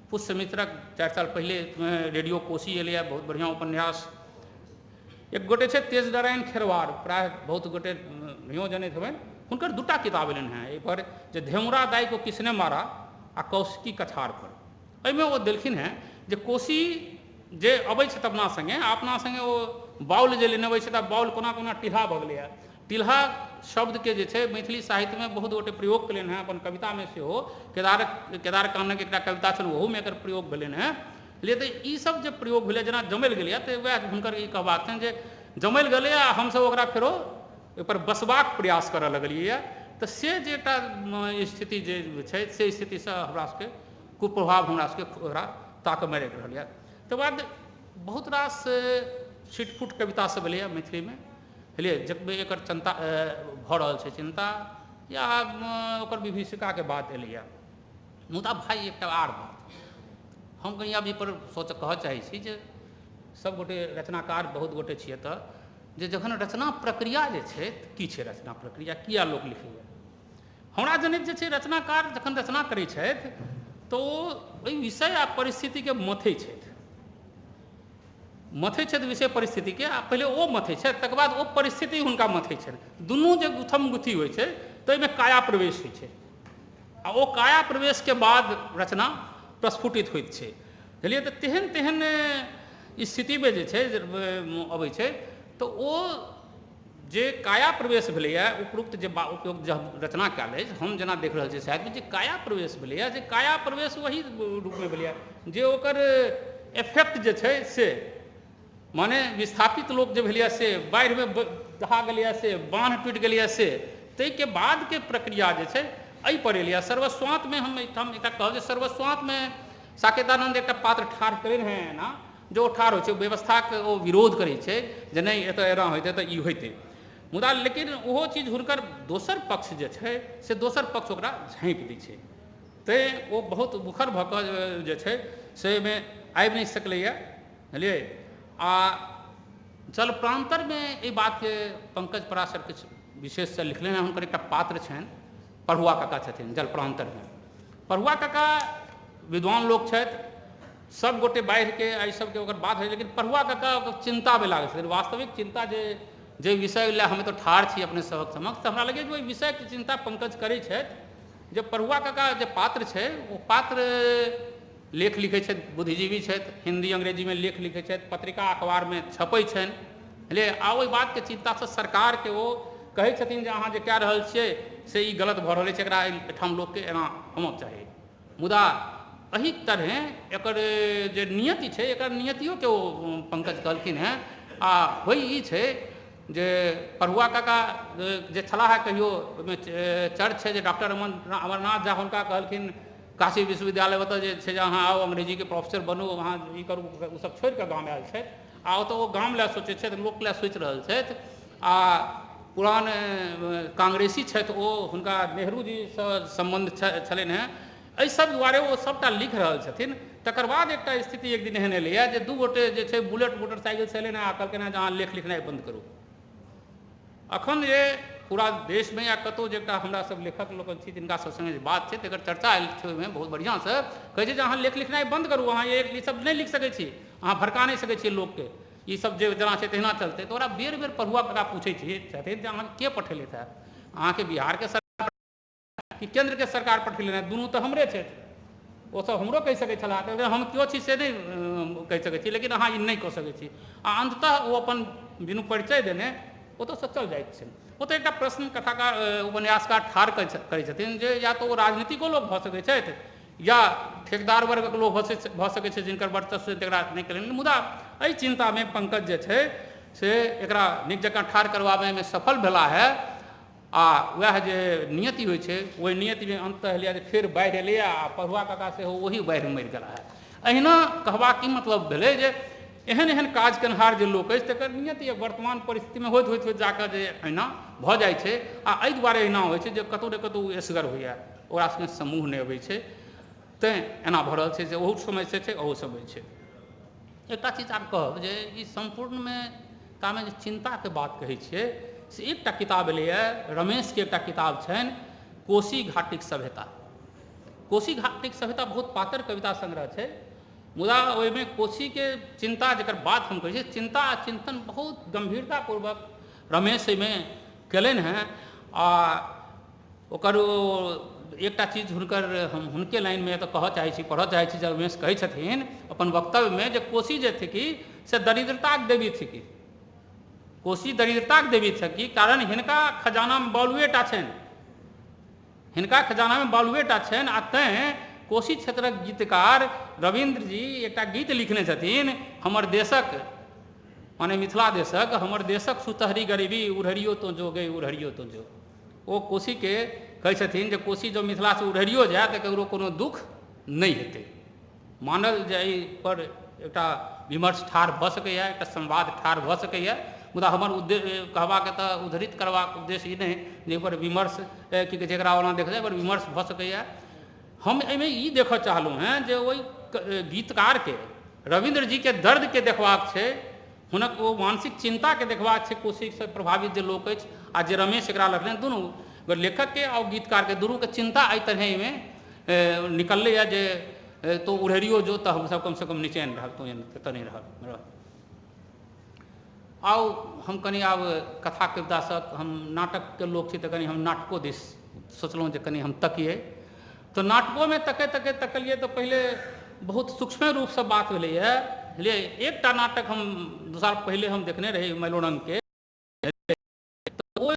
पुष्यमित्रक 4 साल पहिले रेडियो कोसी एलैए, बहुत बढ़िआँ उपन्यास। एक गोटे छै तेजनारायण खेरवार, प्रायः बहुत गोटे नहियो जनैत हेबनि, हुनकर 2टा किताब एलनि हेँ एहिपर, जे धेमुड़ा दाई को किसने मारा आ कौशिकी कछार पर। एहिमे ओ देलखिन हेँ जे कोसी जे अबै छथि अपना सङ्गे, अपना सङ्गे ओ बाउल जे लेने अबै छथि, आ बाउल कोना कोना टिल्हा भऽ गेलैए। टिल्हा शब्दके जे छै मैथिली साहित्यमे बहुत गोटे प्रयोग केलनि हेँ अपन कवितामे सेहो। केदार काननक एकटा कविता छनि ओहूमे एकर प्रयोग भेलनि हेँ। बुझलियै। तऽ ईसभ जे प्रयोग भेलै जेना जमलि गेलैए, तऽ वएह हुनकर ई कहबाक छनि जे जमलि गेलैए आ हमसभ ओकरा फेरो ओहिपर बसबाक प्रयास करय लगलियैए। तऽ से जे एकटा स्थिति जे छै से स्थितिसँ हमरा सबके कुप्रभाव हमरा सबके ओकरा ताकऽ मारि रहल यऽ। तकर बाद बहुत रास छिटफुट कविता सब एलैए मैथिलीमे, बुझलियै, जतबे एकर चिन्ता भऽ रहल छै, चिन्ता या ओकर विभीषिकाके बात एलैए। मुदा भाइ एकटा आर बात हम कनि आब एहिपर सोच कहऽ चाहै छी जे सब गोटे रचनाकार बहुत गोटे छियै, तऽ जे जखन रचना प्रक्रिया जे छै, की छै रचना प्रक्रिया, किया लोक लिखैए? हमरा जनैत जे छै रचनाकार जखन रचना करै छथि तऽ ओ ओहि विषय आ परिस्थितिके मथै छथि, मथै छथि विषय परिस्थितिके, आ पहिले ओ मथै छथि तकर बाद ओ परिस्थिति हुनका मथै छनि। दुनू जे गुथम गुथी होइ छै ताहिमे काया प्रवेश होइ छै, आ ओ काया प्रवेशके बाद रचना प्रस्फुटित होइत छै, बुझलियै। तऽ तेहन तेहन स्थितिमे जे छै अबै छै तऽ ओ जे काया प्रवेश भेलैए उपरोक्त जे उपयोग जे रचना कयल अछि, हम जेना देख रहल छी साहित्यमे जे काया प्रवेश भेलैए, जे काया प्रवेश ओही रूपमे भेलैए जे ओकर इफेक्ट जे छै से माने विस्थापित लोक जे भेलैए से बाढ़िमे दहा गेलैए, से बान्ह टूटि गेलैए, से ताहिके बादके प्रक्रिया जे छै एहिपर एलैए। सर्वस्वांतमे हम एहिठाम एकटा कहब जे सर्वस्वांतमे साकेतानन्द एकटा पात्र ठाढ़ कयलनि हेँ एना जे ओ ठाढ़ होइ छै, व्यवस्थाके ओ विरोध करै छै जे नहि एतऽ एना होइतै तऽ ई होइतै, मुदा लेकिन ओहो चीज हुनकर दोसर पक्ष जे छै से दोसर पक्ष ओकरा झाँपि दै छै, तैँ ओ बहुत मुखर भऽ कऽ जे छै से एहिमे आबि नहि सकलैए, बुझलियै। आ जल प्रान्तरमे एहि बातके पंकज पराशर किछु विशेषसँ लिखलनि हेँ। हुनकर एकटा पात्र छनि पढ़ुआ काका छथिन जल प्रान्तरमे। पढ़ुआ काका विद्वान लोक छथि, सब गोटे बाढ़िके एहि सबके ओकर बात होइ, लेकिन पढ़ुआ काका ओकर चिन्तामे लागल छथिन। वास्तविक चिन्ता जे जे विषय लए हम एतऽ ठाढ़ छी अपने सभक समक्ष, तऽ हमरा लगैए जे ओहि विषयके चिन्ता पंकज करै छथि। जे पढ़ुआ काका जे पात्र छै ओ पात्र लेख लिखै छथि, बुद्धिजीवी छथि, हिन्दी अंग्रेजीमे लेख लिखै छथि, पत्रिका अखबारमे छपै छनि, बुझलियै। आ ओहि बातके चिन्तासँ सरकारके ओ कहै छथिन जे अहाँ जे कए रहल छियै से ई गलत भऽ रहल अछि, एकरा एहिठाम लोकके एना होमक चाही। मुदा एहि तरहेँ एकर जे नियति छै एकर नियतियोके ओ पंकज कहलखिन हेँ। आ होइ ई छै जे पढ़ुआ काका जे छलाह हे कहियो ओहिमे चर्च छै जे डॉक्टर अमरनाथ झा हुनका कहलखिन काशी विश्वविद्यालय ओतऽ जे छै जे अहाँ आउ अंग्रेजीके प्रोफेसर बनू, अहाँ ई करू, ओ सब छोड़िकऽ गाम आयल छथि आ ओतऽ ओ गाम लए सोचै छथि, लोक लए सोचि रहल छथि। आ पुरान कांग्रेसी छथि ओ, हुनका नेहरूजीसँ सम्बन्ध छलनि हेँ, एहि सब दुआरे ओ सबटा लिख रहल छथिन। तकर बाद एकटा स्थिति एक दिन एहन एलैए जे 2 गोटे जे छै बुलेट मोटरसाइकिलसँ एलनि हेँ आ कहलकनि हेँ जे अहाँ लेख लिखनाइ बन्द करू। अखन जे पूरा देशमे या कतहु जे एकटा हमरा सब लेखक लोकनि छी तिनका सब सङ्गे जे बात छै तकर चर्चा आयल छै ओहिमे बहुत बढ़िआँसँ कहै छै जे अहाँ लेख लिखनाइ बन्द करू, अहाँ ई सब नहि लिख सकै छी। अहाँ भड़का नहि सकै छियै लोकके, ई सब जे जेना छै तहिना चलतै। तऽ ओकरा बेर बेर पढ़ुआ कका पूछै छियै छथिन जे अहाँके के पठेलथि हँ, अहाँके बिहारके सरकार कि केन्द्रके सरकार पठेलनि हँ? दुनू तऽ हमरे छथि, ओसभ हमरो कहि सकै छलाह, तऽ हम केओ छी से नहि कहि सकै छी, लेकिन अहाँ ई नहि कऽ सकै छी। आ अन्ततः ओ अपन बिनु परिचय देने ओतऽसँ चल जाइत छनि। ओतऽ एकटा प्रश्न कथाकार उपन्यासकार ठाढ़ करै छथिन जे या तऽ ओ राजनीतिको लोक भऽ सकै छथि या ठेकेदार वर्गक लोक भऽ सकै छै जिनकर वर्चस्व तकरा नहि केलनि। मुदा एहि चिन्तामे पंकज जे छै से एकरा नीक जकाँ ठाढ़ करबाबैमे सफल भेलाह हे। आ वएह जे नियति होइ छै ओहि नियतिमे अन्ततः एलैए जे फेर बाढ़ि एलैए आ पढ़ुआ काका सेहो ओही बाढ़िमे मरि गेलाह। एहिना कहबाक ई मतलब भेलै जे एहन एहन काज केनिहार जे लोक अछि तकर नियति वर्तमान परिस्थितिमे होइत होइत होइत जाकऽ जे एहिना भऽ जाइ छै। आ एहि दुआरे एहिना होइ छै जे कतहु ने कतहु ओ एसगर होइए, ओकरा सङ्गे समूह नहि अबै छै, तैँ एना भऽ रहल छै जे ओहू समयसँ छै ओहू समय छै। एकटा चीज आर कहब जे ई सम्पूर्णमे तामे जे चिन्ताके बात कहै छियै से एकटा किताब एलैए, रमेशके एकटा किताब छनि कोशी घाटीक सभ्यता। कोशी घाटीक सभ्यता बहुत पातर कविता संग्रह छै, मुदा ओहिमे कोशीके चिन्ता जकर बात हम कहै छी, चिन्ता आ चिन्तन बहुत गम्भीरतापूर्वक रमेश एहिमे केलनि हेँ। आ ओकर ओ एकटा चीज हुनकर हम हुनके लाइनमे तऽ कहऽ चाहै छी, पढ़ऽ चाहै छी जे रमेश कहै छथिन अपन वक्तव्यमे जे कोशी जे थिकी से दरिद्रताक देवी थिकी। कोशी दरिद्रताक देवी थिकी कारण हिनका खजानामे बालुए टा छनि, हिनका खजानामे बालुए टा छनि। आ तैँ कोशी क्षेत्रक गीतकार रविन्द्र जी एकटा गीत लिखने छथिन, हमर देशक माने मिथिला देशक, हमर देशक सुतहरी गरीबी उड़हरियो तो जो गई उड़हरियो तो जो। ओ कोशीके कहै छथिन जे कोशी जँ मिथिलासँ उड़हरियो जाय तऽ ककरो कोनो दुःख नहि हेतै। मानल जे एहिपर एकटा विमर्श ठाढ़ भऽ सकैए, एकटा संवाद ठाढ़ भऽ सकैए, मुदा हमर उद्देश्य कहबाक तऽ उद्धरित करबाक उद्देश्य ई नहि जे एहिपर विमर्श की कहै छै एकरा ओना देखल जाय, एहिपर विमर्श भऽ सकैए। हम एहिमे ई देखऽ चाहलहुँ हेँ जे ओहि गीतकारके रविन्द्र जीके दर्दके देखबाक छै, हुनक ओ मानसिक चिन्ताके देखबाक छै कोशीसँ प्रभावित जे लोक अछि आ जे रमेश एकरा लखलनि, दुनू लेखकके आ गीतकारके दुनूके चिन्ता एहि तरहे एहिमे निकललैए जे तो उड़ेरियो जो तऽ हमसभ कमसँ कम निचैन रहब, तू एतऽ नहि रहब। आउ हम कनि आब कथा कवितासँ, हम नाटकके लोक छी तऽ कनि हम नाटको दिस सोचलहुँ जे कनि हम तकियै। तऽ नाटकोमे तकैत तकैत तकलियै तऽ पहिले बहुत सूक्ष्मे रूपसँ बात भेलैए। बुझलियै, एकटा नाटक हम 2 साल पहिले हम देखने रही मैलोरङ्गके, तऽ ओहि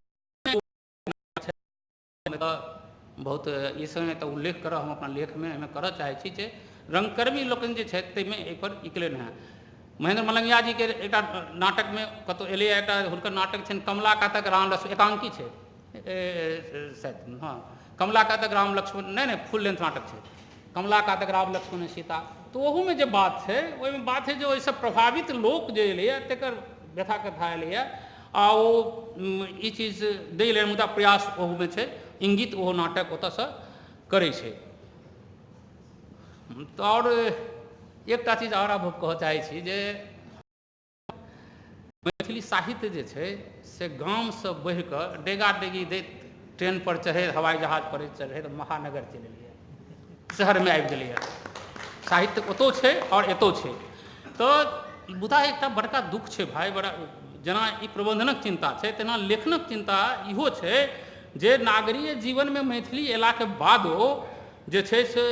बहुत ई समय तऽ उल्लेख करब हम अपना लेखमे एहिमे करऽ चाहै छी जे रङ्गकर्मी लोकनि जे छथि ताहिमे एहिपर ई केलनि हेँ। महेन्द्र मलंगिया जीके एकटा नाटकमे कतहु एलैए, एकटा हुनकर नाटक छनि कमला कातक राम लक्ष्मण, एकाङ्की छै शायद, हँ कमला कातक राम लक्ष्मण, नहि नहि फुल लेंथ नाटक छै कमला कातक राम लक्ष्मण सीता। तऽ ओहूमे जे बात छै ओहिमे बात छै जे ओहिसँ प्रभावित लोक जे एलैए तकर व्यथा कथा एलैए आ ओ ई चीज दै लेल मुदा प्रयास ओहूमे छै, इंगित ओहो नाटक ओतऽसँ करै छै। तऽ आओर एकटा चीज आओर आब कहऽ चाहै छी जे मैथिली साहित्य जे छै से गामसँ बढ़िकऽ डेगा डेगी दैत ट्रेनपर चढ़ैत हवाई जहाजपर चढ़ैत महानगर चलि एलैए, शहरमे आबि गेलैए। साहित्य ओतहु छै आओर एतहु छै। तऽ मुदा एकटा बड़का दुःख छै भाइ, बड़ा जेना ई प्रबन्धनक चिन्ता छै तेना लेखनक चिन्ता इहो छै जे नागरीय जीवनमे मैथिली अयलाके बादो जे छै से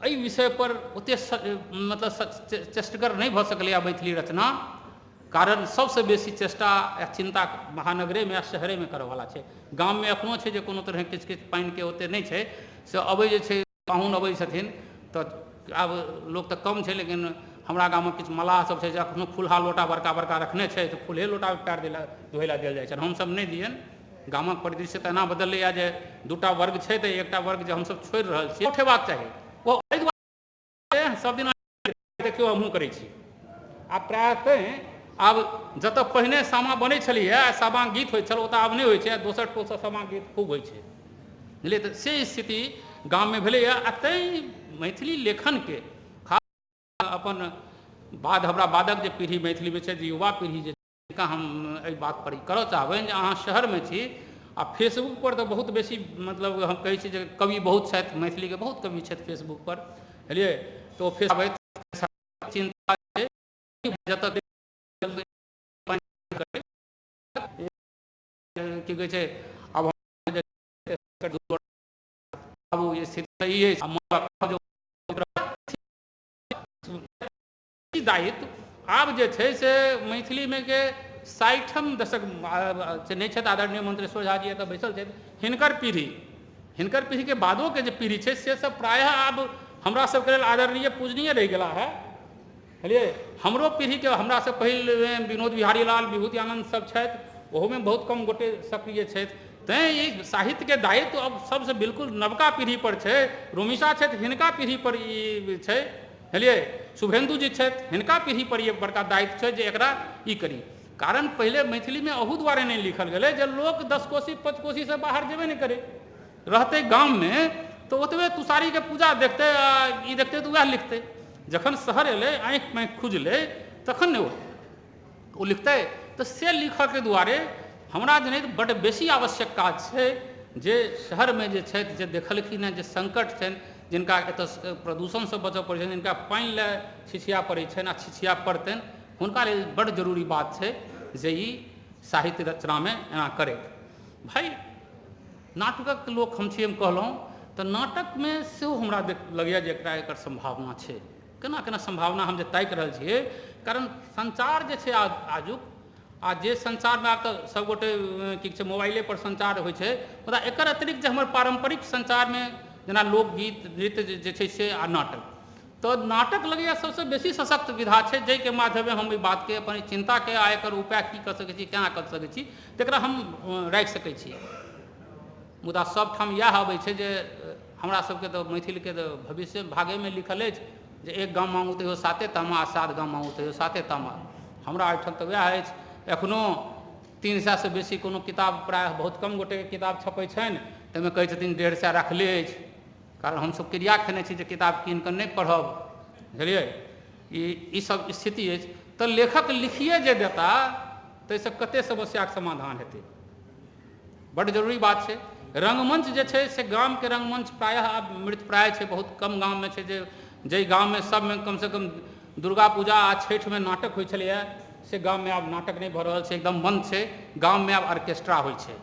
एहि विषयपर ओतेक मतलब चेष्टगर नहि भऽ सकलैए मैथिली रचना, कारण सभसँ बेसी चेष्टा आ चिन्ता महानगरेमे आ शहरेमे करऽवला छै। गाममे एखनो छै जे कोनो तरहे किछु किछु पानिके ओतेक नहि छै, से अबै जे छै पाहुन अबै छथिन तऽ आब लोक तऽ कम छै, लेकिन हमरा गामक किछु मलाह सब छै जे एखनो फुलहा लोटा बड़का बड़का रखने छै, तऽ फुलहे लोटामे पएर दै लए धोइ लए देल जाइ छनि, हमसभ नहि दियनि। गामक परिदृश्य तऽ एना बदललैए जे दूटा वर्ग छै तऽ एकटा वर्ग जे हमसभ छोड़ि रहल छियै उठेबाक चाही, ओ एहि दुआरे सब दिना देखियौ हमहूँ करै छी। आ प्रायः तैँ आब जतऽ पहिने सामा बनै छलैए सामा गीत होइ छल ओतऽ आब नहि होइ छै, दोसर टोलसँ सामा गीत खूब होइ छै, बुझलियै। तऽ से स्थिति गाममे भेलैए आ तैँ मैथिली लेखनके खास अपन बाद हमरा बादक जे पीढ़ी मैथिलीमे छै, जे युवा पीढ़ी जे तिनका हम एहि बातपर ई करऽ चाहबनि जे अहाँ शहरमे छी आ फेसबुकपर तऽ बहुत बेसी मतलब हम कहै छी जे कवि बहुत छथि, मैथिलीके बहुत कवि छथि फेसबुकपर, बुझलियै। तऽ ओ फेस चिन्ता छै। जतऽ की कहै छै, आब आब स्थिति सही अछि। दायित्व आब जे छै से मैथिलीमे के 60म दशक से नहि छथि आदरणीय मंत्रेश्वर झा जी एतऽ बैसल छथि, हिनकर पीढ़ी, हिनकर पीढ़ीके बादोके जे पीढ़ी छै से सब प्रायः आब हमरा सबके लेल आदरणीय पूजनीय रहि गेला है। बुझलियै, हमरो पीढ़ीके हमरासँ पहिल विनोद बिहारी लाल, विभूति आनन्द सब छथि, ओहोमे बहुत कम गोटे सक्रिय छथि। तैँ ई साहित्यके दायित्व अब सबसँ बिल्कुल नवका पीढ़ी पर छै। रोमिशा छथि, हिनका पीढ़ी पर ई छै। बुझलियै, शुभेन्दु जी छथि, हिनका पीढ़ी पर ई बड़का दायित्व छै जे एकरा ई करी। कारण पहिले मैथिलीमे अहू दुआरे नहि लिखल गेलै जे लोक 10 कोसी 5 कोसीसँ बाहर जेबे नहि करै, रहतै गाममे तऽ ओतबे तुषारीके पूजा देखतै आ ई देखतै तऽ वएह लिखतै। जखन शहर एलै, आँखि पाँखि खुजलै, तखन ने ओ लिखतै। तऽ से लिखऽके दुआरे हमरा जनैत बड्ड बेसी आवश्यक काज छै जे शहरमे जे छथि, जे देखलखिन हेँ जे संकट छनि, जिनका एतऽ प्रदूषणसँ बचऽ पड़ै छनि, जिनका पानि लए छिछिया पड़ै छनि आ छिछिया पड़तनि, हुनका लेल बड्ड जरूरी बात छै जे ई साहित्य रचनामे एना करथि। भाइ नाटकक लोक हम छी, हम कहलहुँ तऽ नाटकमे सेहो हमरा लगैए जे एकरा एकर सम्भावना छै। केना केना सम्भावना हम जे ताकि रहल छियै, कारण संचार जे छै आजुक आ जे संचारमे आब तऽ सभगोटे की छै मोबाइलेपर संचार होइ छै, मुदा एकर अतिरिक्त जे हमर पारम्परिक संचारमे जेना लोकगीत नृत्य जे छै से आ नाटक, तऽ नाटक लगैए सबसँ बेसी सशक्त विधा छै जाहिके माध्यमे हम एहि बातके अपन चिन्ताके आ एकर उपाय की कऽ सकै छी, केना कऽ सकै छी, तकरा हम राखि सकै छी। मुदा सबठाम इएह अबै छै जे हमरा सबके तऽ मैथिलके तऽ भविष्य भागेमे लिखल अछि जे एक गाम मांगू तैयो साते तामा आ 7 गाम मांगू तैयो साते तामा। हमरा एहिठाम तऽ वएह अछि, एखनो 300सँ बेसी कोनो किताब प्रायः बहुत कम गोटेके किताब छपै छनि, ताहिमे कहै छथिन 150 राखले अछि, कारण हमसब क्रिया खेने छी जे किताब कीन कऽ नहि पढ़ब। बुझलियै, ई सब स्थिति अछि। तऽ लेखक लिखिए जे देता ताहिसँ कतेक समस्याके समाधान हेतै, बड्ड जरूरी बात छै। रङ्गमञ्च जे छै से गामके रङ्गमञ्च प्रायः आब मृतप्राय छै, बहुत कम गाममे छै जे जाहि गाममे सबमे कमसँ कम दुर्गा पूजा आ छठिमे नाटक होइ छलैए से गाममे आब नाटक नहि भऽ रहल छै, एकदम बन्द छै। गाममे आब ऑर्केस्ट्रा होइ छै,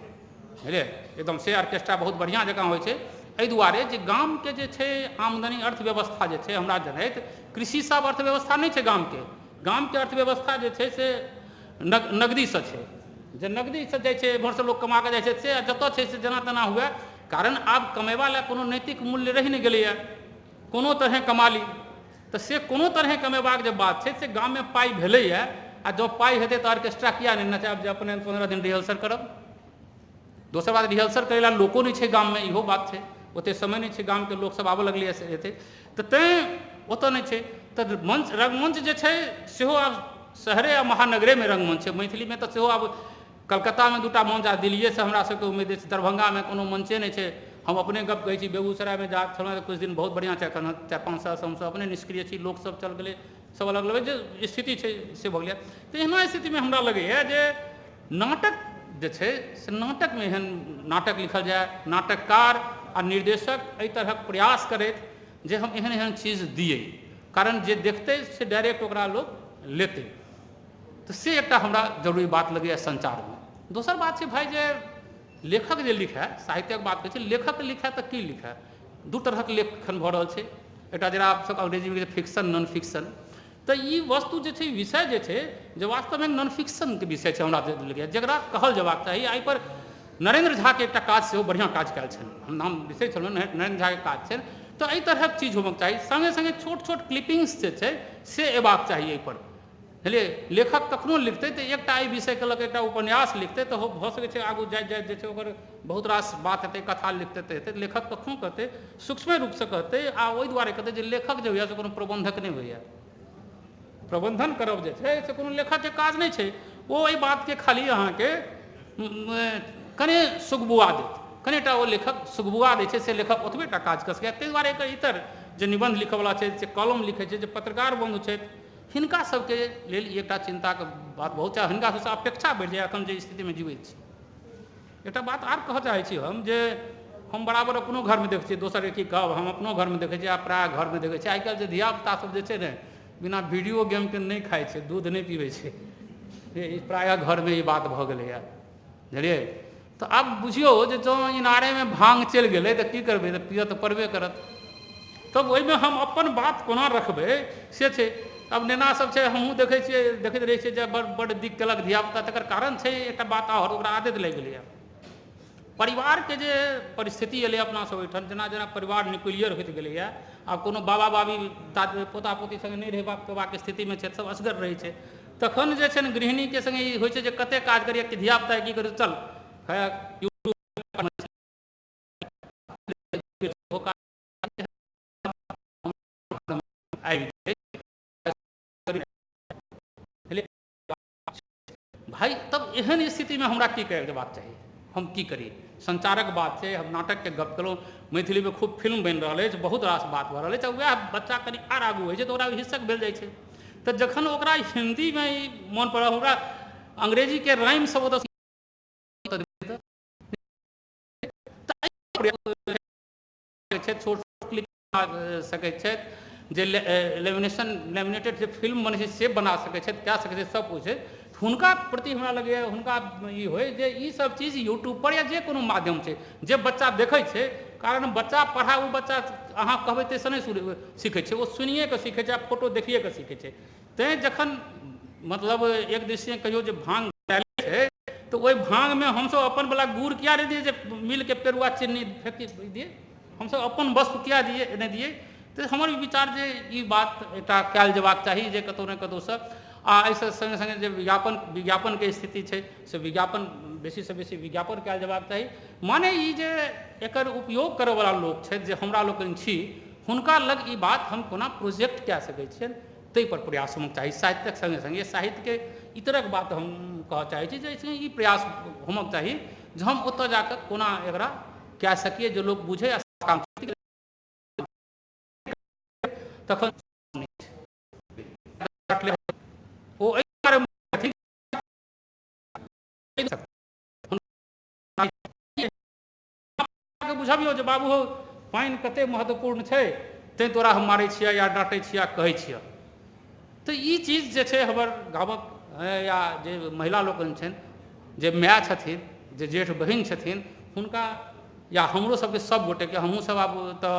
बुझलियै, एकदम से ऑर्केस्ट्रा बहुत बढ़िआँ जकाँ होइ छै। एहि दुआरे जे गामके जे छै आमदनी अर्थव्यवस्था जे छै हमरा जनैत कृषिसँ आब अर्थव्यवस्था नहि छै गामके, गामके अर्थव्यवस्था जे छै से नगदीसँ छै, जे नगदीसँ जाइ छै एम्हरसँ लोक कमा कऽ जाइ छै से जतऽ छै से जेना तेना हुए, कारण आब कमेबा लए कोनो नैतिक मूल्य रहि नहि गेलैए, कोनो तरहे कमा ली, तऽ से कोनो तरहे कमेबाक जे बात छै से गाममे पाइ भेलैए, आ जँ पाइ हेतै तऽ ऑर्केस्ट्रा किया नहि नचायब जे अपने 15 दिन रिहर्सल करब। दोसर बात रिहर्सल करै लए लोको नहि छै गाममे, इहो बात छै, ओतेक समय नहि छै, गामके लोकसब आबऽ लगलैए से हेतै, तऽ तैँ ओतऽ नहि छै। तऽ मंच रङ्गमञ्च जे छै सेहो आब शहरे आ महानगरेमे रङ्गमञ्च छै, मैथिलीमे तऽ सेहो आब कलकत्तामे 2टा मंच आ दिल्लिएसँ हमरा सबके उम्मीद अछि, दरभङ्गामे कोनो मंचे नहि छै। हम अपने गप कहै छी, बेगूसरायमे जा छलहुँ तऽ किछु दिन बहुत बढ़िआँ छै, एखन 4-5 सालसँ हमसब अपने निष्क्रिय छी, लोकसब चल गेलै, सब अलग अलग जे स्थिति छै से भऽ गेलै। तऽ एहना स्थितिमे हमरा लगैए जे नाटक जे छै से नाटकमे एहन नाटक लिखल जाय, नाटककार आ निर्देशक एहि तरहक प्रयास करथि जे हम एहन एहन चीज दियै, कारण जे देखतै से डायरेक्ट ओकरा लोक लेतै, तऽ से एकटा हमरा जरूरी बात लगैए संचारमे। दोसर बात छै भाइ जे लेखक जे लिखए, साहित्यक बात कहै छै, लेखक लिखए तऽ की लिखए, 2 तरहक लेखन भऽ रहल छै, एकटा जेना आप सब अंग्रेजीमे कहै छै फिक्शन नॉन फिक्शन, तऽ ई वस्तु जे छै विषय जे छै जे वास्तवमे नॉन फिक्शनके विषय छै हमरा लगैए, जकरा कहल जेबाक चाही। एहिपर नरेन्द्र झाके एकटा काज सेहो बढ़िआँ काज कयल छनि, हम नाम बिसरि छलहुँ, नरेन्द्र झाके काज छनि। तऽ एहि तरहक चीज होबक चाही, सङ्गे सङ्गे छोट छोट क्लिपिंग्स जे छै से अयबाक चाही एहिपर। बुझलियै, लेखक कखनो लिखतै तऽ एकटा एहि विषयके लऽ कऽ एकटा उपन्यास लिखतै तऽ भऽ सकै छै आगू जाइत जाइत जे छै ओकर बहुत रास बात हेतै, कथा लिखतै तऽ हेतै। लेखक कखनो कहतै सूक्ष्मे रूपसँ कहतै, आ ओहि दुआरे कहतै जे लेखक जे होइए से कोनो प्रबन्धक नहि होइए, प्रबन्धन करब जे छै से कोनो लेखकके काज नहि छै, ओ एहि बातके खाली अहाँके कने सुगबुआ देत, कनेटा ओ लेखक सुगबुआ दै छै, से लेखक ओतबे टा काज कऽ सकैए। ताहि दुआरे एकर इतर जे निबन्ध लिखयवला छै, जे कॉलम लिखै छै, जे पत्रकार बन्धु छथि, हिनका सबके लेल ई एकटा चिन्ताके बात बहुत छै, हिनका सबसँ अपेक्षा बढ़ि जाइए एखन जे स्थितिमे जीबै छी। एकटा बात आर कहऽ चाहै छी हम जे हम बराबर अपनो घरमे देखै छियै, दोसरके की कहब, हम अपनो घरमे देखै छियै आ प्रायः घरमे देखै छियै। आइकाल्हि जे धियापुता सब जे छै ने बिना वीडियो गेमके नहि खाइ छै, दूध नहि पीबै छै। प्रायः घरमे ई बात भऽ गेलैए, बुझलियै? तऽ आब बुझियौ जे जँ इनारेमे भाँग चलि गेलै तऽ की करबै, तऽ पिअ तऽ पड़बे करत। तब ओहिमे हम अपन बात कोना रखबै से छै। आब नेना सब छै, हमहूँ देखै छियै, देखैत रहै छियै जे बड़ बड़ दिक्क केलक धियापुता, तकर कारण छै एकटा बात आओर, ओकरा आदत लागि गेलैए। परिवारके जे परिस्थिति एलै अपना सब ओहिठाम, जेना जेना परिवार न्यूक्लियर होइत गेलैए, आब कोनो बाबा बाबी पोता पोती सङ्गे नहि रहबाक स्थितिमे छथि, सब असगर रहै छै। तखन जे छै ने गृहिणीके सङ्गे ई होइ छै जे कतेक काज करियै कि धियापुता की करै, चल आबि गेलै भाइ। तब एहन स्थितिमे हमरा की करबाक चाही, हम की करी? संचारक बात छै, हम नाटकके गप केलहुँ, मैथिलीमे खूब फिल्म बनि रहल अछि, बहुत रास बात भऽ रहल अछि। वएह बच्चा कनि आर आगू होइ छै तऽ ओकरा हिस्सक भेल जाइ छै। तऽ जखन ओकरा हिन्दीमे ई मोन पड़ल, ओकरा अंग्रेजीके राइम सब ओतऽ छोट क्लिप बना सकैत छथि, जे लेमिनेशन लेमिनेटेड जे फिल्म बनै छै से बना सकैत छथि, कए सकैत छथि, सब किछु छै। हुनका प्रति हमरा लगैए हुनका ई होइ जे ई सब चीज यूट्यूबपर या जे कोनो माध्यम छै जे बच्चा देखै छै, कारण बच्चा पढ़ा ओ बच्चा अहाँ कहबै ताहिसँ नहि सीखै छै, ओ सुनिए कऽ सीखै छै आ फोटो देखिए कऽ सीखै छै। तैँ जखन मतलब एक दृष्टिसँ कहियौ जे भाँग छै तऽ ओहि भाँगमे हमसब अपनवला गुड़ किया नहि दियै, जे मिलके पेरुआ चिन्नी फेकि दियै, हमसब अपन वस्तु किया दियै नहि दियै। तऽ हमर विचार जे ई बात एकटा कयल जेबाक चाही जे कतहु ने कतहुसँ। आ एहिसँ सङ्गे सङ्गे जे विज्ञापनके स्थिति छै से विज्ञापन बेसीसँ बेसी विज्ञापन कयल जेबाक चाही। माने ई जे एकर उपयोग करयवला लोक छथि जे हमरा लोकनि छी, हुनका लग ई बात हम कोना प्रोजेक्ट कए सकै छियनि ताहिपर प्रयास होमक चाही। साहित्यक सङ्गे सङ्गे साहित्यके इतरक बात हम कहऽ चाहै छी जे ई प्रयास होमक चाही जे हम ओतऽ जाकऽ कोना एकरा कए सकियै जे लोक बुझै आ तखन ओ एहि बारेमे बुझबियौ जे बाबू हौ पानि कते महत्वपूर्ण छै, तैँ तोरा हम मारै छिअ या डाँटै छिअ कहै छिअ। तऽ ई चीज जे छै हमर गामक या जे महिला लोकनि छनि, जे माय छथिन, जे जेठ बहिन छथिन, हुनका या हमरो सबके सब गोटेके, हमहूँ सब आब तऽ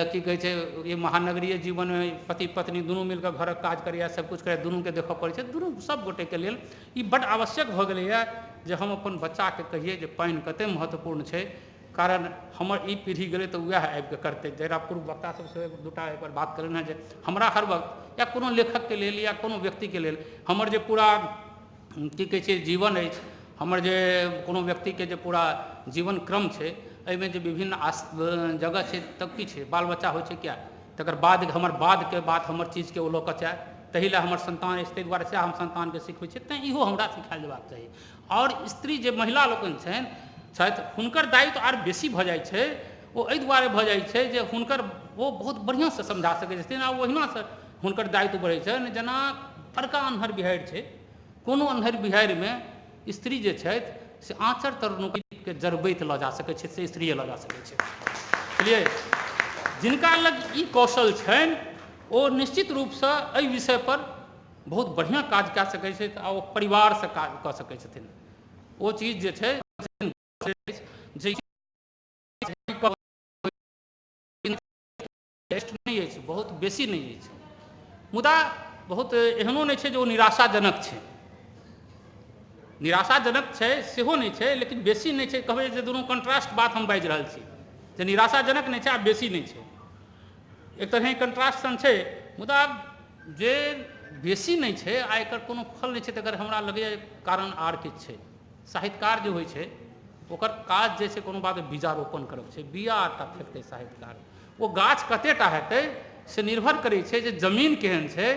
की कहै छै ई महानगरीय जीवनमे पति पत्नी दुनू मिलकऽ घरक काज करैए, सब किछु करैए, दुनूके देखऽ पड़ै छै। दुनू सब गोटेके लेल ई बड्ड आवश्यक भऽ गेलैए जे हम अपन बच्चाके कहियै जे पानि कतेक महत्वपूर्ण छै, कारण हमर ई पीढ़ी गेलै तऽ वएह आबिकऽ करतै। जेना पूर्व वक्ता सब सेहो एक दूटा एहिपर बात केलनि हेँ जे हमरा हर वक्त या कोनो लेखकके लेल या कोनो व्यक्तिके लेल हमर जे पूरा की कहै छै जीवन अछि, हमर जे कोनो व्यक्तिके जे पूरा जीवन क्रम छै, एहिमे जे विभिन्न जगह छै तब की छै, बाल बच्चा होइ छै किया, तकर बाद हमर बादके बात हमर चीजके ओ लऽ कऽ जाय, ताहि लए हमर सन्तान अछि, ताहि दुआरे सएह हम सन्तानके सिखबै छियै। तैँ इहो हमरा सिखायल जेबाक चाही। आओर स्त्री जे महिला लोकनि छथि हुनकर दायित्व आर बेसी भऽ जाइ छै। ओ एहि दुआरे भऽ जाइ छै जे हुनकर ओ बहुत बढ़िआँसँ समझा सकै छथिन आ ओहिनासँ हुनकर दायित्व बढ़ै छनि। जेना बड़का अन्हर बिहाड़ि छै, कोनो अन्हर बिहाड़िमे स्त्री जे छथि से आँचर तर नुकाके जरबैत लऽ जा सकै छथि, से स्त्रिए लऽ जा सकै छै। बुझलियै, जिनका लग ई कौशल छनि ओ निश्चित रूपसँ एहि विषयपर बहुत बढ़िआँ काज कए सकै छथि आ ओ परिवारसँ काज कऽ सकै छथिन। ओ चीज जे छै जे नहि अछि, बहुत बेसी नहि अछि, मुदा बहुत एहनो नहि छै जे ओ निराशाजनक छै। निराशाजनक छै सेहो नहि छै, लेकिन बेसी नहि छै। कहबै जे दुनू कॉन्ट्रास्ट बात हम बाजि रहल छी जे निराशाजनक नहि छै आ बेसी नहि छै, एक तरहे कॉन्ट्रास्ट सन छै, मुदा जे बेसी नहि छै आ एकर कोनो फल नहि छै तकर हमरा लगैए कारण आर किछु छै। साहित्यकार जे होइ छै ओकर काज जे छै कोनो बात बीजारोपण करब छै, बीया टा फेकतै साहित्यकार। ओ गाछ कतेटा हेतै से निर्भर करै छै जे जमीन केहन छै,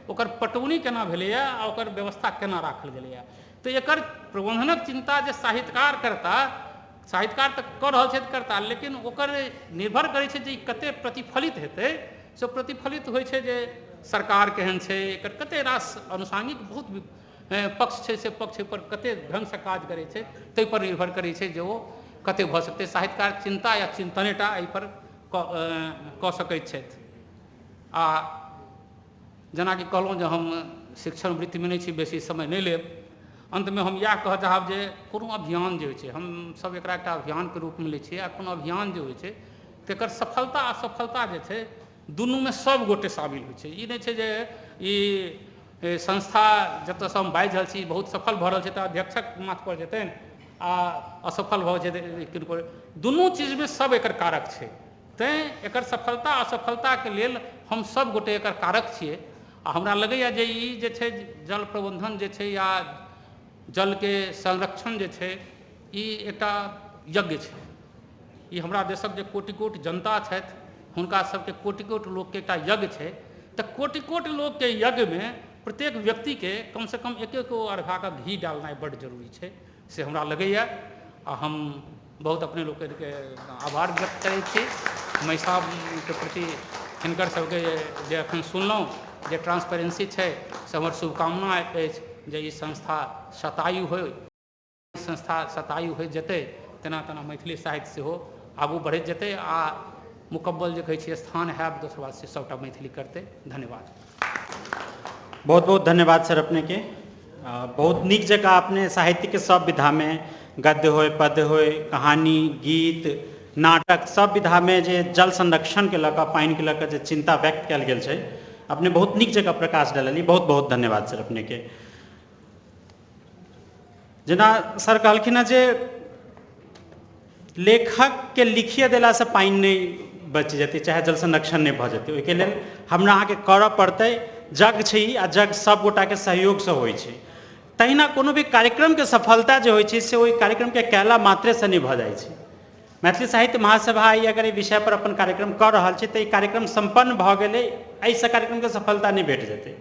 ओकर पटौनी केना भेलैए आ ओकर व्यवस्था केना राखल गेलैए। तऽ एकर प्रबन्धनक चिन्ता जे साहित्यकार करता, साहित्यकार तऽ कऽ रहल छथि करता, लेकिन ओकर निर्भर करै छै जे ई कतेक प्रतिफलित हेतै। से प्रतिफलित होइ छै जे सरकार केहन छै, एकर कतेक रास अनुषाङ्गिक बहुत पक्ष छै, से पक्ष पर कतेक ढङ्गसँ काज करै छै ताहिपर निर्भर करै छै जे ओ कतेक भऽ सकतै। साहित्यकार चिन्ता या चिन्तनेटा एहिपर कऽ सकैत छथि। आ जेनाकि कहलहुँ जे हम शिक्षण वृत्तिमे नहि छी, बेसी समय नहि लेब। अन्तमे हम इएह कहऽ चाहब जे कोनो अभियान जे होइ छै, हमसब एकरा एकटा अभियानके रूपमे लै छियै आ कोनो अभियान जे होइ छै तकर सफलता असफलता जे छै दुनूमे सब गोटे शामिल होइ छै। ई नहि छै जे ई संस्था जतऽसँ हम बाजि रहल छी बहुत सफल भऽ रहल छै तऽ अध्यक्षक माथपर जेतनि आ असफल भऽ जेतै किनको, दुनू चीजमे सब एकर कारक छै। तैँ एकर सफलता असफलताके लेल हम सब गोटे एकर कारक छियै। आ हमरा लगैए जे ई जे छै जल प्रबन्धन जे छै या जलके संरक्षण जे छै ई एकटा यज्ञ छै। ई हमरा देशक जे कोटि कोटि जनता छथि हुनका सबके कोटि कोटि लोकके एकटा यज्ञ छै। तऽ कोटि कोटि लोकके यज्ञमे प्रत्येक व्यक्तिके कमसँ कम एक एक गो अर्घाके घी डालनाइ बड्ड जरूरी छै, से हमरा लगैए। आ हम बहुत अपने लोकनिके आभार व्यक्त करै छी। मैसामके प्रति हिनकर सबके जे एखन सुनलहुँ जे ट्रांसपेरेंसी छै से हमर शुभकामना अछि जे ई संस्था शतायु होइ, संस्था शतायु होइत जेतै तेना तेना मैथिली साहित्य सेहो आगू बढ़ैत जेतै आ मुकम्मल जे कहै छियै स्थान हैब दोसर बात से सबटा मैथिली करतै। धन्यवाद। बहुत बहुत धन्यवाद सर अपनेके। बहुत नीक जकाँ अपने साहित्यके सब विधामे गद्य होय, पद्य होय, कहानी, गीत, नाटक सब विधामे जे जल संरक्षणके लऽ कऽ पानिके लऽ कऽ जे चिन्ता व्यक्त कयल गेल छै अपने बहुत नीक जकाँ प्रकाश डाललियै। बहुत बहुत धन्यवाद सर अपनेके। जेना सर कहलखिन हँ जे लेखकके लिखिए देलासँ पानि नहि बचि जेतै चाहे जल संरक्षण नहि भऽ जेतै, ओहिके लेल हमरा अहाँके करऽ पड़तै। जग छै ई आ जग सब गोटाके सहयोगसँ होइ छै। तहिना कोनो भी कार्यक्रमके सफलता जे होइ छै से ओहि कार्यक्रमके कयला मात्रेसँ नहि भऽ जाइ छै। मैथिली साहित्य महासभा आइ अगर एहि विषयपर अपन कार्यक्रम कऽ रहल छै तऽ ई कार्यक्रम सम्पन्न भऽ गेलै, एहिसँ कार्यक्रमके सफलता नहि भेट जेतै।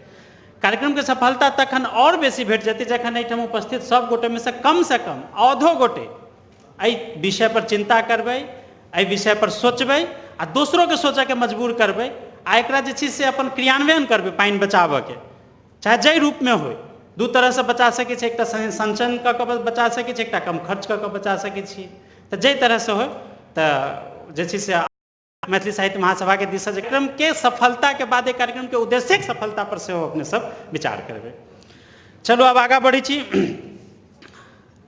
कार्यक्रमके सफलता तखन आओर बेसी भेट जेतै जखन एहिठाम उपस्थित सब गोटेमे सँ कमसँ कम आधो गोटे एहि विषयपर चिन्ता करबै, एहि विषयपर सोचबै आ दोसरोके सोचऽके मजबूर करबै आ एकरा जे छै से अपन क्रियान्वयन करबै पानि बचाबऽके, चाहे जाहि रूपमे होइ। दू तरहसँ बचा सकै छै, एकटा संचयन कऽ कऽ बचा सकै छै, एकटा कम खर्च कऽ कऽ बचा सकै छी। तऽ जाहि तरहसँ होइ तऽ जे छै से मैथिली साहित्य महासभाके दिससँ कार्यक्रमके सफलताके बाद एहि कार्यक्रमके उद्देश्यक सफलता पर सेहो अपने सब विचार करबै। चलू आब आगाँ बढ़ै छी।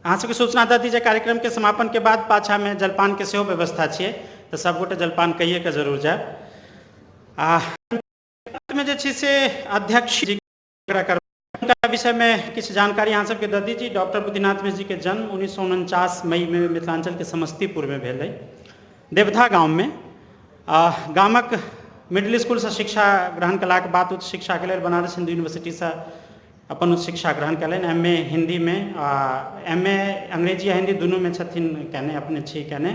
अहाँ सबके सूचना दऽ दी जे कार्यक्रमके समापनके बाद पाछामे जलपानके सेहो व्यवस्था छियै, तऽ सबगोटे जलपान कहिए कऽ जरूर जायब। आ मे जे छै से अध्यक्ष जी हुनका विषयमे किछु जानकारी अहाँ सबके दऽ दी जी। डॉक्टर बुद्धिनाथ मिश्र जीके जन्म 1949 मईमे मिथिलाञ्चलके समस्तीपुरमे भेलै, देवधा गाममे। गामक मिडिल स्कूलसँ शिक्षा ग्रहण कयलाके बाद उच्च शिक्षाके लेल बनारस हिन्दू यूनिवर्सिटीसँ अपन उच्च शिक्षा ग्रहण कयलनि। एम ए हिन्दीमे आ एम ए अंग्रेजी आ हिन्दी दुनूमे छथिन कयने, अपने छी कयने।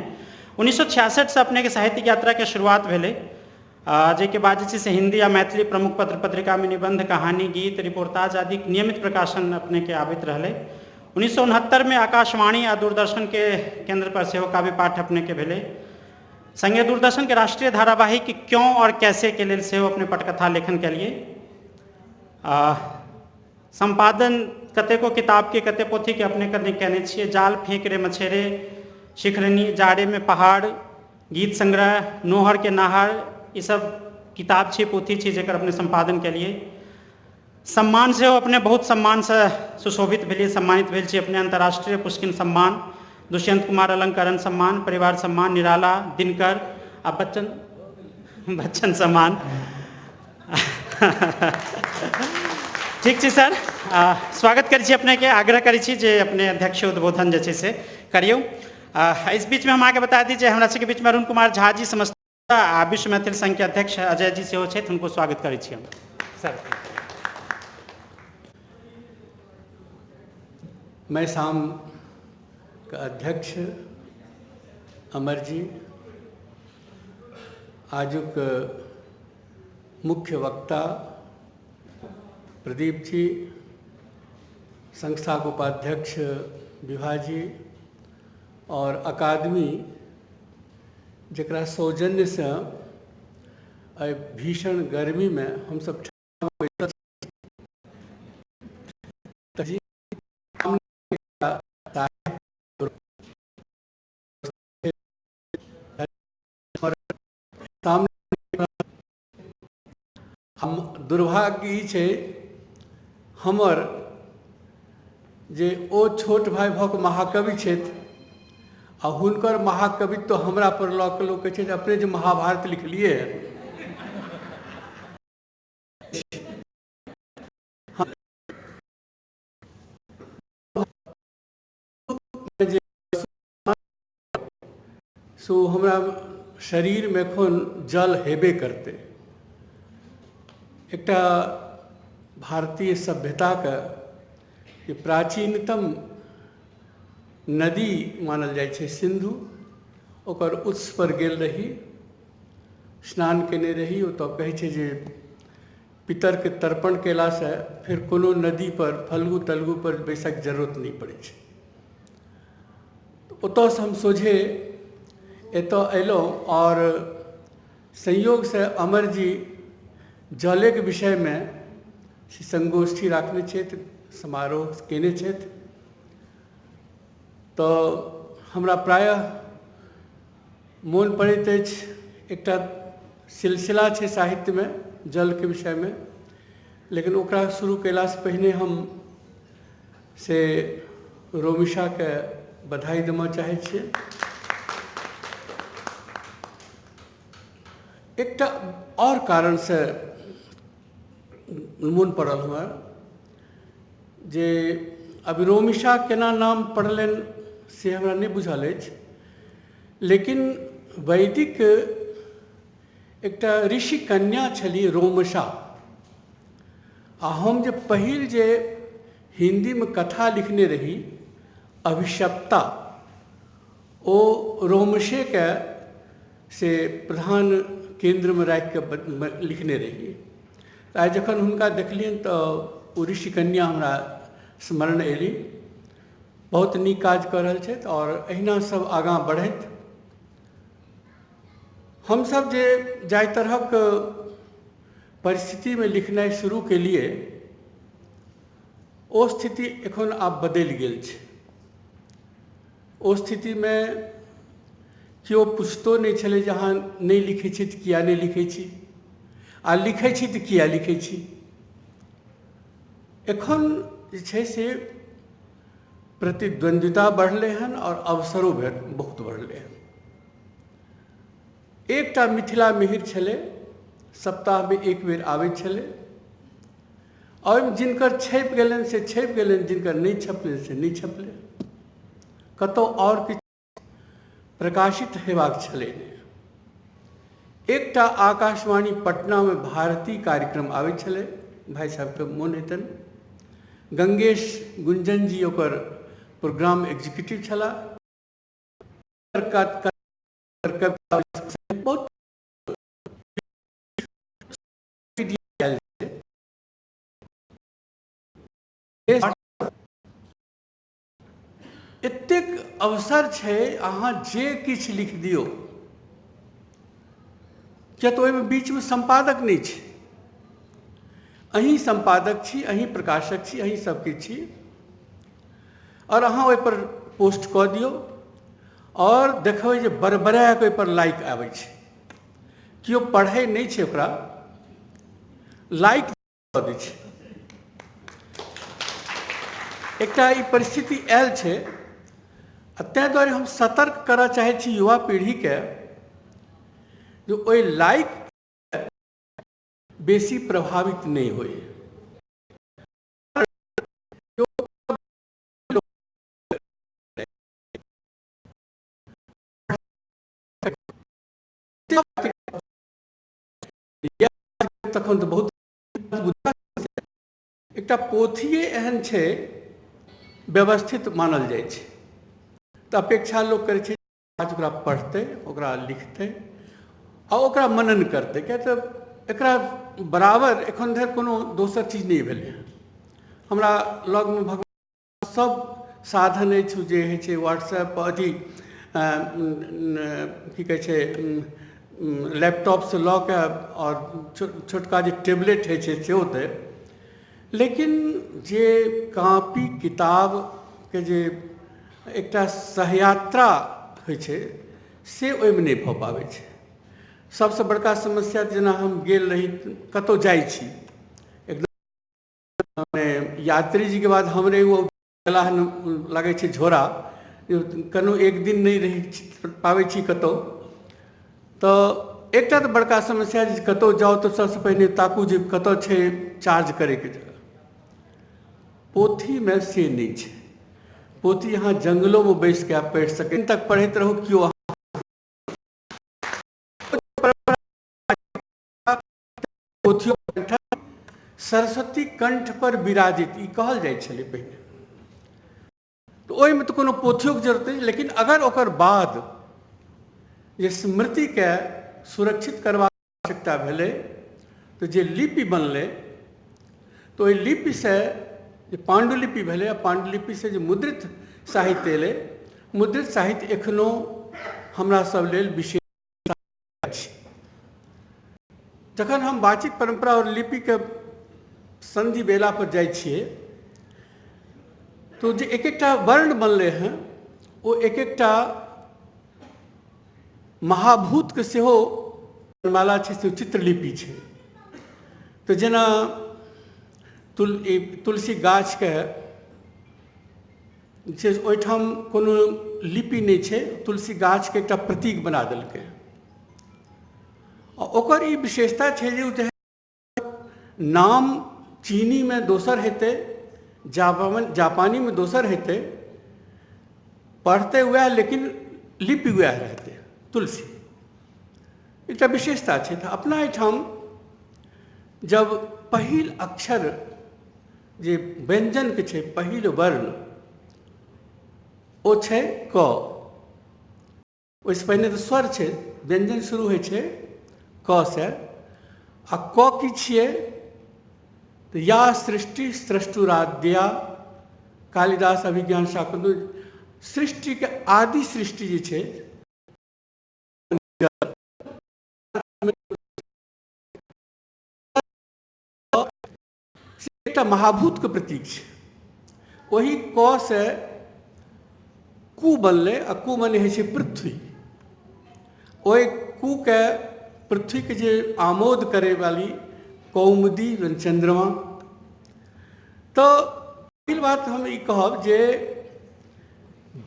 1966सँ अपनेके साहित्यिक यात्राके शुरुआत भेलै, जाहिके बाद जे छै से हिन्दी आ मैथिली प्रमुख पत्र पत्रिकामे निबन्ध, कहानी, गीत, रिपोर्ताज आदिक नियमित प्रकाशन अपनेके आबैत रहलै। 1969मे आकाशवाणी आ दूरदर्शनके केन्द्र पर सेहो काव्य पाठ अपनेके भेलै। सङ्गे दूरदर्शनके राष्ट्रीय धारावाहिक क्यों और कैसे के लेल सेहो अपने पटकथा लेखन केलियै। सम्पादन कतेको किताबके, कते पोथीके अपने कयने छियै। जाल फेंक रे मछेरे, शिखरनी, जाड़ेमे पहाड़, गीत संग्रह, नोहर के नाहर, ई सब किताब छै, पोथी छै जकर अपने सम्पादन केलियै। सम्मान सेहो अपने बहुत सम्मानसँ सुशोभित भेलियै, सम्मानित भेल छी अपने। अंतर्राष्ट्रीय पुष्किन सम्मान, दुष्यंत कुमार अलंकरण सम्मान, परिवार सम्मान, निराला, दिनकर आ बच्चन बच्चन सम्मान। ठीक छै सर, स्वागत करै छी अपनेके। आग्रह करै छी जे अपने अध्यक्ष उद्बोधन जे छै से करियौ। इस बीचमे हम अहाँके बता दी जे हमरा सबके बीचमे अरुण कुमार झा जी समस्तीपुर आ विश्व मैथिल संघ के अध्यक्ष अजय जी सेहो छथि, हुनको स्वागत करै छी हम सर। मैं शाम का अध्यक्ष अमर जी, आजुक मुख्य वक्ता प्रदीप जी, संस्था के उपाध्यक्ष विभा जी और अकादमी जकरा सौजन्यसँ एहि भीषण गर्मीमे हमसब हम दुर्भाग्य ई छै हमर जे ओ छोट भाय भऽ कऽ महाकवि छथि आ हुनकर महाकवित्व हमरा पर लऽ कऽ लोक कहै छै जे अपने जे महाभारत लिखलियै हँ। सो हमरा शरीरमे एखन जल हेबे करतै। एकटा भारतीय सभ्यताके जे प्राचीनतम नदी मानल जाइ छै सिन्धु, ओकर उत्सपर गेल रही, स्नान केने रही। ओतऽ कहै छै जे पितरके तर्पण कयलासँ फेर कोनो नदीपर फल्गु तल्गुपर बैसऽके जरूरत नहि पड़ै छै। ओतऽसँ हम सोझे एतऽ अयलहुँ आओर संयोगसँ अमरजी जलेके विषयमे से संगोष्ठी राखने छथि, समारोह कयने छथि, तऽ हमरा प्रायः मोन पड़ैत अछि एकटा सिलसिला छै साहित्यमे जलके विषयमे, लेकिन ओकरा शुरू कयलासँ पहिने हम से रोमिशाके बधाई देमऽ चाहै छियै। एकटा आओर कारणसँ मोन पड़ल हमरा जे अभी रोमिशा केना नाम पड़लनि से हमरा नहि बुझल अछि, लेकिन वैदिक एकटा ऋषि कन्या छली रोमशा, आ हम जे पहिल जे हिन्दीमे कथा लिखने रही अभिशप्ता, ओ रोमशेके से प्रधान केन्द्रमे राखिकऽ लिखने रही। तऽ आइ जखन हुनका देखलियनि तऽ ओ ऋषि कन्या हमरा स्मरण अयली। बहुत नीक काज कऽ रहल छथि आओर एहिना सब आगाँ बढ़थि। हमसब जे जाहि तरहक परिस्थितिमे लिखनाइ शुरू केलियै ओ स्थिति एखन आब बदलि गेल छै। ओ स्थितिमे केओ पुछितो नहि छलै जे अहाँ नहि लिखै छी तऽ किया नहि लिखै छी, आ लिखै छी तऽ किया लिखै छी। एखन जे छै से प्रतिद्वन्द्विता बढ़लै हन आओर अवसरो बहुत बढ़लै हन। एकटा मिथिला मिहिर छलै, सप्ताहमे एक बेर आबै छलै, आ ओहिमे जिनकर छपि गेलनि से छपि गेलनि, जिनकर नहि छपलनि से नहि छपलनि। कतहु आओर किछु प्रकाशित हेबाक छलै नहि। एकटा आकाशवाणी पटनामे भारती कार्यक्रम आबै छलै, भाइ साहबके मोन हेतनि, गंगेश गुंजन जी ओकर प्रोग्राम एग्जीक्यूटिव छलाह। बहुत एतेक अवसर छै, अहाँ जे किछु लिख दियौ, किया तऽ ओहिमे बीचमे सम्पादक नहि छै, अहीं सम्पादक छी, अहीं प्रकाशक छी, अहीं सबकिछु छी, आओर अहाँ ओहिपर पोस्ट कऽ दियौ आओर देखबै जे बरबराके ओहिपर लाइक आबै छै। केओ पढ़ै नहि छै ओकरा, लाइक कऽ दै छै। एकटा ई परिस्थिति आयल छै, आ ताहि दुआरे हम सतर्क करऽ चाहै छी युवा पीढ़ीके जे ओहि लाइक बेसी प्रभावित नहि होइ। तखन तऽ बहुत एकटा पोथिए एहन छै व्यवस्थित मानल जाइ छै, तऽ अपेक्षा लोक करै छै आज ओकरा पढ़तै, ओकरा लिखतै आ ओकरा मनन करतै, किया तऽ एकरा बराबर एखन धरि कोनो दोसर चीज नहि भेलै हँ। हमरा लगमे भगवान सब साधन अछि जे होइ छै व्हाट्सएप अथी की कहै छै लैपटॉपसँ लऽ कऽ आओर छोटका जे टेबलेट होइ छै सेहो धरि, लेकिन जे कॉपी किताबके जे एकटा सहयात्रा होइ छै से ओहिमे नहि भऽ पाबै छै। सबसँ बड़का समस्या जेना हम गेल रही कतहु जाइ छी मने यात्री जीके बाद हमरे एगो गेला हन लागै छै झोरा, कोनो एक दिन नहि रहि पाबै छी कतहु। तऽ एकटा तऽ बड़का समस्या जे कतहु जाउ तऽ सबसँ पहिने ताकू जे कतऽ छै चार्ज करैके जगह। पोथीमे से नहि छै। पोथी अहाँ जङ्गलोमे बैसिके पढ़ि सकै तक पढ़ैत रहू, केओ पोथियो कंठ सरस्वती कंठ पर विराजित ई कहल जाइ छलै पहिने, तऽ ओहिमे तऽ कोनो पोथियोके जरूरत नहि। लेकिन अगर ओकर बाद जे स्मृतिके सुरक्षित करबाक आवश्यकता भेलै तऽ जे लिपि बनलै, तऽ ओहि लिपिसँ जे पाण्डुलिपि भेलै आ पाण्डुलिपिसँ जे मुद्रित साहित्य एलै, मुद्रित साहित्य एखनो हमरा सब लेल विशेष अछि। जखन हम वाचिक परम्परा आओर लिपिके सन्धि बेला पर जाइ छियै तऽ जे एक एकटा वर्ण बनलै हँ ओ एक एकटा महाभूतके सेहो वर्णमाला छै, से चित्रलिपि छै। तऽ जेना तुलसी गाछके जे ओहिठाम कोनो लिपि नहि छै, तुलसी गाछके एकटा प्रतीक बना देलकै आ ओकर ई विशेषता छै जे ओ नाम चीनीमे दोसर हेतै, जापानीमे दोसर हेतै, पढ़तै वएह लेकिन लिपि वएह रहतै। तुलसी एकटा विशेषता छै। तऽ अपना एहिठाम जब पहिल अक्षर जे व्यञ्जनके छै, पहिल वर्ण ओ छै क। ओहिसँ पहिने तऽ स्वर छै, व्यञ्जन शुरू होइ छै क से। आ क की छियै? तऽ या सृष्टि स्रष्टुराद्या, कालिदास अभिज्ञान शाकुन्तल, सृष्टिके आदि सृष्टि जे छै एकटा महाभूतके प्रतीक छै। ओहि क से कु बनलै आ कु मने होइ छै पृथ्वी। ओहि कुके पृथ्वीके जे आमोद करै वाली कौमुदी चन्द्रमा। तऽ पहिल बात हम ई कहब जे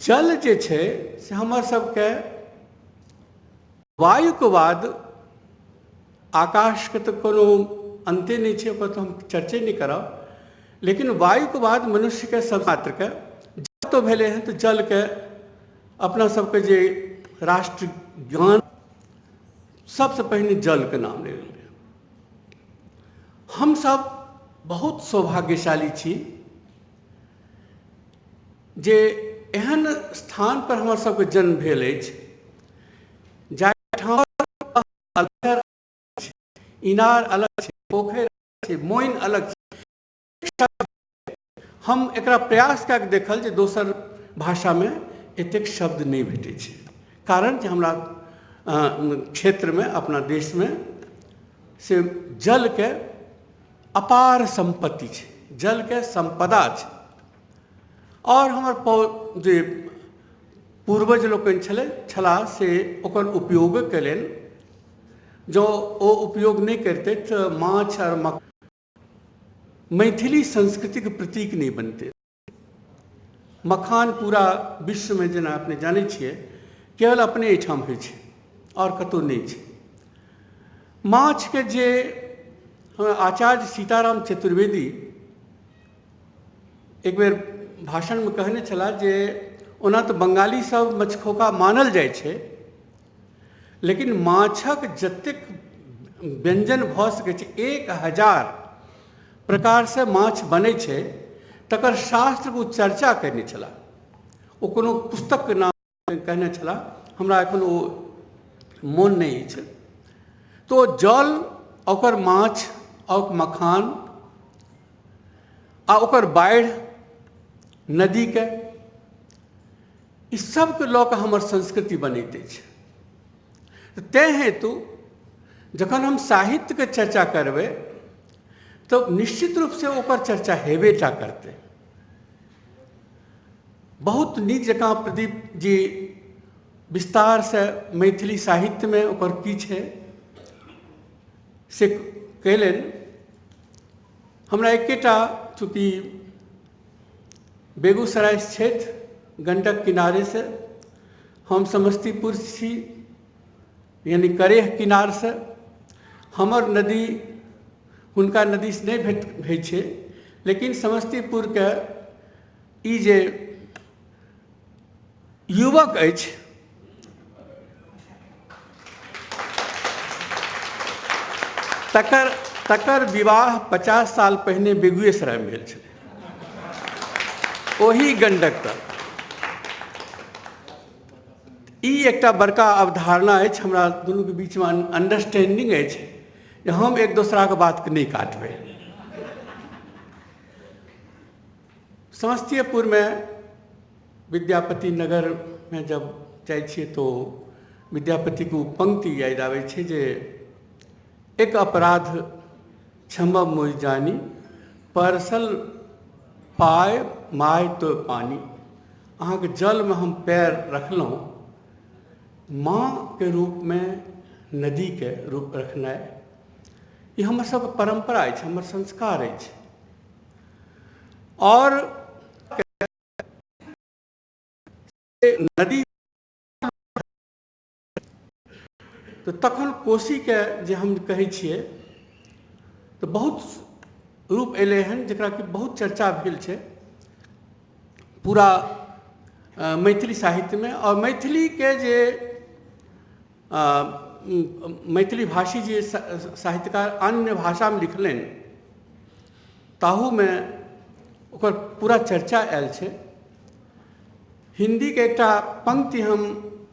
जल जे छै से हमर सबके वायुके बाद आकाशके तऽ कोनो अन्ते नहि छै, ओकर तऽ हम चर्चे नहि करब। लेकिन वायुके बाद मनुष्यके सब मात्रके जल भेलै हँ। तऽ जलके अपना सबके जे राष्ट्रगान सबसँ पहिने जलके नाम लेल गेलै। हमसब बहुत सौभाग्यशाली छी जे एहन स्थानपर हमर सबके जन्म भेल अछि जाहिठाम इनार अलग छै, पोखरि छै, मोइन अलग छै। हम एकरा प्रयास कए कऽ देखल जे दोसर भाषामे एतेक शब्द नहि भेटै छै, कारण जे हमरा क्षेत्रमे अपना देशमे से जलके अपार सम्पत्ति छै, जलके सम्पदा छै। आओर हमर जे पूर्वज लोकनि छलै छलाह से ओकर उपयोग कयलनि। जँ ओ उपयोग नहि करितथि तऽ माछ आओर मैथिली संस्कृतिके प्रतीक नहि बनितै। मखान पूरा विश्वमे जेना अपने जानै छियै केवल अपने एहिठाम होइ छै आओर कतहु नहि छै। माछके जे आचार्य सीताराम चतुर्वेदी एक बेर भाषणमे कहने छलाह जे ओना तऽ बङ्गाली सब मछखोका मानल जाइ छै, लेकिन माछक जतेक व्यञ्जन भऽ सकै छै, 1000 प्रकारसँ माछ बनै छै, तकर शास्त्रके ओ चर्चा कयने छलाह। ओ कोनो पुस्तकके नाम कहने छलाह, हमरा एखन ओ मोन नहि अछि। तऽ ओ जल, ओकर माछ, आओर मखान आ ओकर बाढ़ि नदीके, ई सबके लऽ कऽ हमर संस्कृति बनैत अछि। तैँ हेतु जखन हम साहित्यके चर्चा करबै तऽ निश्चित रूपसँ ओकर चर्चा हेबे टा करतै। बहुत नीक जकाँ प्रदीप जी विस्तारसँ मैथिली साहित्यमे ओकर की छै से कयलनि। हमरा एकेटा, चूँकि बेगूसराय छथि गण्डक किनारेसँ, हम समस्तीपुर छी यानी करेह किनारसँ, हमर नदी हुनका नदीसँ नहि भेट होइ छै, लेकिन समस्तीपुरके ई जे युवक अछि तकर तकर विवाह 50 साल पहिने बेगुएसरायमे भेल छलै, ओही गण्डक तर। ई एकटा बड़का अवधारणा अछि हमरा दुनूके बीचमे, अंडरस्टैंडिंग अछि जे हम एक दोसराके बातके नहि काटबै। समस्तीपुरमे विद्यापति नगरमे जब जाइ छियै तऽ विद्यापतिके ओ पंक्ति याद आबै छै जे एक अपराध क्षमा मोहि जानी, परसल पाय my तो पानी। अहाँके जलमे हम पैर रखलहुँ, माँके रूपमे नदीके रूप रखनाइ ई हमर सबके परम्परा अछि, हमर संस्कार अछि। आओर नदी तऽ तखन कोसीके जे हम कहै छियै तऽ बहुत रूप एलै हन जकरा कि बहुत चर्चा भेल छै पूरा मैथिली साहित्यमे। आओर मैथिलीके जे मैथिली भाषी जे साहित्यकार अन्य भाषामे लिखलनि ताहूमे ओकर पूरा चर्चा आयल छै। हिन्दीके एकटा पंक्ति हम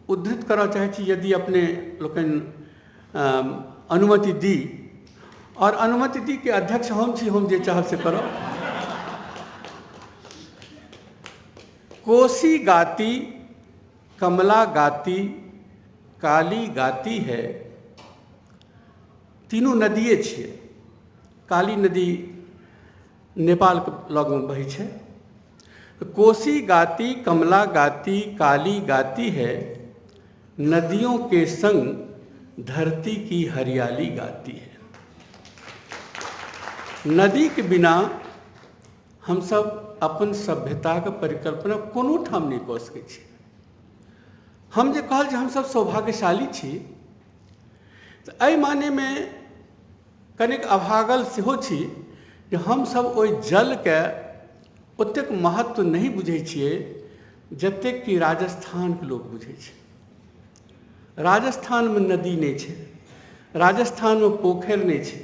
उद्धृत करऽ चाहै छी, यदि अपने लोकनि अनुमति दी, आओर अनुमति दी के अध्यक्ष हम छी, हम जे चाहब से करब। कोसी गाती कमला गाती काली गाती है, तीनू नदिए छियै। काली नदी नेपालके लगमे बहै छै। कोसी गाती कमला गाती काली गाती है, नदियों के संग धरती की हरियाली गाती है। नदीके बिना हमसब अपन सभ्यताके परिकल्पना कोनो ठाम नहि कऽ सकै छी। हम जे कहल जे हमसब सौभाग्यशाली छी, तऽ एहि मानेमे कनिक अभागल सेहो छी जे हमसब ओहि जलके ओतेक महत्व नहि बुझै छियै जतेक कि राजस्थानके लोक बुझै छै। राजस्थानमे नदी नहि छै, राजस्थानमे पोखरि नहि छै,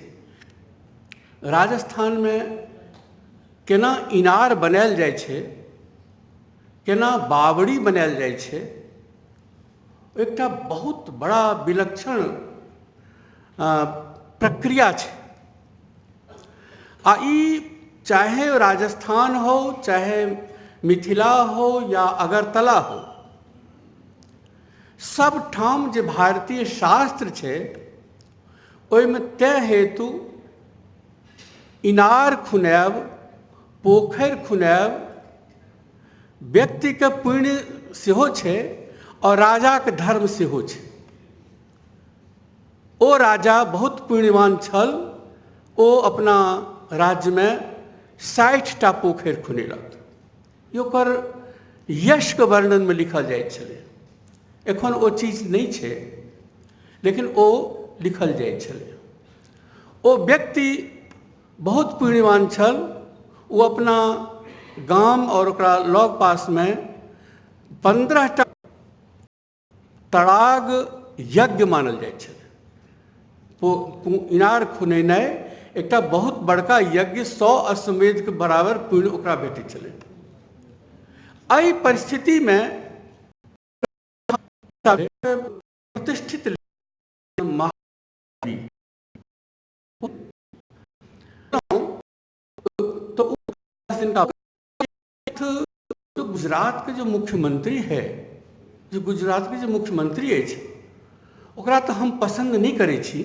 राजस्थानमे केना इनार बनायल जाइ छै, केना बावड़ी बनायल जाइ छै, एकटा बहुत बड़ा विलक्षण प्रक्रिया छै। आ ई चाहे राजस्थान हो, चाहे मिथिला हो या अगरतला हो, सब ठाम जे भारतीय शास्त्र छै ओहिमे तैं हेतु इनार खुनायब, पोखरि खुनायब व्यक्तिके पुण्य सेहो छै आओर राजाके धर्म सेहो छै। ओ राजा बहुत पुण्यवान छल, ओ अपना राज्यमे 60टा पोखरि खुनेलक। ई ओकर यशके वर्णनमे लिखल जाइत छलै। एखन ओ चीज नहि छै, लेकिन ओ लिखल जाइत छलै। ओ व्यक्ति बहुत पुण्यवान छल, ओ अपना गाम आओर ओकरा लग पासमे 15टा तड़ाग यज्ञ मानल जाइत छलै। इनार खुनेनाइ एकटा बहुत बड़का यज्ञ, 100 अश्वमेधके बराबर पुण्य ओकरा भेटैत छलै। एहि परिस्थितिमे प्रतिष्ठित महाकवि तो गुजरात के जो मुख्यमंत्री है, जो गुजरात के जो मुख्यमंत्री अछि, ओकरा तऽ हम पसन्द नहि करै छी,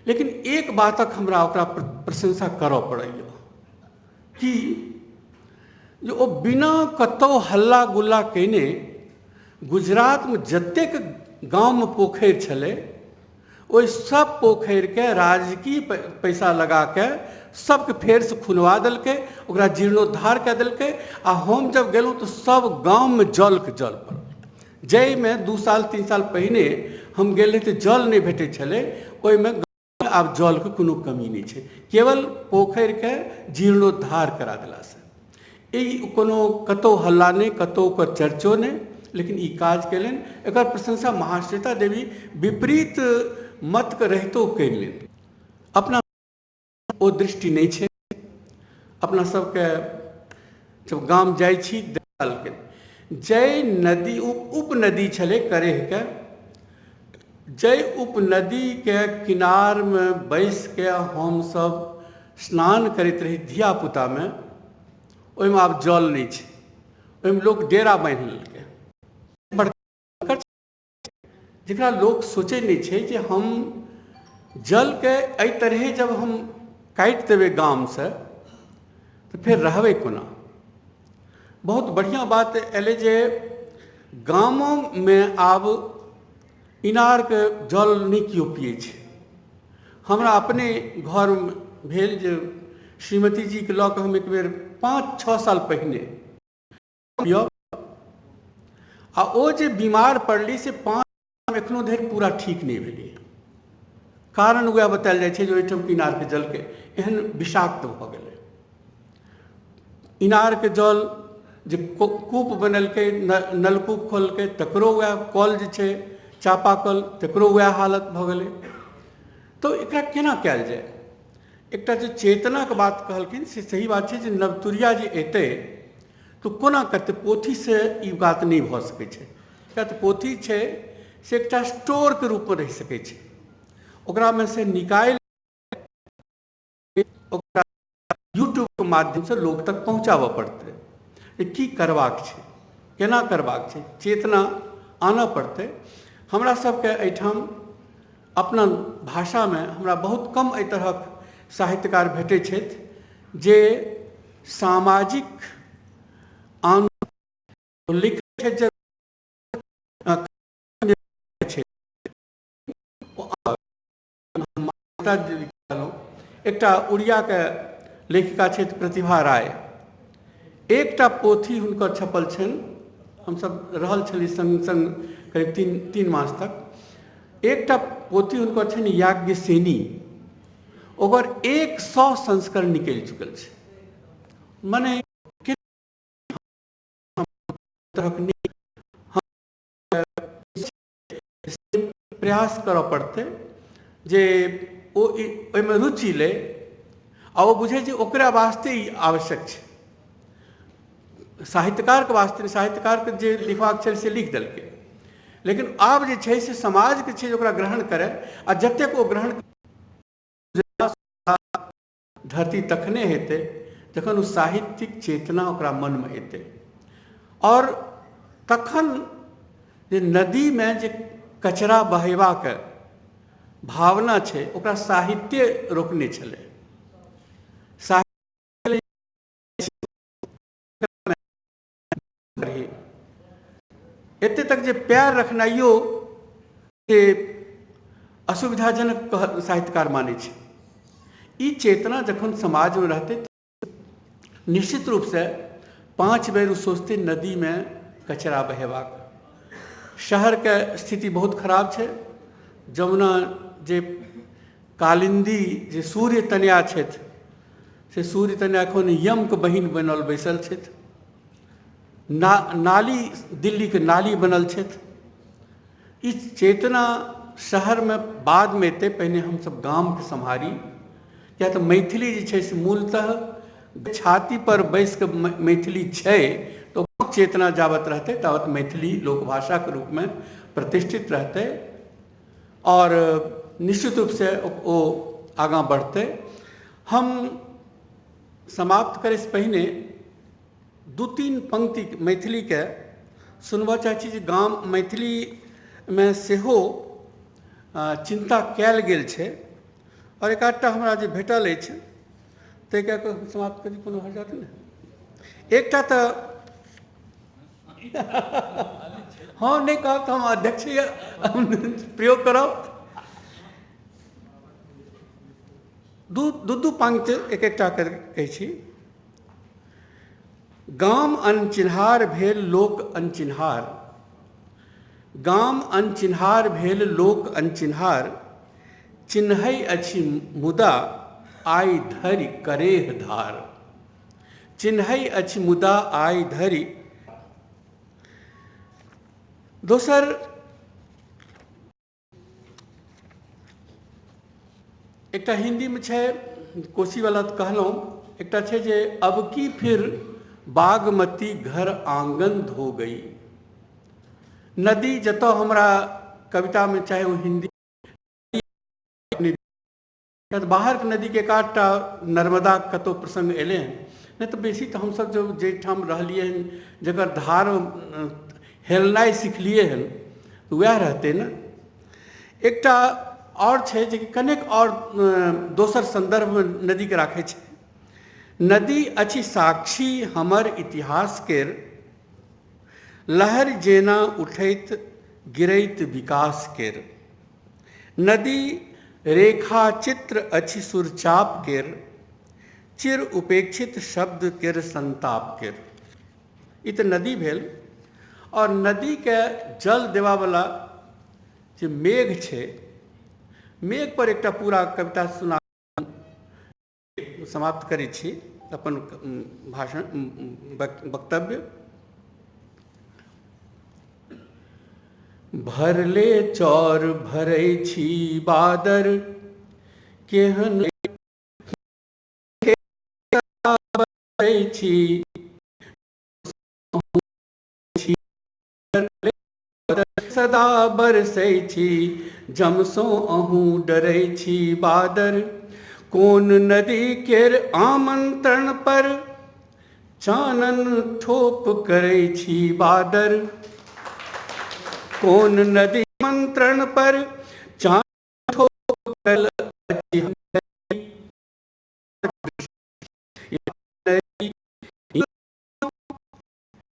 लेकिन एक बातक हमरा ओकरा प्रशंसा करऽ पड़ैए कि जे ओ बिना कतहु हल्ला गुल्ला कयने गुजरातमे जतेक गाममे पोखरि छलै ओहि सब पोखरिके राजकीय पैसा लगाके सबके फेरसँ खुनवा देलकै, ओकरा जीर्णोद्धार कए देलकै। आ हम जब गेलहुँ तऽ सब गाममे जलके जल पड़ल, जाहिमे 2 साल 3 साल पहिने हम गेल रही तऽ जल नहि भेटै छलै, ओहिमे आब जलके कोनो कमी नहि छै, केवल पोखरिके जीर्णोद्धार करा देलासँ। ई कोनो कतहु हल्ला नहि, कतहु ओकर चर्चो नहि, लेकिन ई काज कयलनि। एकर प्रशंसा महाश्वेता देवी विपरीत मतके रहितो कयलनि। अपना ओ दृष्टि नहि छै। अपना सबके जब गाम जाइ छी देखलकै जाहि नदी उपनदी छलै करेहके, जाहि उपनदीके किनारमे बैसिके हमसब स्नान करैत रही धियापुतामे, ओहिमे आब जल नहि छै, ओहिमे लोक डेरा बान्हि लेलकै। बड़का जकरा लोक सोचै नहि छै जे हम जलके एहि तरहे जब हम काटि देबै गामसँ तऽ फेर रहबै कोना। बहुत बढ़िआँ बात एलै जे गामोमे आब इनारके जल नहि केओ पियै छै। हमरा अपने घरमे भेल जे श्रीमती जीके लऽ कऽ हम एक बेर 5-6 साल पहिने पियब, आ ओ जे बीमार पड़ली से 5 एखनो धरि पूरा ठीक नहि भेलै। कारण वएह बतायल जाइ छै जे ओहिठाम इनारके जलके एहन विषाक्त भऽ गेलै। इनारके जल जे कूप बनेलकै, नलकूप खोललकै, तकरो वएह कल जे छै चापाकल, तकरो वएह हालत भऽ गेलै। तऽ एकरा केना कयल जाय? एकटा जे चेतनाके बात कहलखिन से सही बात छै जे नवतुरिया जे एतै तऽ कोना करतै, पोथीसँ ई बात नहि भऽ सकै छै। किया तऽ पोथी छै से एकटा स्टोरके रूपमे रहि सकै छै, ओकरामे से निकालि ओकरा यूट्यूबके माध्यमसँ लोक तक पहुँचाबऽ पड़तै जे की करबाक छै, केना करबाक छै, चेतना आनऽ पड़तै। हमरा सबके एहिठाम अपना भाषामे हमरा बहुत कम एहि तरहक साहित्यकार भेटै छथि जे सामाजिक आन्दोलन लिखै छथि, जे एकटा उड़ियाके लेखिका छथि प्रतिभा राय, एकटा पोथी हुनकर छपल छनि, हमसब रहल छली सङ्ग सङ्ग करीब 3 मास तक। एकटा पोथी हुनकर छनि याज्ञसेनी, ओकर 100 संस्करण निकलि चुकल छै। मने तरहक प्रयास करऽ पड़तै जे ओ ओहिमे रुचि लै आ ओ बुझै जे ओकरा वास्ते ई आवश्यक छै, साहित्यकारके वास्ते। साहित्यकारके जे लिखबाक छलै से लिख देलकै, लेकिन आब जे छै से समाजके छै जे ओकरा ग्रहण करय, आ जतेक ओ ग्रहण धरती तखने हेतै जखन ओ साहित्यिक चेतना ओकरा मनमे एतै, आओर तखन जे नदीमे जे कचरा बहेबाक भावना छै ओकरा साहित्ये रोकने छलै। साहित्य एते तक जे पैर रखनाइयो से असुविधाजनक साहित्यकार मानै छै। ई चेतना जखन समाजमे रहतै निश्चित रूपसँ 5 बेर ओ सोचतै नदीमे कचरा बहेबाक। शहरके स्थिति बहुत खराब छै। जमुना जे कालिन्दी जे सूर्य तनया छथि से सूर्य तनया एखन यमके बहिन बनल बैसल छथि। नाली दिल्लीके नाली बनल छथि। ई चेतना शहरमे बादमे एतै, पहिने हमसब गामके सम्हारी। किया तऽ मैथिली जे छै से मूलतः छातीपर बैसिकऽ मैथिली छै, तऽ ओ चेतना जाबत रहतै ताबत मैथिली लोकभाषाके रूपमे प्रतिष्ठित रहतै आओर निश्चित रूपसँ ओ आगाँ बढ़तै। हम समाप्त करैसँ पहिने 2-3 पंक्ति मैथिलीके सुनबऽ चाहै छी जे गाम मैथिलीमे सेहो चिन्ता कयल गेल छै, आओर एक आधटा हमरा जे भेटल अछि ताहि कऽ हम समाप्त करी, कोनो हर्जा तऽ नहि। एकटा तऽ हँ नहि कहब तऽ हम अध्यक्ष प्रयोग करब। दू दू दू पाँति एक एकटा कहै छी। गाम अनचिन्हार भेल लोक अनचिन्हार, गाम अनचिन्हार भेल लोक अनचिन्हार, चिन्है अछि मुदा आइ धरि करेह धार, चिन्है अछि मुदा आइ धरि। दोसर एकटा हिन्दीमे छै, कोसीवला तऽ कहलहुँ, एकटा छै जे अब की फिर बागमती घर आङ्गन धो गई। नदी जतऽ हमरा कवितामे चाहे ओ हिन्दी बाहरके नदीके एक आधटा नर्मदा कतहु प्रसङ्ग एलै हँ, नहि तऽ बेसी तऽ हमसब जो जाहिठाम रहलियै हन जकर धार हेलनाइ सिखलियै हन तऽ वएह रहतै ने। एकटा आओर छै जे कनेक आओर दोसर सन्दर्भमे नदीके राखै छै। नदी अछि साक्षी हमर इतिहास केर, लहरि जेना उठैत गिरैत विकास केर, नदी रेखाचित्र अछि सुरचाप केर, चिर उपेक्षित शब्द केर संताप केर। ई तऽ नदी भेल। आओर नदीके जल देबावला जे मेघ छै, मेघ पर एकटा पूरा कविता सुना समाप्त करै छी अपन भाषण वक्तव्य। भरले चौर भरै छी बादर, केहन छी सदा बरसै छी, जमसँ अहूँ डरै छी बादर, कोन नदी केर आमंत्रण पर चानन ठोप करै छी बादर, कोन नदी आमंत्रण पर चानन ठोप कयल अछि।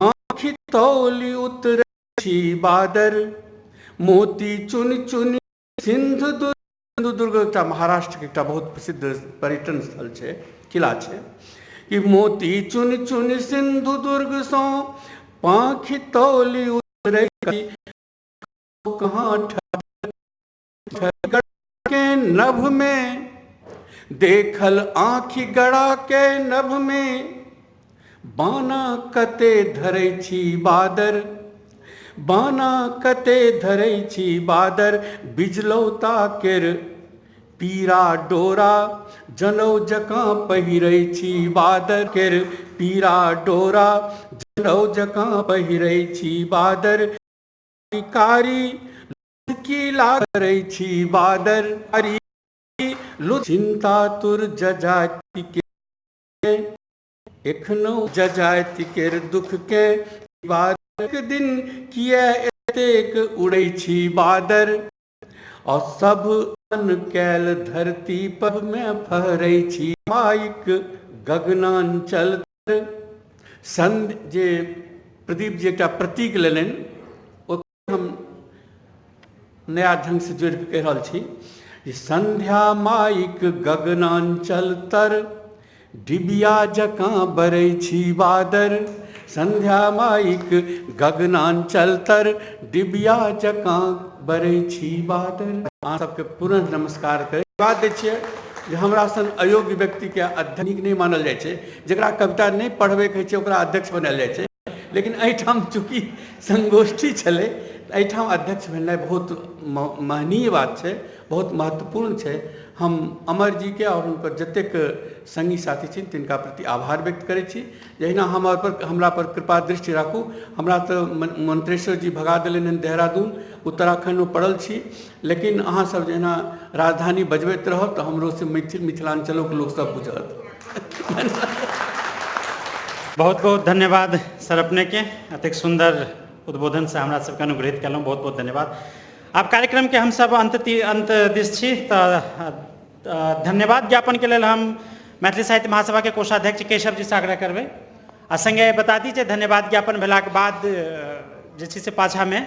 आँखि तौली उतरै छी बादर, मोती चुनि चुनि सिंधु दुर्ग एकटा महाराष्ट्रके एकटा बहुत प्रसिद्ध पर्यटन स्थल छै, किला छै, कि मोती चुनि चुनि सिंधु दुर्गसँ पाँखि तौली उतरै कहाँ के नभ में, देखल आँखि गड़ा के नभ में, बाना कते धरै छी बादर, बाना कते धरै छी बादर, बिजलौता केर पीरा डोरा जनौ जकाँ पहिरै छी बादर केर पीरा डोरा जनौ जकाँ पहिरै छी बादर, कारी की लागै छी बादर, चिन्तातुर जजाति के एखनो जजाति केर दुख के बादक दिन किए एतेक उड़ै छी बादर, आ सब अन कैल धरती पर मे फहरै छी माइक गगनांचल संध। जे प्रदीप जी एकटा प्रतीक लेलनि ओ हम नया ढङ्गसँ जोड़ि कऽ कहि रहल छी जे सन्ध्या माइक गगनाञ्चल तर डिबिया जकाँ बरै छी बादर, सन्ध्या माइक गगनाञ्चल तर डिबिया जकाँ बरै छी बादर। अहाँ सबके पुनः नमस्कार करै बात दै छियै जे हमरा सन अयोग्य व्यक्तिके अध्यक्ष नीक नहि मानल जाइ छै, जकरा कविता नहि पढ़बैके होइ छै ओकरा अध्यक्ष बनायल जाइ छै, लेकिन एहिठाम चूँकि संगोष्ठी छलै तऽ एहिठाम अध्यक्ष भेनाइ बहुत महनीय बात छै, बहुत महत्वपूर्ण छै। हम अमर जीके आओर हुनकर जतेक सङ्गी साथी छथिन तिनका प्रति आभार व्यक्त करै छी। जहिना हमर पर हमरा पर कृपा दृष्टि राखू। हमरा तऽ मंत्रेश्वर जी भगा देलनि हन देहरादून, उत्तराखण्डमे पड़ल छी, लेकिन अहाँसभ जहिना राजधानी बजबैत रहब तऽ हमरो से मैथिल मिथिलाञ्चलोके लोकसभ बुझत। बहुत बहुत धन्यवाद सर अपने के, अतेक सुंदर उद्बोधन से हमरा सबके अनुग्रहित केलहुँ, बहुत बहुत धन्यवाद। आब कार्यक्रम के हम सब अंत दिस छी तऽ धन्यवाद ज्ञापन के लेल हम मैथिली साहित्य महासभा के कोषाध्यक्ष केशव जी से आग्रह करबै। आ संगे बता दी जे धन्यवाद ज्ञापन भेलाके बाद जे छै से पाछामे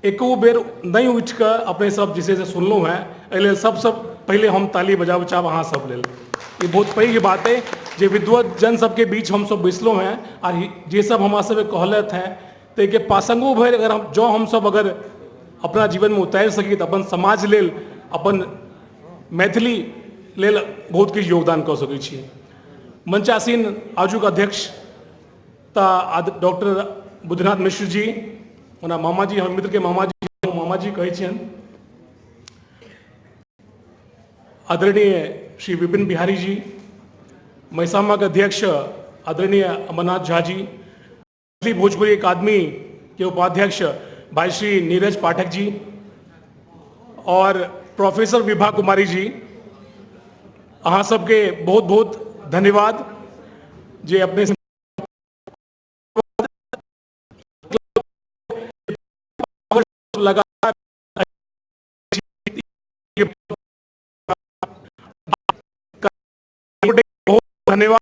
एको बेर नहि उठि कऽ अपने सब जे छै से सुनलहुँ हेँ। एहि लेल सबसँ पहिले हम ताली बजाबऽ चाहब अहाँ सब लेल। ई बहुत पैघ बात अइ जे विद्वत जन सबके बीच हमसब बैसलहुँ हेँ आर जे सब हमरा सबके कहलथि हेँ ताहिके पासंगो भरि अगर हम जँ हमसब अगर अपना जीवनमे उतारि सकी तऽ अपन समाज लेल, अपन मैथिली लेल बहुत किछु योगदान कऽ सकै छी। मंचासीन आजुक अध्यक्ष तऽ डॉक्टर बुद्धिनाथ मिश्र जी, ओना मामाजी, हमर मित्रके मामाजी, हम मामाजी कहै छियनि, आदरणीय श्री विपिन बिहारी जी, मैसामाके अध्यक्ष आदरणीय अमरनाथ झा जी, मैथिली भोजपुरी अकादमी के उपाध्यक्ष भाई श्री नीरज पाठक जी और प्रोफेसर विभा कुमारी जी, अहाँ सबके बहुत बहुत धन्यवाद जे अपने लगा बहुत धन्यवाद।